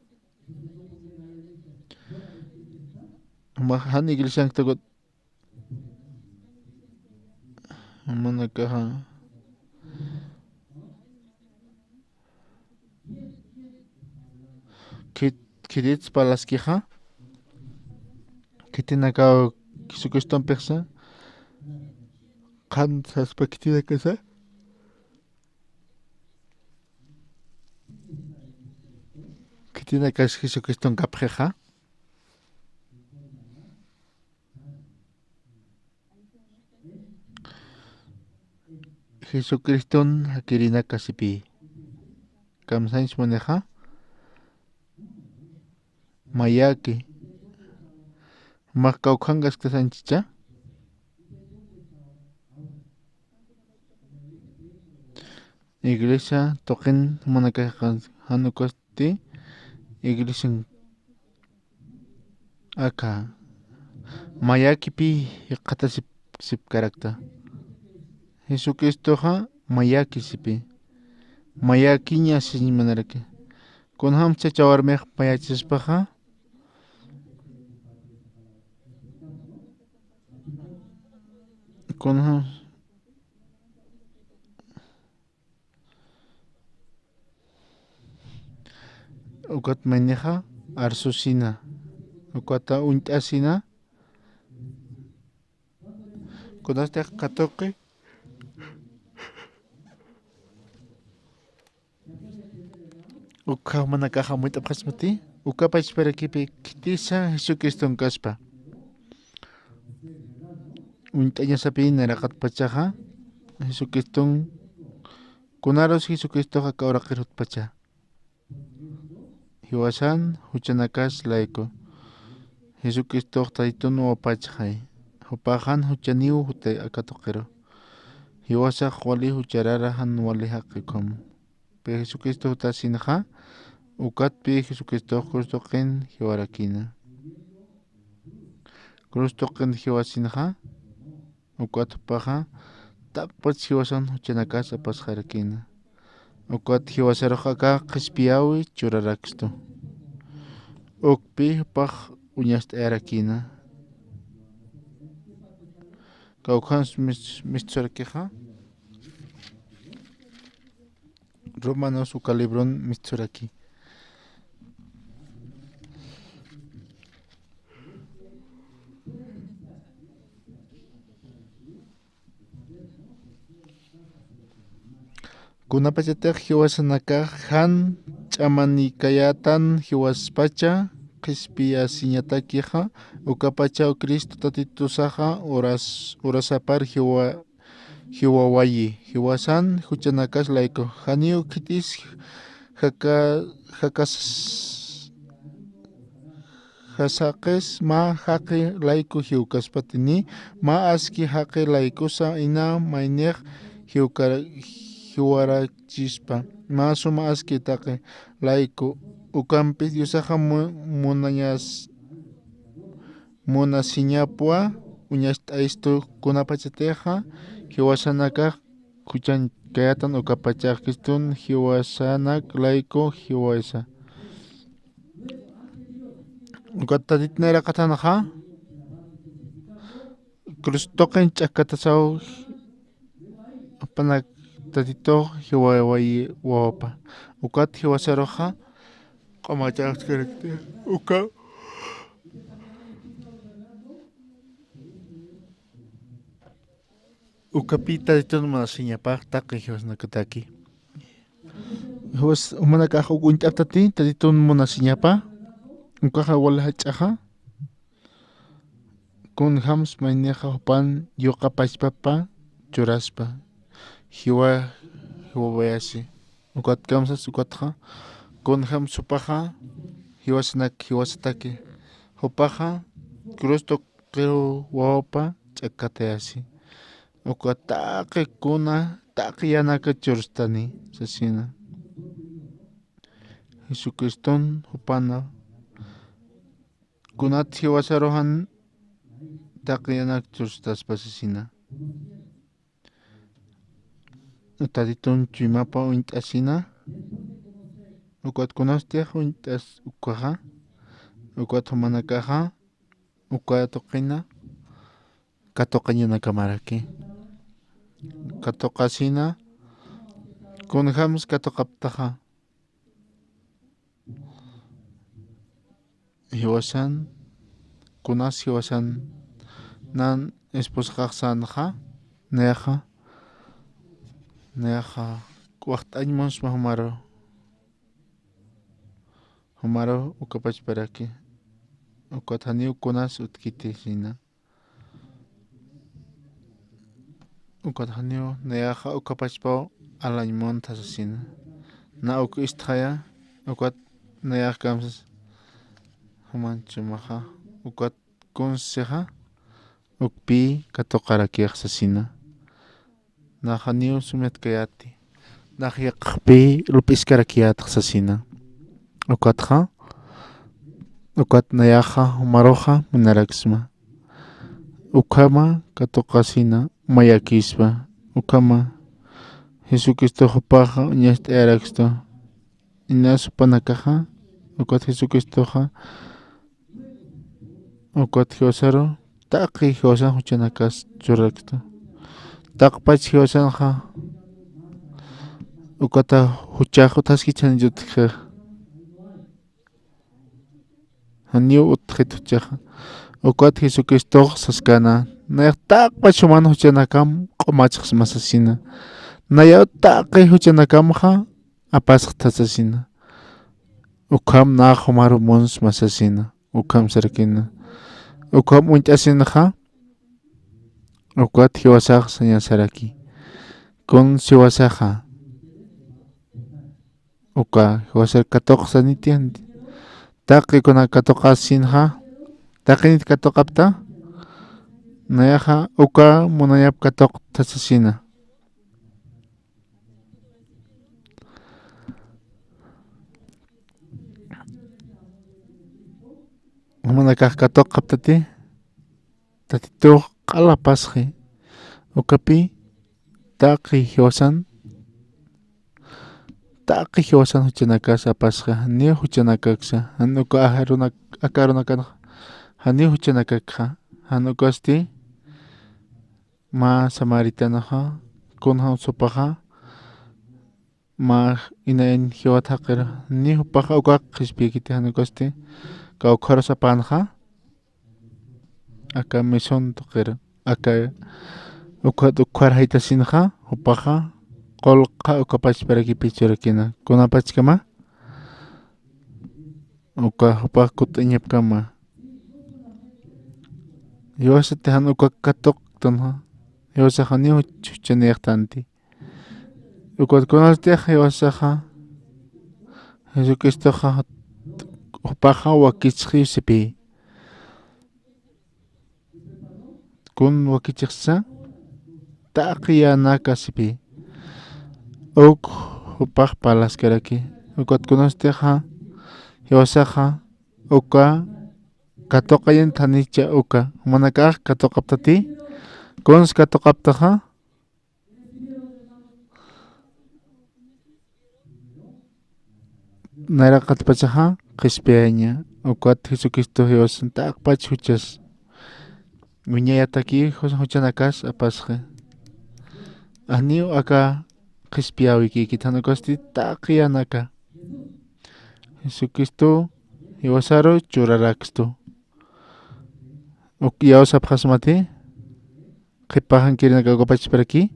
Jumax jan iglesiankta ukat Jumanakaxa. Khit-, khitits parlaskixa. Khitinakaw Jesucristompixsa. Qhan saspa khitinakasa. Khitinakas Jesucriston kapxixa. Jesucriston jakirinaka sipi. Kamsañs munixa. Mayaki. Mak kawkhankaskasanchicha. Iglesia tuqin jumanakax jan ukasti iglesian aka mayäkipi jikxatasipkarakta. Jesucristoxa mayäki sipi. Mayäkiña siñ munaraki. Kunjamsa chawar warmix mayächispaxa, kunjam ukat maynixa arsusina, ukata uñt'asina, kunastix katuqi, ukxa jumanakaxa amuyt'apxasmati, uka pachparakipi khitisa Jesucriston kaspa. Uñt'añasapi nayraqatpachaxa, Jesucriston, kunarus Jesucristox aka uraqir jutpacha. Jiwasan juchanakas layku. Jesucristox Tatitun wawapachxay. Jupax jan juchaniw jutay aka tuqiru. Jiwasax wali jucharara jan wali jaqi ukham. Pï Jesucristo jutasinxa, ukatpï Jesucristox cruz tuqin jiwarakïna. Cruz tuqin jiwasinxa, ukat jupaxa taqpach jiwasan juchanakas apasxarakïna. Ukat jiwasarux aka qhispiyäwi churarakstu. Ukpï jupax uñast'ayarakïna. Kawkhans mis-, mistxurakixa. Romanos uka libron mistxuraki. Kunapachatix jiwasanakax jan ch'amanikayätan jiwaspacha qhispiyasiñatakixa, ukapachaw Cristo Tatitusaxa uras-, urasapar jiwa-, jiwawayi, jiwasan juchanakas layku, janiw khitis jaka-, jakas-, jasaqis mä jaqi layku jiwkaspati, ni mä aski jaqi laykusa ina maynix jiwkara-, jiwarachispa, mä suma aski taqi layku, ukampis Diosaxa mu-, munañas-, munasiñapwa uñast'aystu kunapachatixa jiwasanakax juchankayätan ukapachax Cristun jiwasanak layku jiwaysa. Ukat Tatit nayraqatanxa, cruz tuqin ch'akkatasaw jupanak Tatitux jiwawayi wawapa. Ukat jiwasaruxa q'umachaxkarakti. Uka Ukapï Tatitun munasiñapax taqi jiwasanakataki. Jiwas-, jumanakax uk uñt'aptati Tatitun munasiñapa. Ukaxa wali jach'axa. Kunjams maynixa jupan yuqa pachpapa churaspa. Jiwa, jiwawayasi. Ukat kamsas ukatxa, kunjams jupaxa jiwasanak jiwasataki. Jupaxa cruz tuqiru wawapa ch'akkatayasi. Ukat taqi kuna, taqi yanaka churstani, sasina. Jesucriston jupana, kunat jiwasaru jan taqi yanak churstaspa sasina. Tatitun chuymapa uñt'asina, ukat kunastix uñt'as ukaxa, ukat jumanakaxa, uka tuqina, katuqañanakamaraki. Katuqasina, kunjams katuqaptaxa. Jiwasan, kunas jiwasan, nan esposaxax sänxa, nayaxa, nayaxa, waxt'añ munsma jumaru, jumaru uka pachparaki, ukat janiw kunas utjkiti sina. Ukat janiw nayaxa uka pachpaw alañ muntha sasina. Na uk istxaya, ukat nayax kamsas juman chumaxa, ukat kunsixa, ukpï katuqarakix sasina. Na janiw sumitkayäti. Nax yaqxpi lup'iskarakiyätxa sasina. Ukatxa, ukat nayaxa jumaruxa munaraksma. Ukhama katuqasina mayakispa. Ukhama Jesucristo jupaxa uñast'ayarakstu. Inas jupanakaxa, ukat Jesucristoxa, ukat jiwasaru, taqi jiwasan juchanakas churarakstu. Taqpach jiwasanxa, ukata juchax utjaskich janiw utjix. Janiw utjit juchaxa. Ukat Jesucristox saskana. Nayax taqpach juman juchanakam q'umachxsma sasina. Nayaw taqi juchanakamxa apasxta sasina. Ukham nax jumaru munsma sasina. Ukham sarakina. Ukham uñt'asinxa. Ukat jiwasax sañasaraki. Kuns jiwasaxa. Uka jiwasar katuqsaniti. Taqi kuna katuqasinxa. Taqinit katuqapta. Nayaxa uka munayap katuqta sasina. Jumanakax katuqaptati, Tatitux q'ala apasxi. Ukapi taqi jiwasan, taqi jiwasan juchanakas apasxi, janiw juchanakaksa, jan uka ajaruna-, aka arunakanxa, janiw juchanakakxa, jan ukasti, mä samaritanaxa, kunjams jupaxa, mä inayañ jiwat jaqir, ni jupaxa uka qhispiyakiti jan ukasti, kawkharus apanxa, aka mesón tuqir, aka ukat ukhar jaytasinxa, jupaxa, qulqha uka pachparakipï churakina, kunapachkama, uka jupax kut'añapkama. Jiwasati jan uka katuqtanxa, jiwasaxa ni juch-, juchanïxtanti. Ukat kunatix jiwasaxa, Jesucristoxa, jupaxa wakichxi sipï. Kun wakichixsa, taqi yänaka sipï. Uk jupax parlaskaraki. Ukat kunatix jiwasaxa, uka katuqañan janicha uka. Jumanakax katuqaptati. Kuns katuqaptaxa. Nayraqatpachaxa qhispiyaña, ukat Jesucristo jiwasan taqpach juchas. Wiñayataki juchanakas apasxi. Janiw aka qhispiyäwikïkit jan ukasti taqi yänaka. Jesucristo jiwasaru churarakstu. Uk iyawsapxasmati. Qhipa jankirinaka ukapachparaki.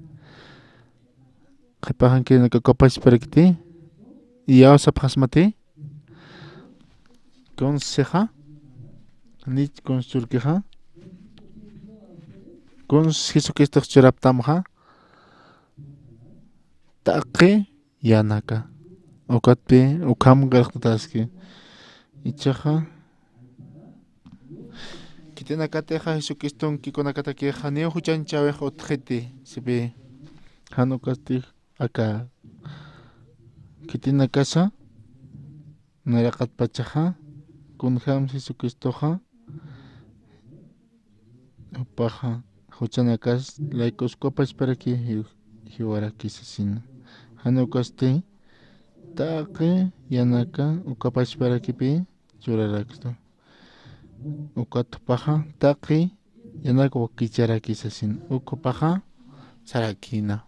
Qhipa jankirinaka ukapachparakiti. Iyawsapxasmati. Kunsixa. Nich kuns churkixa. Kuns Jesucristox churaptamxa. Taqi yänaka. Ukatpï, ukham qillqtataski. Ichaxa, khitinakatixa Jesucriston kikunakatakix janiw juchanchäwix utjiti, sipï. Jan ukasti aka khitinakasa, nayraqatpachaxa, kunjams Jesucristoxa, jupaxa, juchanakas laykus ukapachparaki ji-, jiwaraki sasina. Jan ukasti, taqi yänaka ukapachparakipï churarakstu. Ukat jupaxa, taqi yänaka wakicharaki sasina. Uk jupaxa, sarakïna.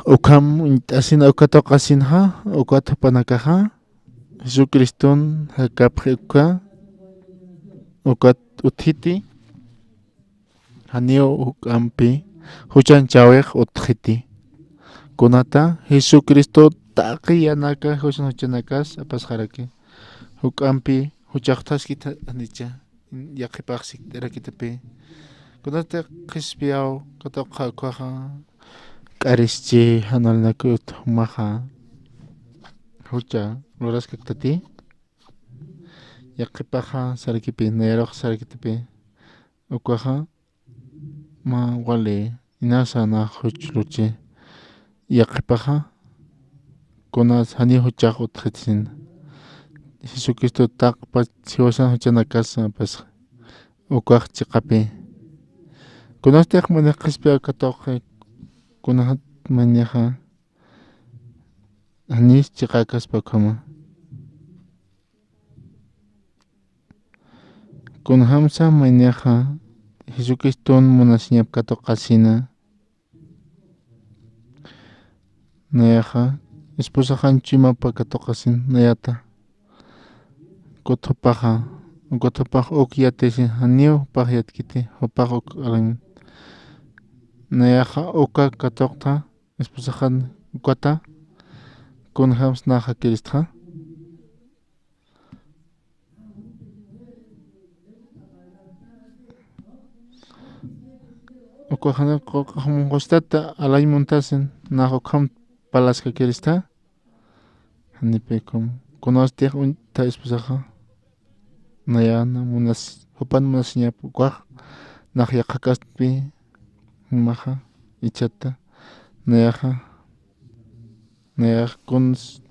Ukham uñt'asina, uka katuqasinxa, ukat jupanakaxa, Jesucriston jakapxi uka, ukat utjiti, janiw juk'ampi juchanchäwix utjiti. Kunata Jesucristo taqi yänaka jusan juchanakas apasxaraki. Juk'ampi juchax utjaskit janicha. Yaqhipax sikt'arakitapï. Kunatix qhispiyaw katuqxa ukaxa, k'arischi jan ulinakut jumaxa jucha luraskaktati. Yaqhipaxa sarakipï, nayarux sarakitapï. Ukaxa, mä wali, inasa nax juch luchi. yaqhipaxa, kunas janiw juchax utjitsina. Jesucristo taqpach jiwasan juchanakasa, pues, ukax chiqapi. Kunastix maynixa qhispiw katuqi, kunjat maynixa janis chiqakaspa ukhama. Kunjamsa maynixa Jesucriston munasiñap katuqasina. Nayaxa esposaxan chuymapa katuqasin nayata. Ukat jupaxa, ukat jupax uk yatisin, janiw jupax yatkiti, jupax uk alañ. Nayaxa uka katuqta, esposaxan ukata, kunjams nax jakiristxa. Ukax jani qu-, qu-, qustata alañ muntasin, nax ukham parlaskakirista. Janipi ukham, kunastix uñta esposaxa. Nayana munas-, jupan munasiñap ukax, nax yaqhakaspi, jumaxa, ichata, nayaxa, nayax kuns-,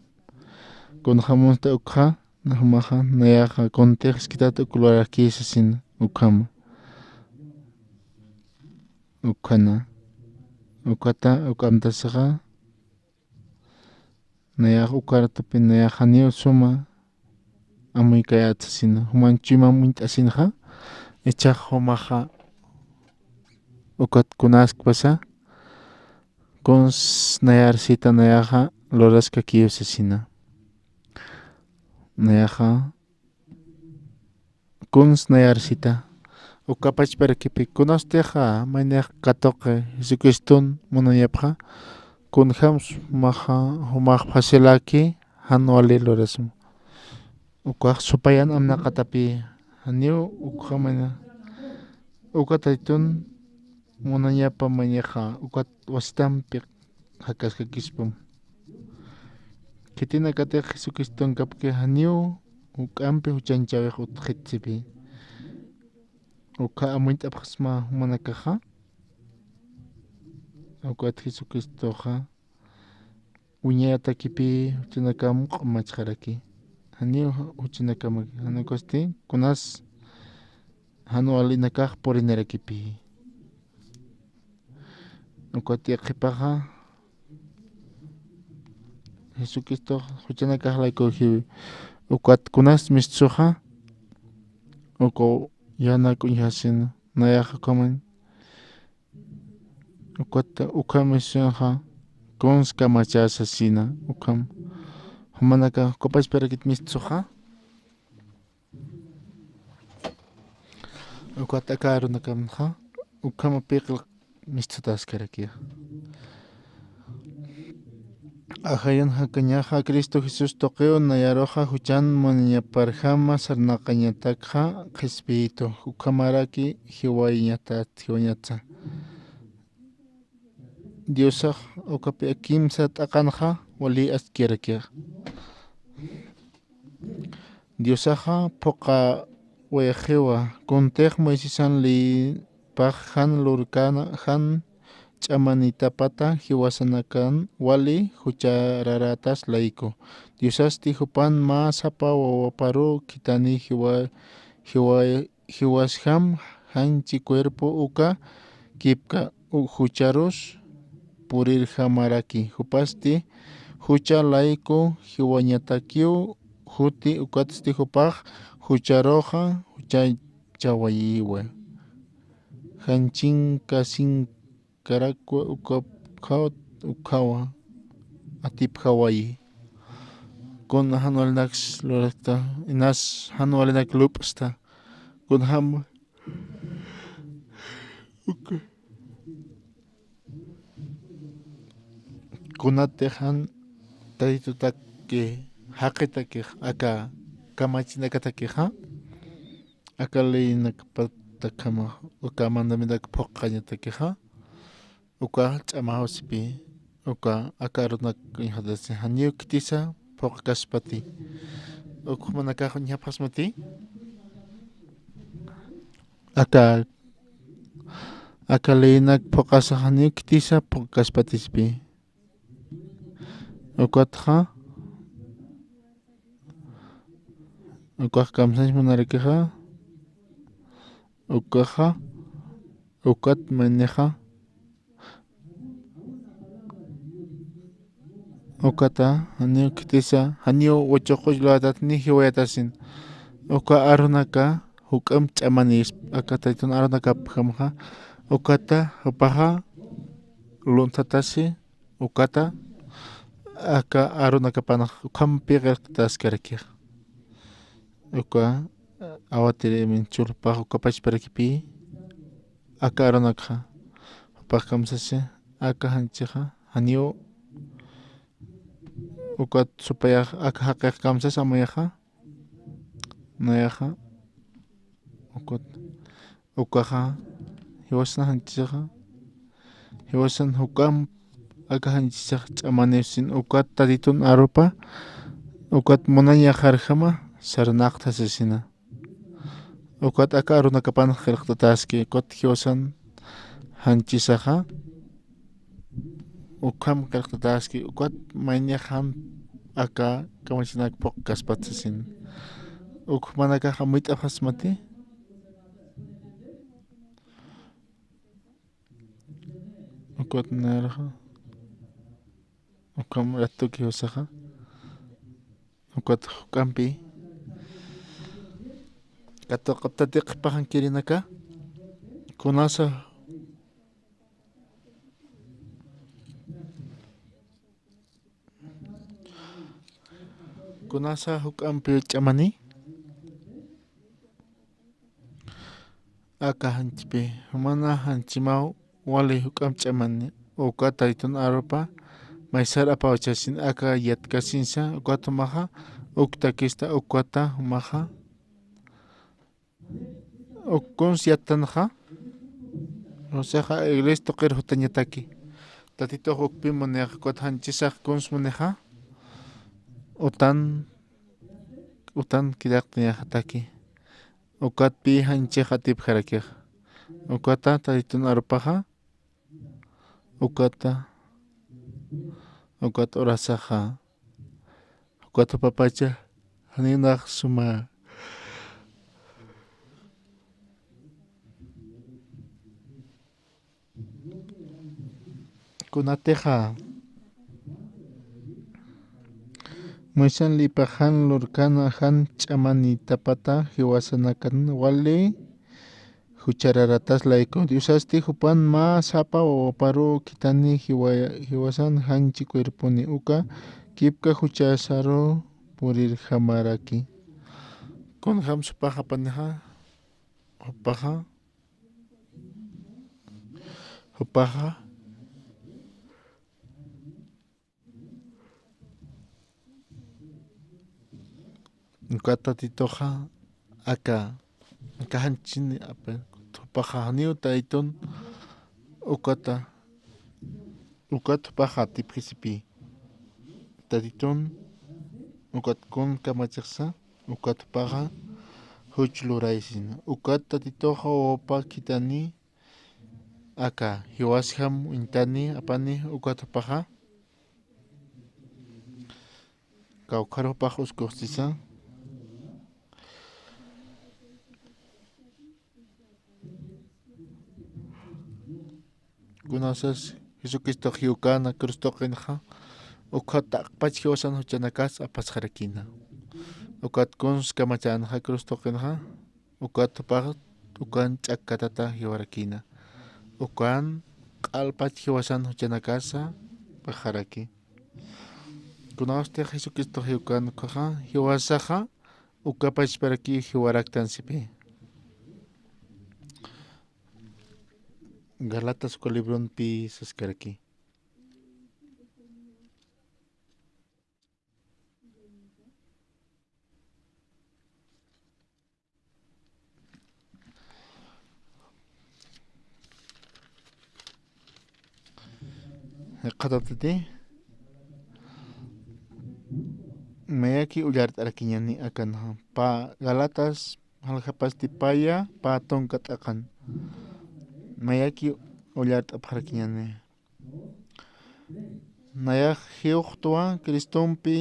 kunjamunsta ukxa, na jumaxa, nayaxa kuntix iskhitat uk lugarakï sasina, ukhama. Ukhana. Ukata, uk amtasixa, nayax uk aratupi, nayax janiw suma amuykayät sasina. Juman chuymam uñt'asinxa, ichhax jumaxa, ukat kunaskpasa, kuns nayar sita nayaxa luraskakï sasina. Nayaxa, kuns nayar sita. Uka pachparakipï, kunastix maynix katuqi Jesucriston munañapxa, kunjams jumaxa, jumax facilakï, jan wali lurasma. Ukax supayan amnaqatapï, janiw ukxamana. Uka Taytun munañapa maynixa, ukat wasitampi jakaskakispam. Khitinakatix Jesucristonkapki janiw juk'ampi juchañchawix utjitsipï. Ukxa amuñt'apxsma jumanakaxa. Ukat Jesucristoxa wiñayatakipï juchanakam q'umachxaraki. Janiw juchanakamaki, jan ukasti kunas jan walinakax purinarakipï. Ukat yaqhipaxa, Jesucristox juchanakax laykuw jiwi. Ukat kunas mistsuxa, ukaw yänak uñjasina, nayax ukhamañ. Ukat ukham mistunxa, kuns kamachä sasina, ukham. Jumanakax uka pachparakit mistsuxa. Ukat aka arunakamxa, ukham piql mistsutaskarakixa. Ajayun jakañaxa Cristo Jesús tuqiw nayaruxa juchan munañaparjama sarnaqañatakxa qhispiyitu, ukhamaraki jiwayañatat, jiwayañatsa. Diosax ukapi kimsa t'aqanxa wali askirakixa. Diosaxa phuqawayxiwa, kuntix Moisesan leyipax jan lurkana, jan ch'amanitapata jiwasanakan wali juchararätas layku. Diosasti jupan mä sapa wawaparu khithani jiwa-, jiwa-, jiwasjam janchi cuerpo uka kipka u-, jucharus purirjamaraki. Jupasti jucha layku jiwañatakiw juti, ukatsti jupax jucharuxa juchachawayiwa. Janchinkasinkarakwa ukapkhaw ukhawa atipjawayi. Kun jan walinaks lurasta, inas jan walinak lup'sta. Kunjam, kunatix jan Taytutaki jaqitakix aka kamachinakatakixa, aka leyinak patakhama, aka mandamientonak phuqañatakixa, uka ch'amaw sipi, uka aka arunak uñjatasi, janiw khitisa phuqkaspati. Uk jumanakax uñjapxasmati. Aka, aka leyinak phuqasa janiw khitisa phuqkaspati sipi. Ukatxa, ukax kamsañ munarakixa, ukaxa, ukat maynixa, ukata, janiw khitisa, janiw wachuqux luratat ni jiwayatasin. Uka arunaka, juk'amp ch'amanïs, aka Taytun arunakapjamxa, ukata, jupaxa, lunthatasi, ukata, aka arunakapanx, ukhampi qillqtataskarakixa. Uka, awatirimin churpax, uka pachparakipï, aka arunakxa, jupax kamsasi, aka janchixa, janiw, ukat supayax, aka jaqix kamsas amayaxa, nayaxa, ukat, ukaxa, jiwasan janchixa, jiwasan juk'amp aka janchisax ch'amanïsin, ukat Tatitun arupa, ukat munañaxarjama, sarnaqtasisina. Ukat aka arunakapan qillqtataski, ukat jiwasan janchisaxa, ukham qillqtataski, ukat maynixa jan aka kamachinak phuqkaspat sasin. Ukhamanakax amuyt'apxasmati. Ukat nayraxa. Ukham ratuki usaxa. Ukat juk'ampi. Katuqaptati qhipaxankirinaka. Kunasa. Kunasa juk'ampi ch'amani. Aka janchipi, jumana janchimaw wali juk'amp ch'amani, uka Taytun arupa, maysar apawchasin aka yatkasinsa, ukat jumaxa, uktakista, ukata jumaxa, uk kuns yattanxa, usaxa iglesia tuqir jutañataki, Tatitux ukpi munix, ukat janchisax kuns munixa, utan, utan kidaqtañaxataki. Ukatpï janchix atipjarakix. Ukata Tatitun arupaxa. Ukata. Ukat urasaxa. Ukat jupapacha. Janinax suma. Kunatixa. Musan lipaxan lurkana jan ch'amanitapata jiwasanakan wali juchararatas layku. Diosasti jupan mä sapa wawaparu khitani jiwa-, jiwasan janchi cuerponi uka kipka juchasaru purirjamaraki. Kunjam supaxa panixa, jupaxa, jupaxa, ukat Tatituxa aka, aka janchini, ape, jupaxa janiw Taytun, ukata, ukat jupaxa atipjisipi. Tatitun, ukat kun kamachaxsa, ukat jupaxa juch luraysina. Ukat Tatituxa wawapa khitani, aka, jiwasjam uñtani, apani, ukat jupaxa. Kawkharupax uskuxsisa. Kunasas Jesucristo jiwkana cruz tuqinxa, ukat taqpach jiwasan juchanakas apasxarakina. Ukat kuns kamachanxa cruz tuqinxa, ukat jupax, ukan ch'akkatata jiwarakina. Ukan q'alpach jiwasan juchanakasa pajaraki. Kunawsti Jesucristo jiwkan ukhaxa, jiwasaxa, uka pachparaki jiwaraktan sipi. Galatas uka libronpi saskaraki. Qhatatiti, mayaki ullart'arakiñani akanxa. Pä Galatas, jaljapasti paya, pä tunka t'aqhan. Mayaki ullart'apxarakiñani. Nayax jiwxtwa Cristompi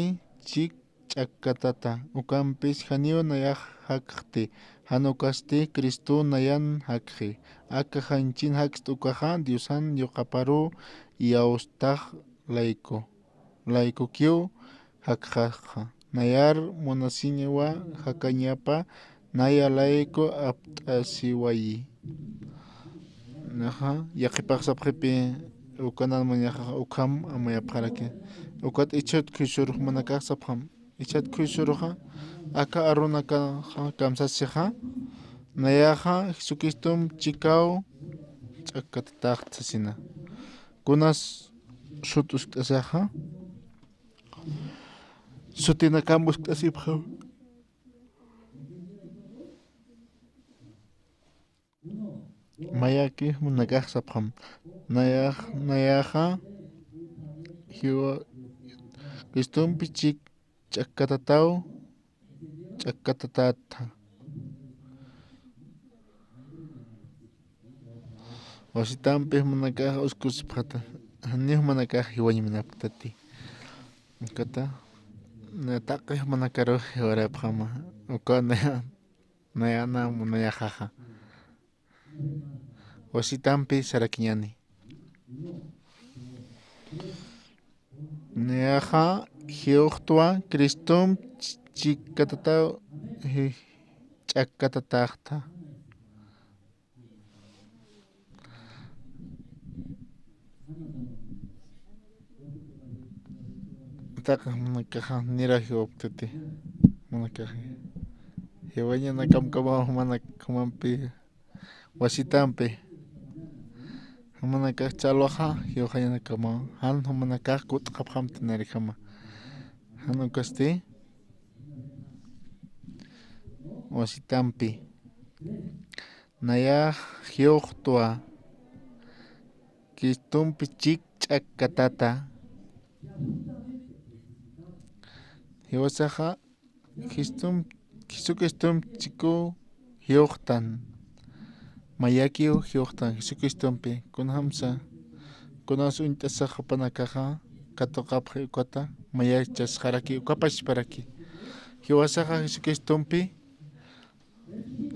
chik ch'akkatata, ukampis janiw nayax jakxti, jan ukasti Cristo nayan jakxi. Aka janchin jakst ukaxa Diosan yuqaparu iyawstax layku, laykukiw jakxaxa. Nayar munasiñwa jakañapa naya layku apt'asiwayi. Naxa, yaqhipax sapxipi ukanan mañaxa ukham amayapxaraki. Ukat ichat khuysurux manakax sapxam. Ichat khuysuruxa, aka arunakaxa kamsasixa, nayaxa Jesucristom chikaw ch'akkatataxt sasina. Kunas sut uskt'asaxa, sutinakam uskt'asipxam. Mayaki jumanakax sapxam. Nayax, nayaxa, jiwa, Cristompi chik ch'akkatataw, ch'akkatatatxa. Wasitampi jumanakax uskusipxata, janiw jumanakax jiwañ munapktati. Ukata, na taqi jumanakaru jiwarapxama, uka naya, nayana munayaxaxa. Wasitampi sarakiñani. Nayaxa jiwxtwa Cristom ch-, chikkatata, ji-, ch'akkatataxta. Taqi jumanakaxa nira jiwapktati. Jumanakaxa jiwañanakamkama jumanak-, jumampi wasitampi. Jumanakax ch'aluxa jiwxañanakama, jan jumanakax kut'xapxamti nayrjama. Jan ukasti wasitampi. Nayax jiwxtwa Cristompi chik ch'akkatata. Jiwasaxa Cristom-, Jesucristom chiku jiwxtan. Mayakiw jiwxtan Jesucristompi. Kunjamsa, kunas uñt'asax jupanakaxa, katuqapxi ukata, mayachasxaraki, ukapachparaki. Jiwasaxa Jesucristompi,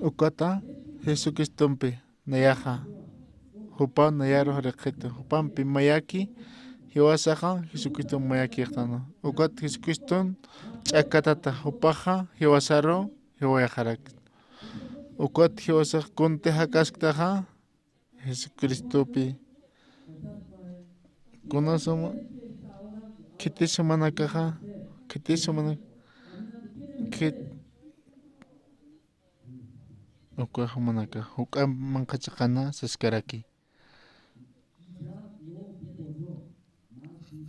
ukata Jesucristompi. Nayaxa, jupa nayarux riqita, jupampi mayaki, jiwasaxa Jesucriston mayakixtana. Ukat Jesucriston ch'akkatata, jupaxa jiwasaru jiwayaxarak. Ukat jiwasax kunti jakasktaxa Jesucristopi. Kunasuma, khitis jumanakaxa, khitis jumanak-, khit-, Uka jumanakax juk'amp manqha chiqana saskaraki.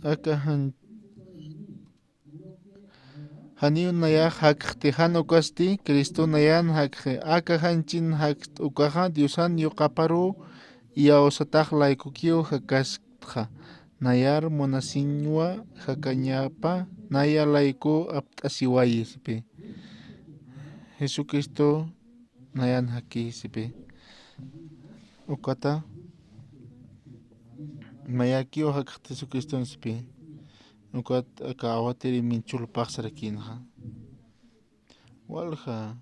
Aka jan-, janiw nayax jakxti, jan ukasti Cristo nayan jakxi. Aka janchin jakxt ukaxa Diosan yuqaparu iyawsatax laykukiw jakaskxa. Nayar munasiñwa jakañapa, naya layku apt'asiwayi sipi. Jesucristo nayan jaki sipi. Ukata mayakiw jakxt Jesucriston sipi. Ukat aka awatiri minchulpax sarakïnxa. Walja.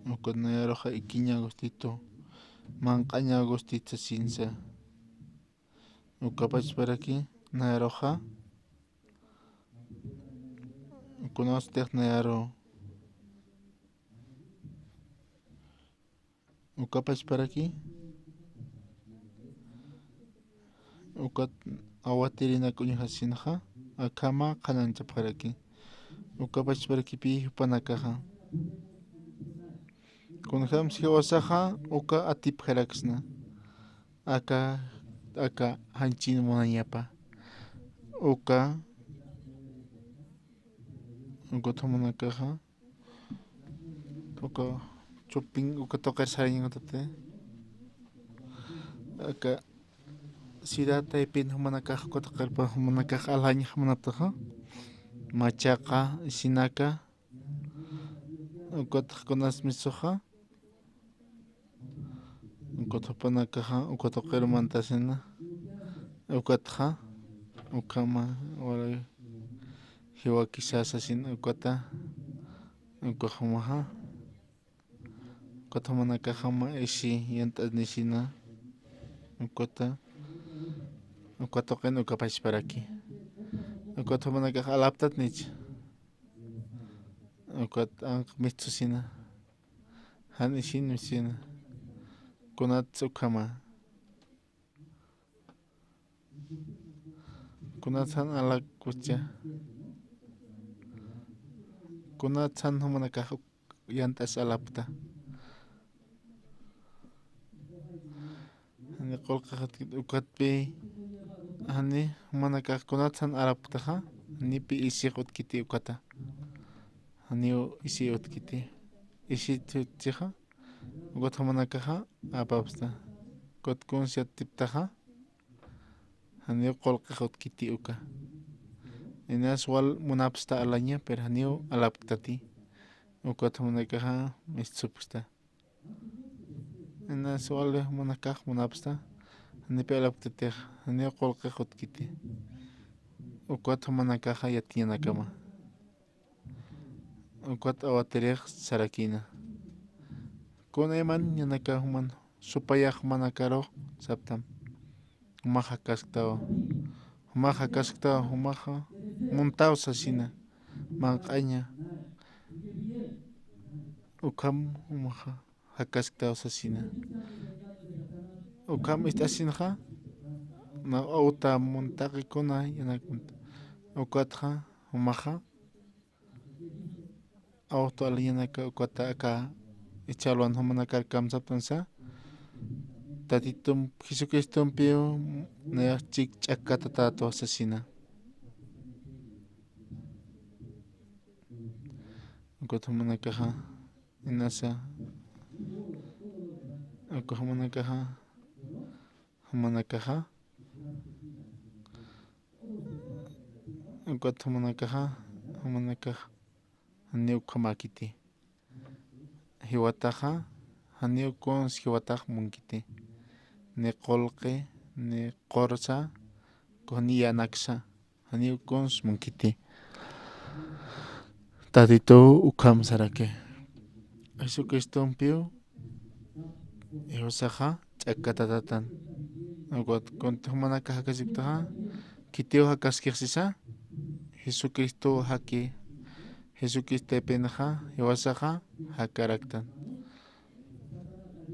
Ukat nayaruxa ikiña gustitu, manq'aña gustitu sinsa. Ukapachparaki nayaruxa, kunastix nayaru. Ukapachparaki, ukat awatirinak uñjasinxa, akhama qhananchapxaraki. Ukapachparakipi jupanakaxa. Kunjams jiwasaxa, uka atipjaraksna. Aka, aka janchin munañapa. Uka, ukat jumanakaxa. Uka chupin, uka tuqir sarañankatate. Aka ciudad taypin jumanakax, uka tuqirpa jumanakax aljañ jumanataxa. Machaqa, isinaka, uka tuqkunas misuxa. Ukat jupanakaxa uka tuqir mantasina, ukatxa ukhama wali jiwakisa sasina ukata, uka jumaxa. Ukat jumanakaxa mä isi yant'anisina, ukata, uka tuqin uka pachparaki. Ukat jumanakax alaptatnicha. Ukat anq mistsusina. Jan isin mistsina. Kunats ukhama. Kunatsan alakkucha. Kunatsan jumanakax uk-, yant'as alapkta. Jani qullqixat ukatpi, jani jumanakax kunatsan alapktaxa, janipi isix utkiti ukata. Janiw isi utkiti. Isi utjixa, ukat jumanakaxa apapsta. Ukat kuns yatipktaxa, janiw qullqix utkiti uka. Inas wal munapsta alaña, pero janiw alapktati. Ukat jumanakaxa mistsupksta. Inas wal jumanakax munapsta, janipi alapktatix, janiw qullqix utkiti. Ukat jumanakaxa yatiñanakama. Ukat awatirix sarakïna. Kunayman ñanaka juman supayax jumanakarux saptam. Jumax jakasktawa. Jumax jakasktawa, jumaxa muntaw sasina. Manq'aña. Ukham jumaxa jakasktaw sasina. Ukham ist'asinxa, na uta muntaqikuna yanakmanta. Ukatxa, jumaxa, awtu aliñanaka ukata aka ichhalwan jumanakar kamsaptansa, Tatitum, Jesucristompiw nayax chik ch'akkatatätwa sasina. Ukat jumanakaxa, inasa, uka jumanakaxa, jumanakaxa, ukat jumanakaxa, jumanakax, janiw ukhamäkiti. Jiwataxa, janiw kuns jiwatax munkiti. Ni qullqi, ni qursa, ni yanaksa, janiw kuns munkiti. Tatituw ukham saraki. Jesucristompiw, jiwasaxa, ch'akkatatätan. Ukat kunti jumanakax jakasipktaxa, khitiw jakaskix sisa, Jesucristow jaki, Jesucristopinxa, jiwasaxa, jakaraktan.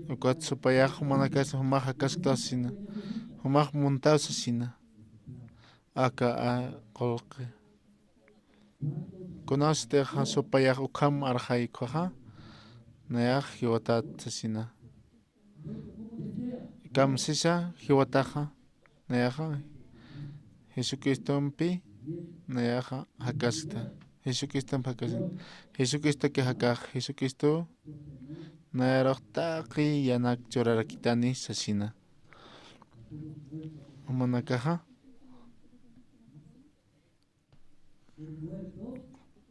Ukat supayax jumanakas jumax jakasktaw sasina, jumax muntaw sasina. Aka a qullqi. Kunasitixa supayax ukham arxay ukhaxa, nayax jiwatat sasina. Kamsisa jiwataxa, nayaxa Jesucristompi, nayaxa jakaskta. Jesucristompi jakaskta. Jesucristoki jakax, Jesucristo nayarux taqi yanak churarakitani sasina. Jumanakaxa.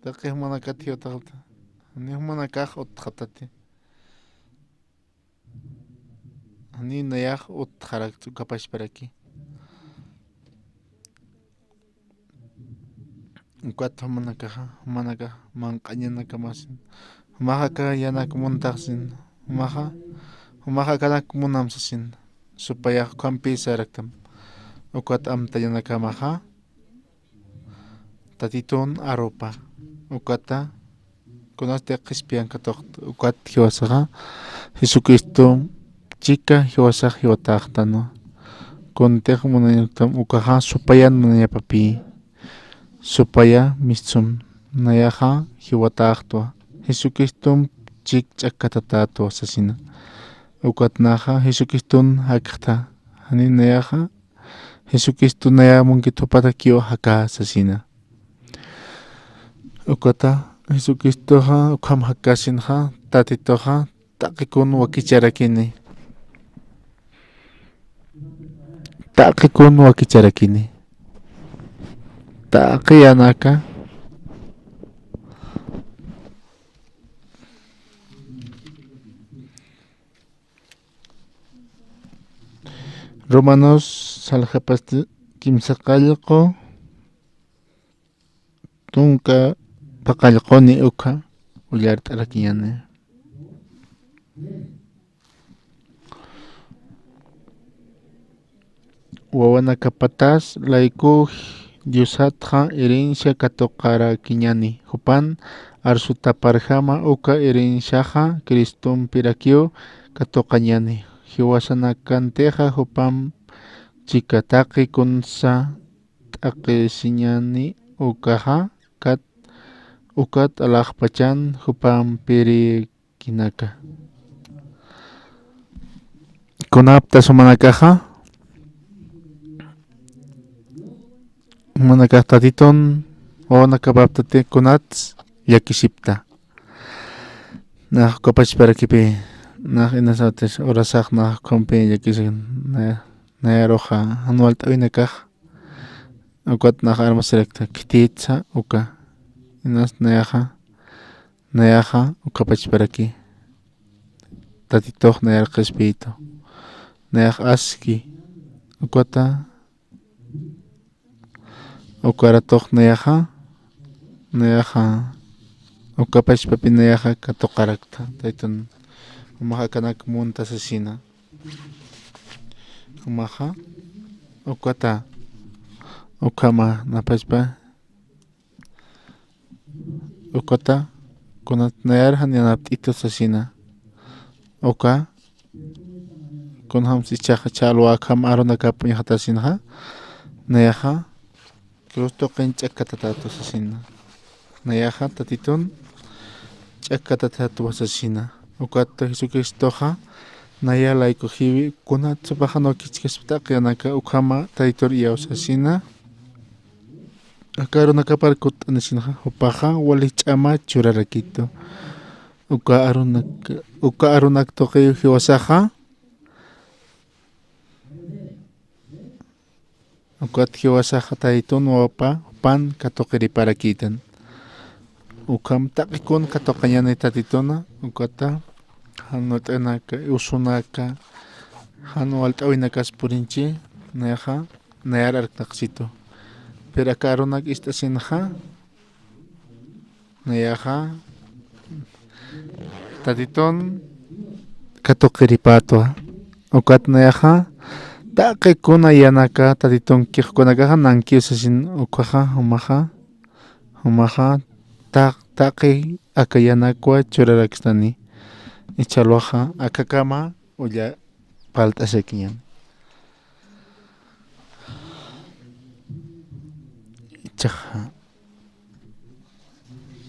Taqi jumanakat jiwataxta. Jani jumanakax utjatati. Jani nayax utjarakta uka pachparaki. Ukat jumanakaxa, jumanakax manq'añanakamasin. Jumax aka yanak muntaxsin. Jumaxa, jumax akanak munam sasin. Supayax ukhampi saraktam. Ukat amtañanakamaxa. Tatitun arupa, ukata, kunasti qhispiyan katuqta, ukat jiwasaxa, Jesucristo chika jiwasax jiwataxtanwa. Kuntix munañaktam ukaxa supayan munañapapï, supaya mistsum, nayaxa jiwataxtwa, Jesucristom chik ch'akkatatätwa sasina. Ukat naxa Jesucriston jakxta, jani nayaxa, Jesucristo naya munkit jupatakiw jaka sasina. Ukata Jesucristoxa ukham jakasinxa, Tatituxa taqi kun wakicharakini. Taqi kun wakicharakini. Taqi yanaka. Romanos salxapasti kimsa qallqu tunka paqallquni uka ullart'arakiñani. Wawanakapatas layku Diosatxa herencia katuqarakiñani, jupan arsutaparjama uka herenciaxa Cristompirakiw katuqañani, jiwasanakantixa jupam chika taqi kunsa t'aqisiñani ukaxa, kat ukat alaxpachan jupampirikinaka. Kunapta sumanakaxa, sumanakax Tatitun wawanakapaptati kunats llakisipta. Nax ukapachparakipi, nax inasatis urasax nax ukhampi llakisi, na-, nayaruxa jan walt'awinakax. Ukat nax armasirakta khititsa uka. Inas nayaxa, nayaxa ukapachparaki. Tatitux nayar qhispiyitu. Nayax aski. Ukata, ukaratux nayaxa, nayaxa, ukapachpapi nayaxa katuqarakta. Taytun, jumaxa akanak munta sasina. Jumaxa, ukata, ukhama napachpa, ukata, kunat nayar jan yanapt'itu sasina. Uka, kunjams ichaxa ch'alwa akham arunakap uñjatasinxa, nayaxa, Cruz tuqin ch'akkatatatu sasina. Nayaxa Tatitun ch'akkatatatuwa sasina. Ukat Jesucristoxa naya laykuxiwi, kunat supaxa nukichkaspt'aq yanaka ukhama Tatitur iyaw sasina. Aka arunakapar kutt'anisinxa, jupaxa wali ch'ama churarakitu. Uka arunak, uka arunak tuqiw jiwasaxa, ukat jiwasaxa Tatitun wawapa jupan katuqiriparakitan. Ukham taqi kun katuqañani Tatituna, ukata jan walt'awinaka, usunaka, jan walt'awinakas purinchi, nayaxa, nayar arknaqsitu. Pero aka arunak ist'asinxa, nayaxa, Tatitun katuqiripatwa. Ukat nayaxa, taqi kuna yanaka Tatitun kixkunakaxa nankiw sasin ukaxa, jumaxa, jumaxa, taq-, taqi aka yanakwa churarakstani. Ichhalwaxa, akakama ulla palt'asakiñan. Ichaxa,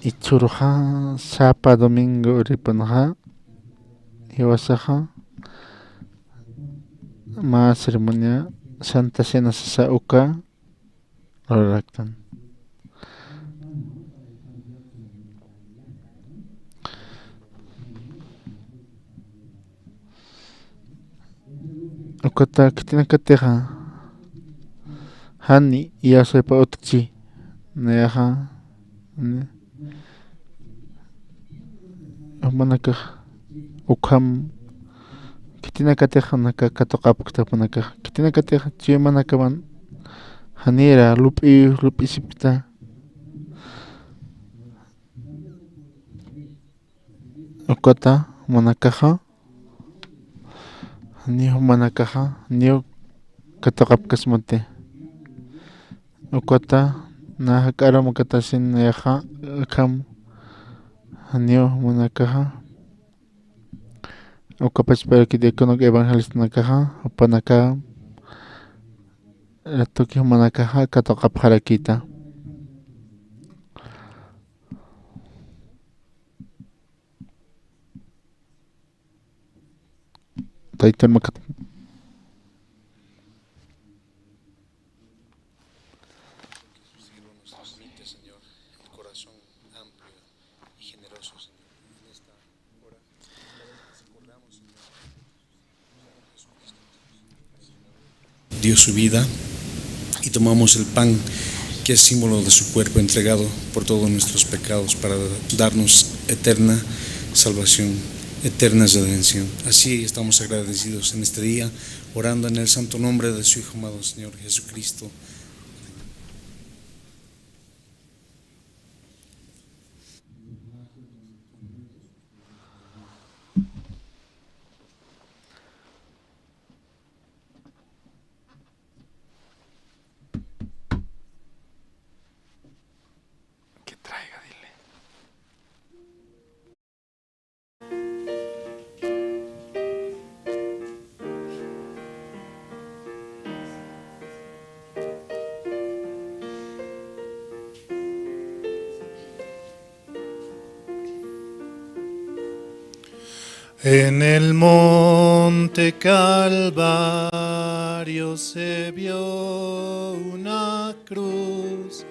ichhüruxa sapa domingo uripunxa, jiwasaxa, mä ceremonia Santa Cena sasa uka luraraktan. Ukata khitinakatixa, jani iyawsaypa utji, nayaxa, ni, jumanakax, ukham, khitinakatix naka katuqapkta jumanakax, khitinakatix chuymanakaman, janira lup'i, lup'isipkta. Ukata jumanakaxa, janiw jumanakaxa, janiw katuqapkasmati. Ukata, na jak'arum ukatasin nayaxa, akham, janiw jumanakaxa, ukapachparakiti kunuk evangelistanakaxa, jupanaka, ratuki jumanakaxa, katuqapxarakita. Taytan makat. Dio su vida y tomamos el pan que es símbolo de su cuerpo entregado por todos nuestros pecados para darnos eterna salvación eterna redención. Así estamos agradecidos en este día, orando en el santo nombre de su Hijo amado, Señor Jesucristo. Que traiga, dile. En el monte Calvario se vio una cruz,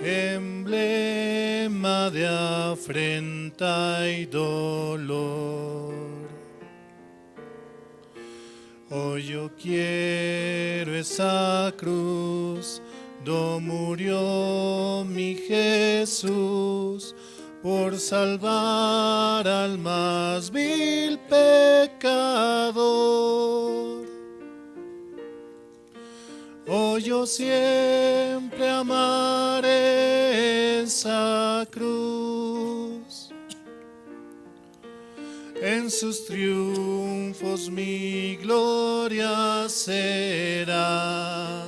emblema de afrenta y dolor. Hoy yo quiero esa cruz do murió mi Jesús por salvar al más vil pecador. Oh, yo siempre amaré esa cruz. En sus triunfos mi gloria será.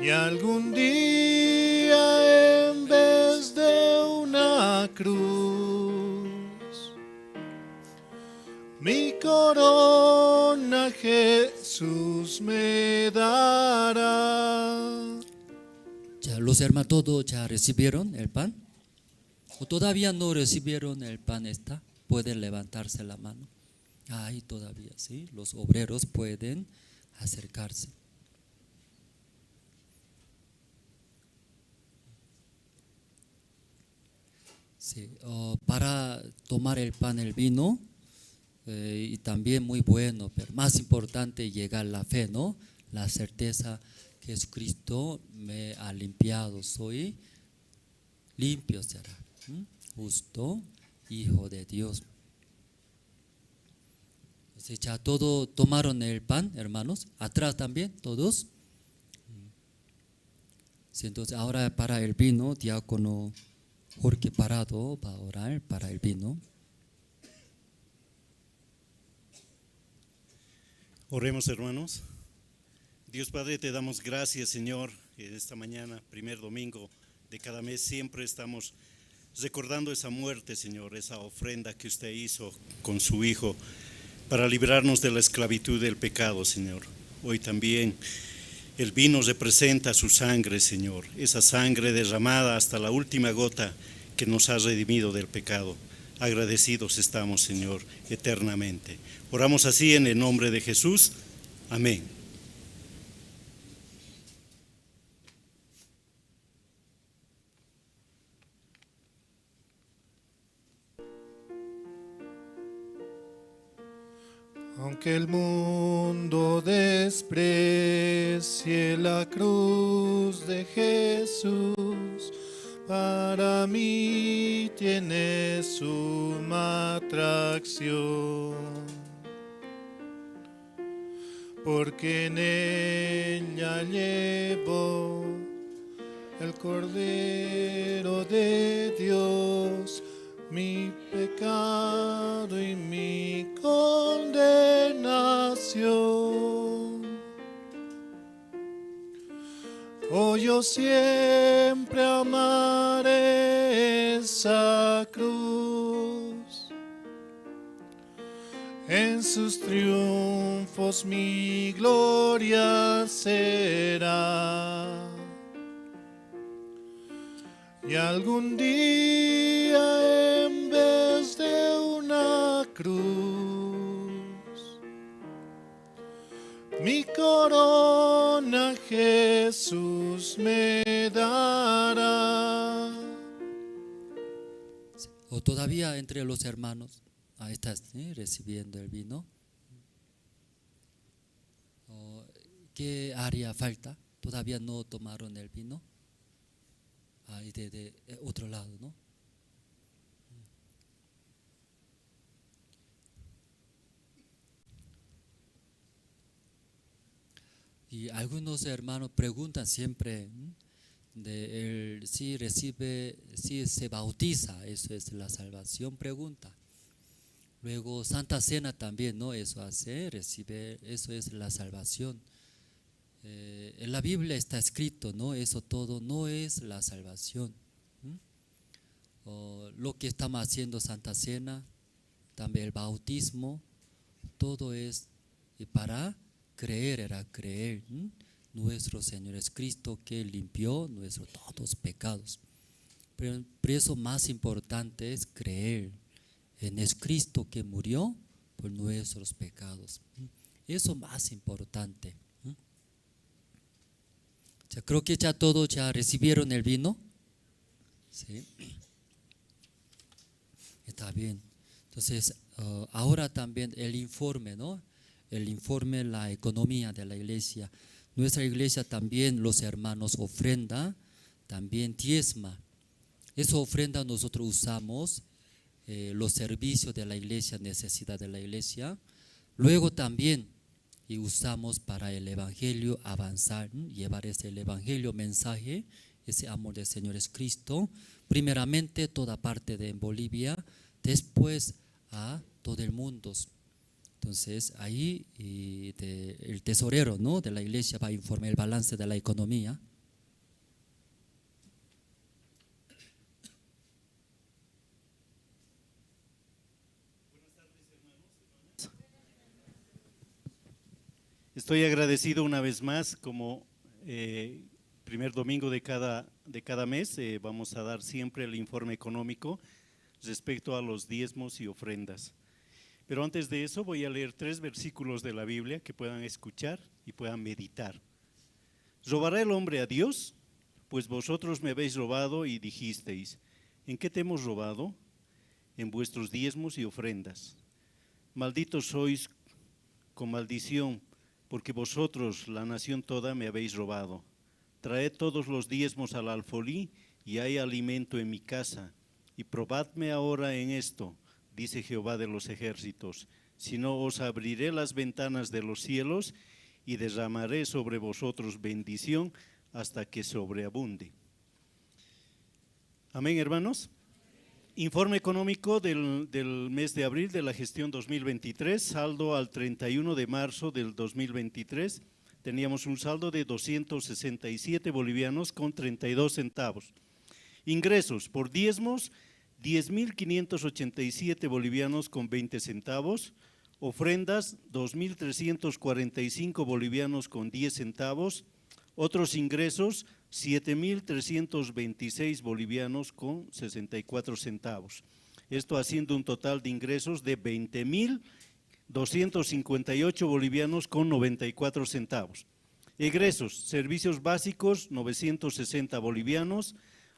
Y algún día en vez de una cruz, mi corona Jesús me dará. Ya, los hermanos, ¿todo ya recibieron el pan? ¿O todavía no recibieron el pan esta? Pueden levantarse la mano. Ahí todavía, ¿sí? Los obreros pueden acercarse. Sí, o para tomar el pan, el vino, eh, y también muy bueno, pero más importante llegar la fe, ¿no? La certeza que Jesucristo me ha limpiado, soy limpio será, ¿m? Justo, hijo de Dios. Entonces, ya todo tomaron el pan, hermanos. Atrás también, todos. Sí, entonces, ahora para el vino, diácono Jorge Parado va a orar para el vino. Oremos, hermanos. Dios Padre, te damos gracias, Señor, en esta mañana, primer domingo de cada mes, siempre estamos recordando esa muerte, Señor, esa ofrenda que usted hizo con su Hijo para librarnos de la esclavitud del pecado, Señor. Hoy también el vino representa su sangre, Señor, esa sangre derramada hasta la última gota que nos ha redimido del pecado. Agradecidos estamos, Señor, eternamente. Oramos así en el nombre de Jesús. Amén. Aunque el mundo desprecie la cruz de Jesús, para mí tiene suma atracción. Porque en ella llevo el Cordero de Dios, mi pecado y mi condenación. Oh, yo siempre amaré esa cruz. En sus triunfos mi gloria será. Y algún día en vez de una cruz, mi corona Jesús me dará. O todavía entre los hermanos, ahí estás, ¿sí? Recibiendo el vino. O, ¿qué haría falta? Todavía no tomaron el vino. Ahí de, de, eh, otro lado, ¿no? Y algunos hermanos preguntan siempre, ¿m? De él, si recibe, si se bautiza, eso es la salvación, pregunta. Luego Santa Cena también, ¿no? Eso hace, recibe, eso es la salvación. Eh, en la Biblia está escrito, ¿no? Eso todo no es la salvación. ¿M? O lo que estamos haciendo Santa Cena, también el bautismo, todo es, eh, para creer, era creer, ¿m? Nuestro Señor es Cristo que limpió nuestros todos pecados. Pero, pero eso más importante es creer en es Cristo que murió por nuestros pecados. ¿M? Eso más importante. ¿M? Ya creo que ya todos ya recibieron el vino. Sí. Está bien. Entonces, ah, ahora también el informe, ¿no? El informe, la economía de la iglesia. Nuestra iglesia también, los hermanos ofrenda, también diezma. Esa ofrenda nosotros usamos, eh, los servicios de la iglesia, necesidad de la iglesia. Luego también y usamos para el evangelio avanzar, ¿m? Llevar ese, el evangelio, mensaje, ese amor del Señor Jesucristo, primeramente toda parte de Bolivia, después a todo el mundo. Entonces, ahí, y de, el tesorero, ¿no? De la iglesia va a informar el balance de la economía. Estoy agradecido una vez más, como, eh, primer domingo de cada, de cada mes, eh, vamos a dar siempre el informe económico respecto a los diezmos y ofrendas. Pero antes de eso voy a leer tres versículos de la Biblia que puedan escuchar y puedan meditar. ¿Robará el hombre a Dios? Pues vosotros me habéis robado y dijisteis: ¿En qué te hemos robado? En vuestros diezmos y ofrendas. Malditos sois con maldición, porque vosotros, la nación toda, me habéis robado. Traed todos los diezmos al alfolí, y hay alimento en mi casa. Y probadme ahora en esto, dice Jehová de los ejércitos, si no os abriré las ventanas de los cielos, y derramaré sobre vosotros bendición hasta que sobreabunde. Amén, hermanos. Informe económico del, del mes de abril de la gestión dos mil veintitrés, saldo al treinta y uno de marzo del dos mil veintitrés. Teníamos un saldo de doscientos sesenta y siete bolivianos con treinta y dos centavos. Ingresos por diezmos, diez mil quinientos ochenta y siete bolivianos con veinte centavos. Ofrendas, dos mil trescientos cuarenta y cinco bolivianos con diez centavos. Otros ingresos, siete mil trescientos veintiséis bolivianos con sesenta y cuatro centavos. Esto haciendo un total de ingresos de veinte mil doscientos cincuenta y ocho bolivianos con noventa y cuatro centavos. Egresos, servicios básicos, novecientos sesenta bolivianos,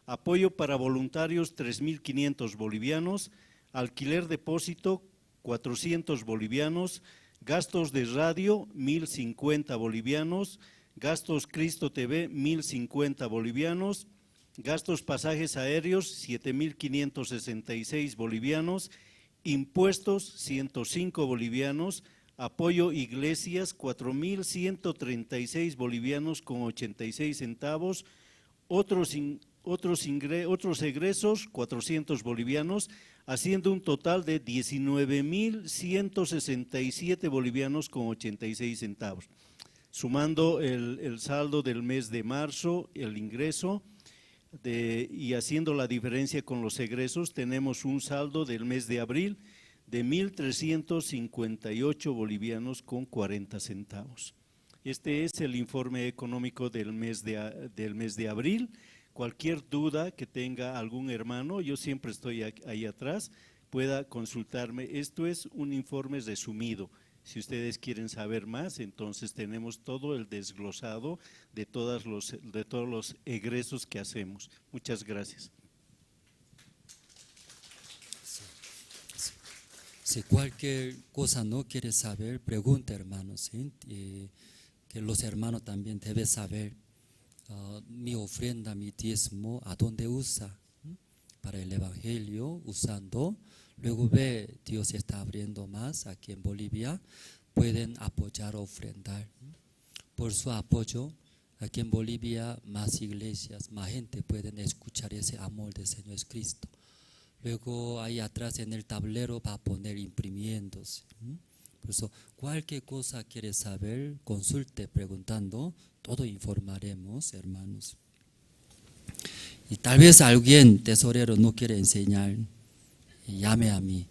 apoyo para voluntarios, tres mil quinientos bolivianos, alquiler depósito, cuatrocientos bolivianos, gastos de radio, mil cincuenta bolivianos, gastos Cristo T V, mil cincuenta bolivianos, gastos pasajes aéreos, siete mil quinientos sesenta y seis bolivianos, impuestos, ciento cinco bolivianos, apoyo iglesias, cuatro mil ciento treinta y seis bolivianos con ochenta y seis centavos, otros in-, otros ingre-, otros egresos, cuatrocientos bolivianos, haciendo un total de diecinueve mil ciento sesenta y siete bolivianos con ochenta y seis centavos. Sumando el, el saldo del mes de marzo, el ingreso, de, y haciendo la diferencia con los egresos, tenemos un saldo del mes de abril de mil trescientos cincuenta y ocho bolivianos con cuarenta centavos. Este es el informe económico del mes de a-, del mes de abril. Cualquier duda que tenga algún hermano, yo siempre estoy a-, ahí atrás, pueda consultarme. Esto es un informe resumido. Si ustedes quieren saber más, entonces tenemos todo el desglosado de todas los, de todos los egresos que hacemos. Muchas gracias. Sí, sí. Si cualquier cosa no quiere saber, pregunta, hermano, ¿sí? Eh, que los hermanos también deben saber, ah, mi ofrenda, mi diezmo, a dónde usa, ¿m? Para el evangelio, usando. Luego ve, Dios está abriendo más aquí en Bolivia, pueden apoyar, ofrendar, ¿m? por su apoyo. Aquí en Bolivia, más iglesias, más gente pueden escuchar ese amor del Señor Jesucristo. Luego, ahí atrás en el tablero va a poner imprimiéndose. ¿M? Por eso, cualquier cosa quiere saber, consulte preguntando, todo informaremos, hermanos. Y tal vez alguien, tesorero, no quiere enseñar, llame a mí.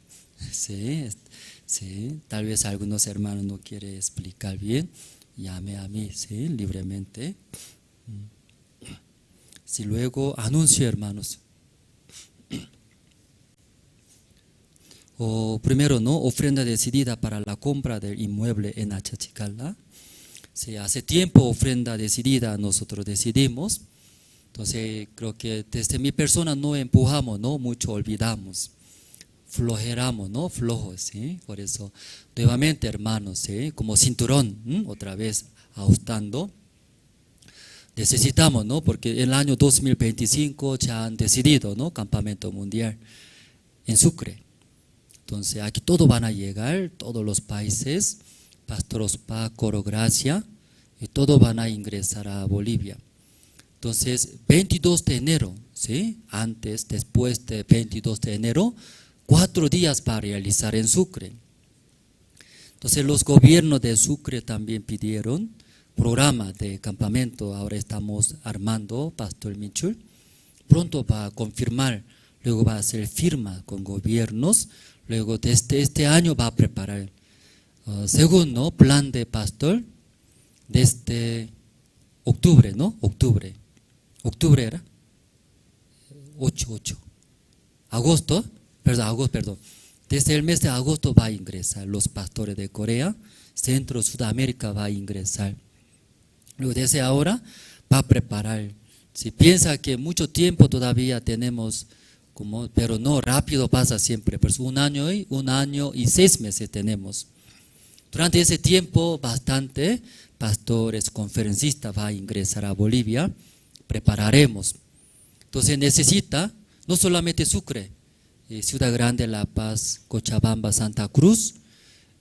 Sí, es-, sí, tal vez algunos hermanos no quiere explicar bien, llame a mí, sí, libremente. Mm. Si luego anuncio, hermanos. O primero, ¿no? Ofrenda decidida para la compra del inmueble en Achachicala. Sí, hace tiempo ofrenda decidida, nosotros decidimos. Entonces, creo que desde mi persona no empujamos, ¿no? Mucho olvidamos. Flojeramos, ¿no? Flojos, ¿sí? Por eso, nuevamente, hermanos, ¿sí? Como cinturón, ¿m? Otra vez ajustando. Necesitamos, ¿no? Porque el año dos mil veinticinco ya han decidido, ¿no? Campamento mundial en Sucre. Entonces, aquí todos van a llegar, todos los países, Pastor Ospa, Coro Gracia, y todos van a ingresar a Bolivia. Entonces, veintidós de enero, ¿sí? Antes, después de veintidós de enero, cuatro días para realizar en Sucre. Entonces, los gobiernos de Sucre también pidieron programa de campamento. Ahora estamos armando, Pastor Michul. Pronto va a confirmar, luego va a hacer firma con gobiernos. Luego, desde este año va a preparar. Ah, según, ¿no? Plan de Pastor, desde octubre, ¿no? Octubre. Octubre era. Ocho, ocho. Agosto, perdón, agosto, perdón. Desde el mes de agosto va a ingresar los pastores de Corea, Centro, Sudamérica va a ingresar. Luego, desde ahora va a preparar. Si piensa que mucho tiempo todavía tenemos, como, pero no, rápido pasa siempre. Pues un año y, un año y seis meses tenemos. Durante ese tiempo, bastante pastores, conferencistas va a ingresar a Bolivia. Prepararemos. Entonces necesita, no solamente Sucre, eh, Ciudad Grande, La Paz, Cochabamba, Santa Cruz,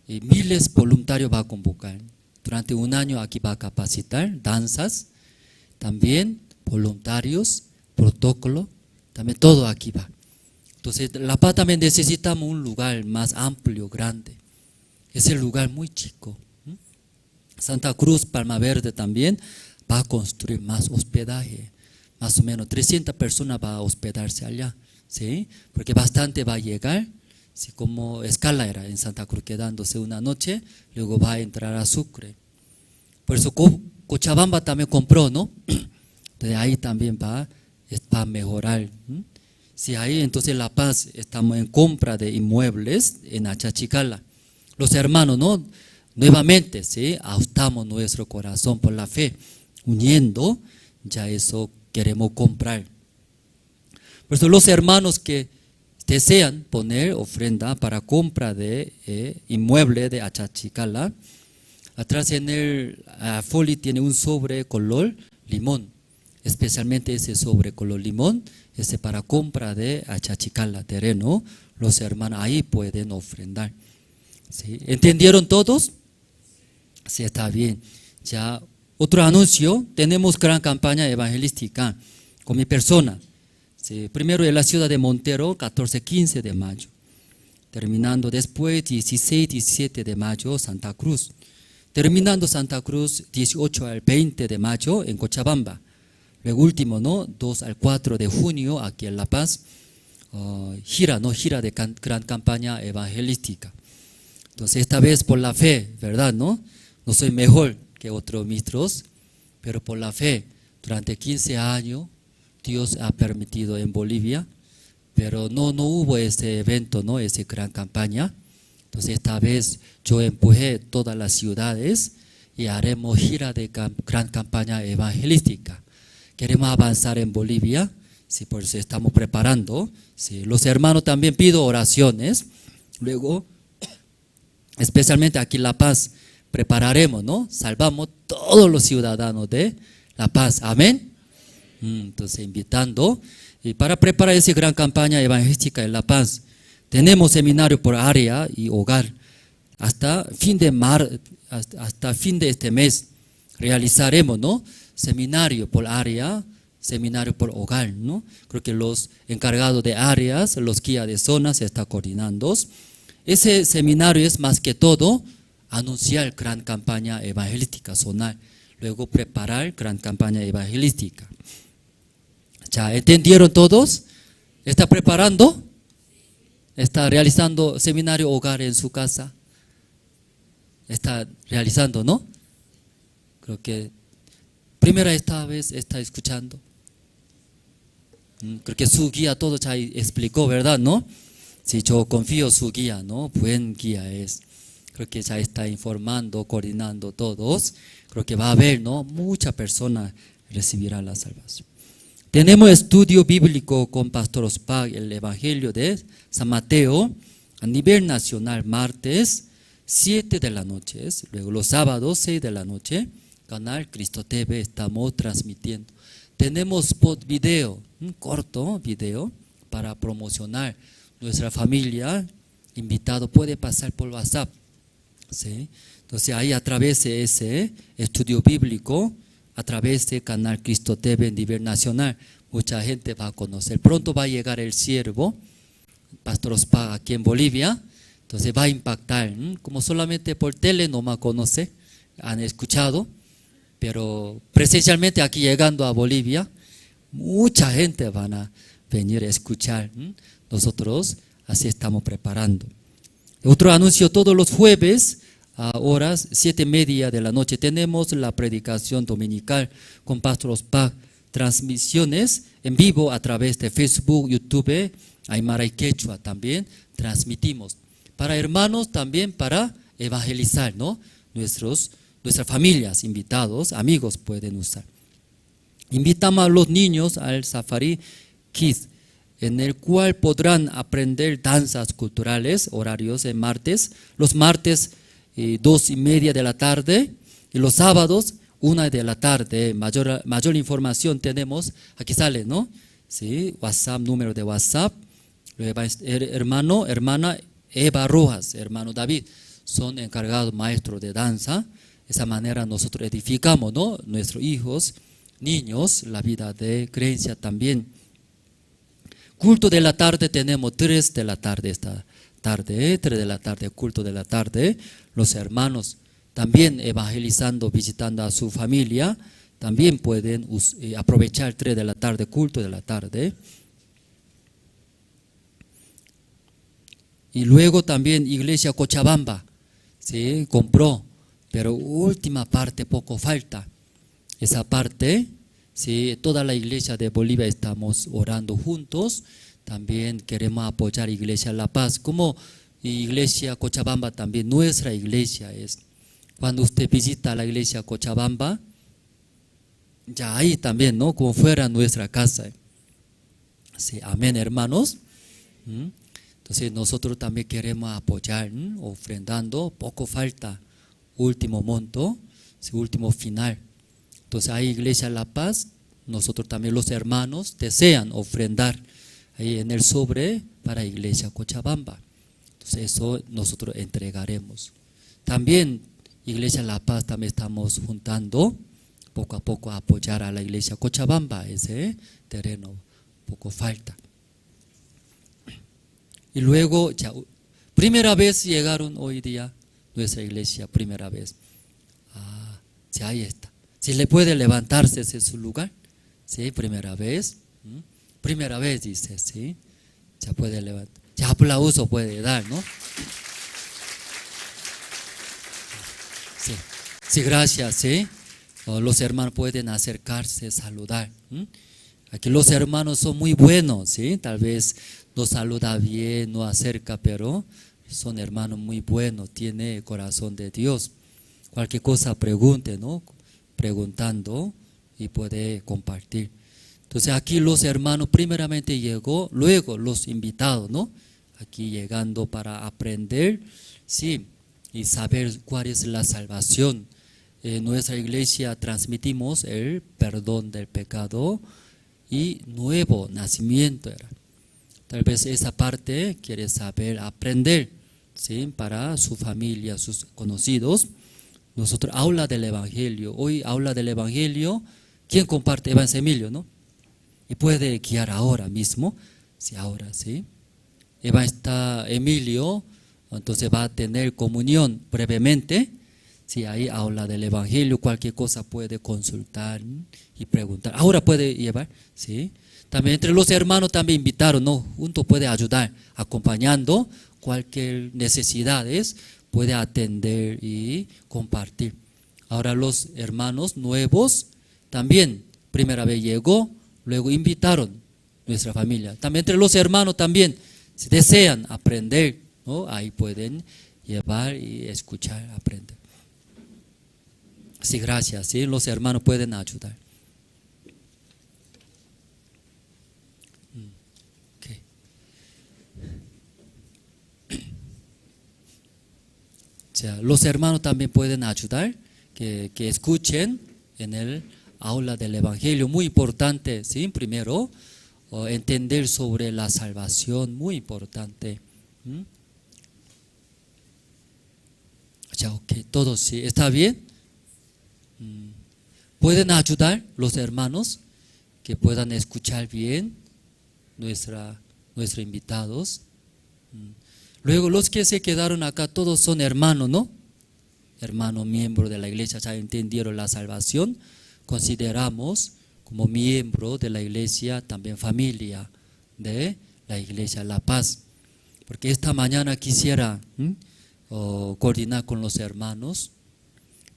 eh, miles voluntarios va a convocar. Durante un año aquí va a capacitar, danzas, también voluntarios, protocolo, también todo aquí va. Entonces, La Paz también necesitamos un lugar más amplio, grande. Es el lugar muy chico. ¿M? Santa Cruz, Palma Verde también va a construir más hospedaje. Más o menos trescientas personas va a hospedarse allá, ¿sí? Porque bastante va a llegar, ¿sí? Como escala era en Santa Cruz, quedándose una noche, luego va a entrar a Sucre. Por eso Co-, Cochabamba también compró, ¿no? Entonces ahí también va, es, va a mejorar. ¿M? Sí, ahí entonces La Paz estamos en compra de inmuebles en Achachicala. Los hermanos, ¿no? Nuevamente, ¿sí? Ajustamos nuestro corazón por la fe, uniendo, ya eso queremos comprar. Por eso los hermanos que desean poner ofrenda para compra de, eh, inmueble de Achachicala, atrás en el, ah, folio tiene un sobre color limón, especialmente ese sobre color limón, ese para compra de Achachicala, terreno, los hermanos ahí pueden ofrendar. ¿Sí? ¿Entendieron todos? Sí, está bien. Ya, otro anuncio, tenemos gran campaña evangelística con mi persona. Sí, primero en la ciudad de Montero, catorce, quince de mayo. Terminando después, dieciséis, diecisiete de mayo, Santa Cruz. Terminando Santa Cruz, dieciocho al veinte de mayo en Cochabamba. Luego último, ¿no? Dos al cuatro de junio aquí en La Paz. Ah, gira, ¿no? Gira de can-, gran campaña evangelística. Entonces, esta vez por la fe, ¿verdad, no? No soy mejor que otros ministros, pero por la fe, durante quince años, Dios ha permitido en Bolivia, pero no, no hubo ese evento, ¿no? Ese gran campaña. Entonces, esta vez yo empujé todas las ciudades y haremos gira de cam-, gran campaña evangelística. Queremos avanzar en Bolivia, sí, por eso estamos preparando. Sí, los hermanos también pido oraciones. Luego, especialmente aquí en La Paz, prepararemos, ¿no? Salvamos todos los ciudadanos de La Paz. Amén. Mm, entonces, invitando. Y para preparar esa gran campaña evangelística en La Paz, tenemos seminario por área y hogar. Hasta fin de mar-, hasta, hasta fin de este mes, realizaremos, ¿no? Seminario por área, seminario por hogar, ¿no? Creo que los encargados de áreas, los guías de zonas está coordinando. Ese seminario es más que todo anunciar gran campaña evangelística zonal, luego preparar gran campaña evangelística. ¿Ya entendieron todos? ¿Está preparando? ¿Está realizando seminario hogar en su casa? Está realizando, ¿no? Creo que primera esta vez está escuchando. Mm, creo que su guía todo ya explicó, ¿verdad? ¿No? Sí, yo confío su guía, ¿no? Buen guía es. Creo que ya está informando, coordinando todos. Creo que va a haber, ¿no? Mucha persona recibirá la salvación. Tenemos estudio bíblico con Pastor Ospag, el Evangelio de San Mateo, a nivel nacional, martes, siete de la noche. Luego los sábados, seis de la noche, canal Cristo T V, estamos transmitiendo. Tenemos spot video, un corto video para promocionar nuestra familia. Invitado puede pasar por WhatsApp. ¿Sí? Entonces, ahí a través de ese estudio bíblico, a través de canal Cristo T V a nivel nacional, mucha gente va a conocer. Pronto va a llegar el siervo, Pastor Ospa, aquí en Bolivia. Entonces, va a impactar. ¿M? Como solamente por tele no me conoce, han escuchado, pero presencialmente aquí llegando a Bolivia, mucha gente van a venir a escuchar. ¿M? Nosotros así estamos preparando. Otro anuncio, todos los jueves a horas siete y media de la noche tenemos la predicación dominical con Pastor Ospag, transmisiones en vivo a través de Facebook, YouTube, Aymara y Quechua también transmitimos. Para hermanos también para evangelizar, ¿no? Nuestros, nuestras familias, invitados, amigos pueden usar. Invitamos a los niños al Safari Kids, en el cual podrán aprender danzas culturales, horarios en martes, los martes, eh, dos y media de la tarde, y los sábados, una de la tarde. Mayor, mayor información tenemos, aquí sale, ¿no? Sí, WhatsApp, número de WhatsApp. Luego, her-, hermano, hermana Eva Rojas, hermano David, son encargados maestros de danza. De esa manera nosotros edificamos, ¿no? Nuestros hijos, niños, la vida de creencia también. Culto de la tarde tenemos tres de la tarde esta tarde, ¿eh? Tres de la tarde, culto de la tarde. Los hermanos también evangelizando, visitando a su familia, también pueden us-, eh, aprovechar tres de la tarde, culto de la tarde. Y luego también Iglesia Cochabamba, ¿sí? Compró, pero última parte poco falta. Esa parte, ¿sí? Toda la iglesia de Bolivia estamos orando juntos. También queremos apoyar Iglesia La Paz. Como Iglesia Cochabamba también nuestra iglesia es. Cuando usted visita la iglesia Cochabamba, ya ahí también, ¿no? Como fuera nuestra casa. Sí, amén, hermanos. ¿Mm? Entonces nosotros también queremos apoyar, ¿m? Ofrendando, poco falta, último monto, sí, último final. Entonces, ahí Iglesia La Paz, nosotros también los hermanos desean ofrendar ahí en el sobre para Iglesia Cochabamba. Entonces, eso nosotros entregaremos. También Iglesia La Paz también estamos juntando poco a poco a apoyar a la Iglesia Cochabamba, ese terreno poco falta. Y luego, ya, u-, primera vez llegaron hoy día nuestra iglesia, primera vez. Ah, sí, ahí está. Si le puede levantarse de su lugar, sí, primera vez. ¿Mm? Primera vez, dice, sí. Ya puede levantar. Ya aplauso puede dar, ¿no? Sí. Sí, gracias, sí. O los hermanos pueden acercarse, saludar. ¿Mm? Aquí los hermanos son muy buenos, ¿sí? Tal vez no saluda bien, no acerca, pero son hermanos muy buenos, tiene corazón de Dios. Cualquier cosa pregunte, ¿no? Preguntando y puede compartir. Entonces aquí los hermanos primeramente llegó, luego los invitados, ¿no? Aquí llegando para aprender, sí, y saber cuál es la salvación. En nuestra iglesia transmitimos el perdón del pecado y nuevo nacimiento era. Tal vez esa parte quiere saber aprender, ¿sí? Para su familia, sus conocidos. Nosotros aula del Evangelio. Hoy aula del Evangelio. ¿Quién comparte? Evans Emilio, ¿no? Y puede guiar ahora mismo. Sí, ahora, ¿sí? Evans está Emilio, entonces va a tener comunión brevemente. Sí, ahí aula del Evangelio, cualquier cosa puede consultar y preguntar. Ahora puede llevar, ¿sí? También entre los hermanos también invitaron, ¿no? Junto puede ayudar, acompañando cualquier necesidades, puede atender y compartir. Ahora los hermanos nuevos también, primera vez llegó, luego invitaron nuestra familia. También entre los hermanos también, si desean aprender, ¿no? Ahí pueden llevar y escuchar, aprender. Sí, gracias, sí, los hermanos pueden ayudar. Mm, ok. O sea, los hermanos también pueden ayudar, que, que escuchen en el aula del Evangelio. Muy importante, ¿sí? Primero, o entender sobre la salvación, muy importante. ¿Mm? O sea, ok, todos, ¿sí? ¿Está bien? Mm. ¿Pueden ayudar los hermanos que puedan escuchar bien nuestra, nuestros invitados? Mm. Luego, los que se quedaron acá, todos son hermanos, ¿no? Hermano, miembro de la iglesia, ya entendieron la salvación. Consideramos como miembro de la iglesia también familia de la iglesia La Paz. Porque esta mañana quisiera, ¿m? O, coordinar con los hermanos,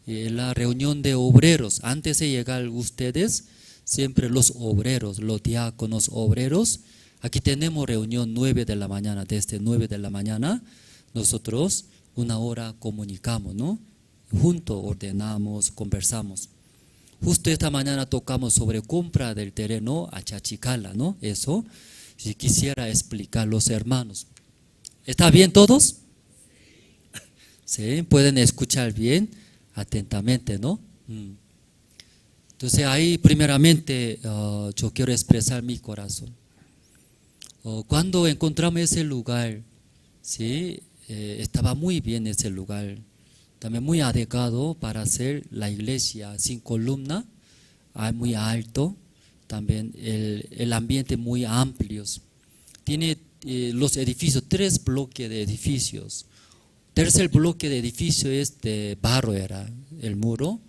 eh, la reunión de obreros. Antes de llegar ustedes, siempre los obreros, los diáconos obreros, aquí tenemos reunión nueve de la mañana, desde nueve de la mañana, nosotros una hora comunicamos, ¿no? Junto ordenamos, conversamos. Justo esta mañana tocamos sobre compra del terreno a Chachicala, ¿no? Eso, si quisiera explicar los hermanos. ¿Está bien todos? Sí, pueden escuchar bien, atentamente, ¿no? Mm. Entonces ahí primeramente, ah, yo quiero expresar mi corazón. Oh, cuando encontramos ese lugar, sí, eh, estaba muy bien ese lugar, también muy adecuado para hacer la iglesia, sin columna, ah, muy alto, también el, el ambiente muy amplios. Tiene, eh, los edificios, tres bloques de edificios. Tercer bloque de edificio es de barro, era el muro,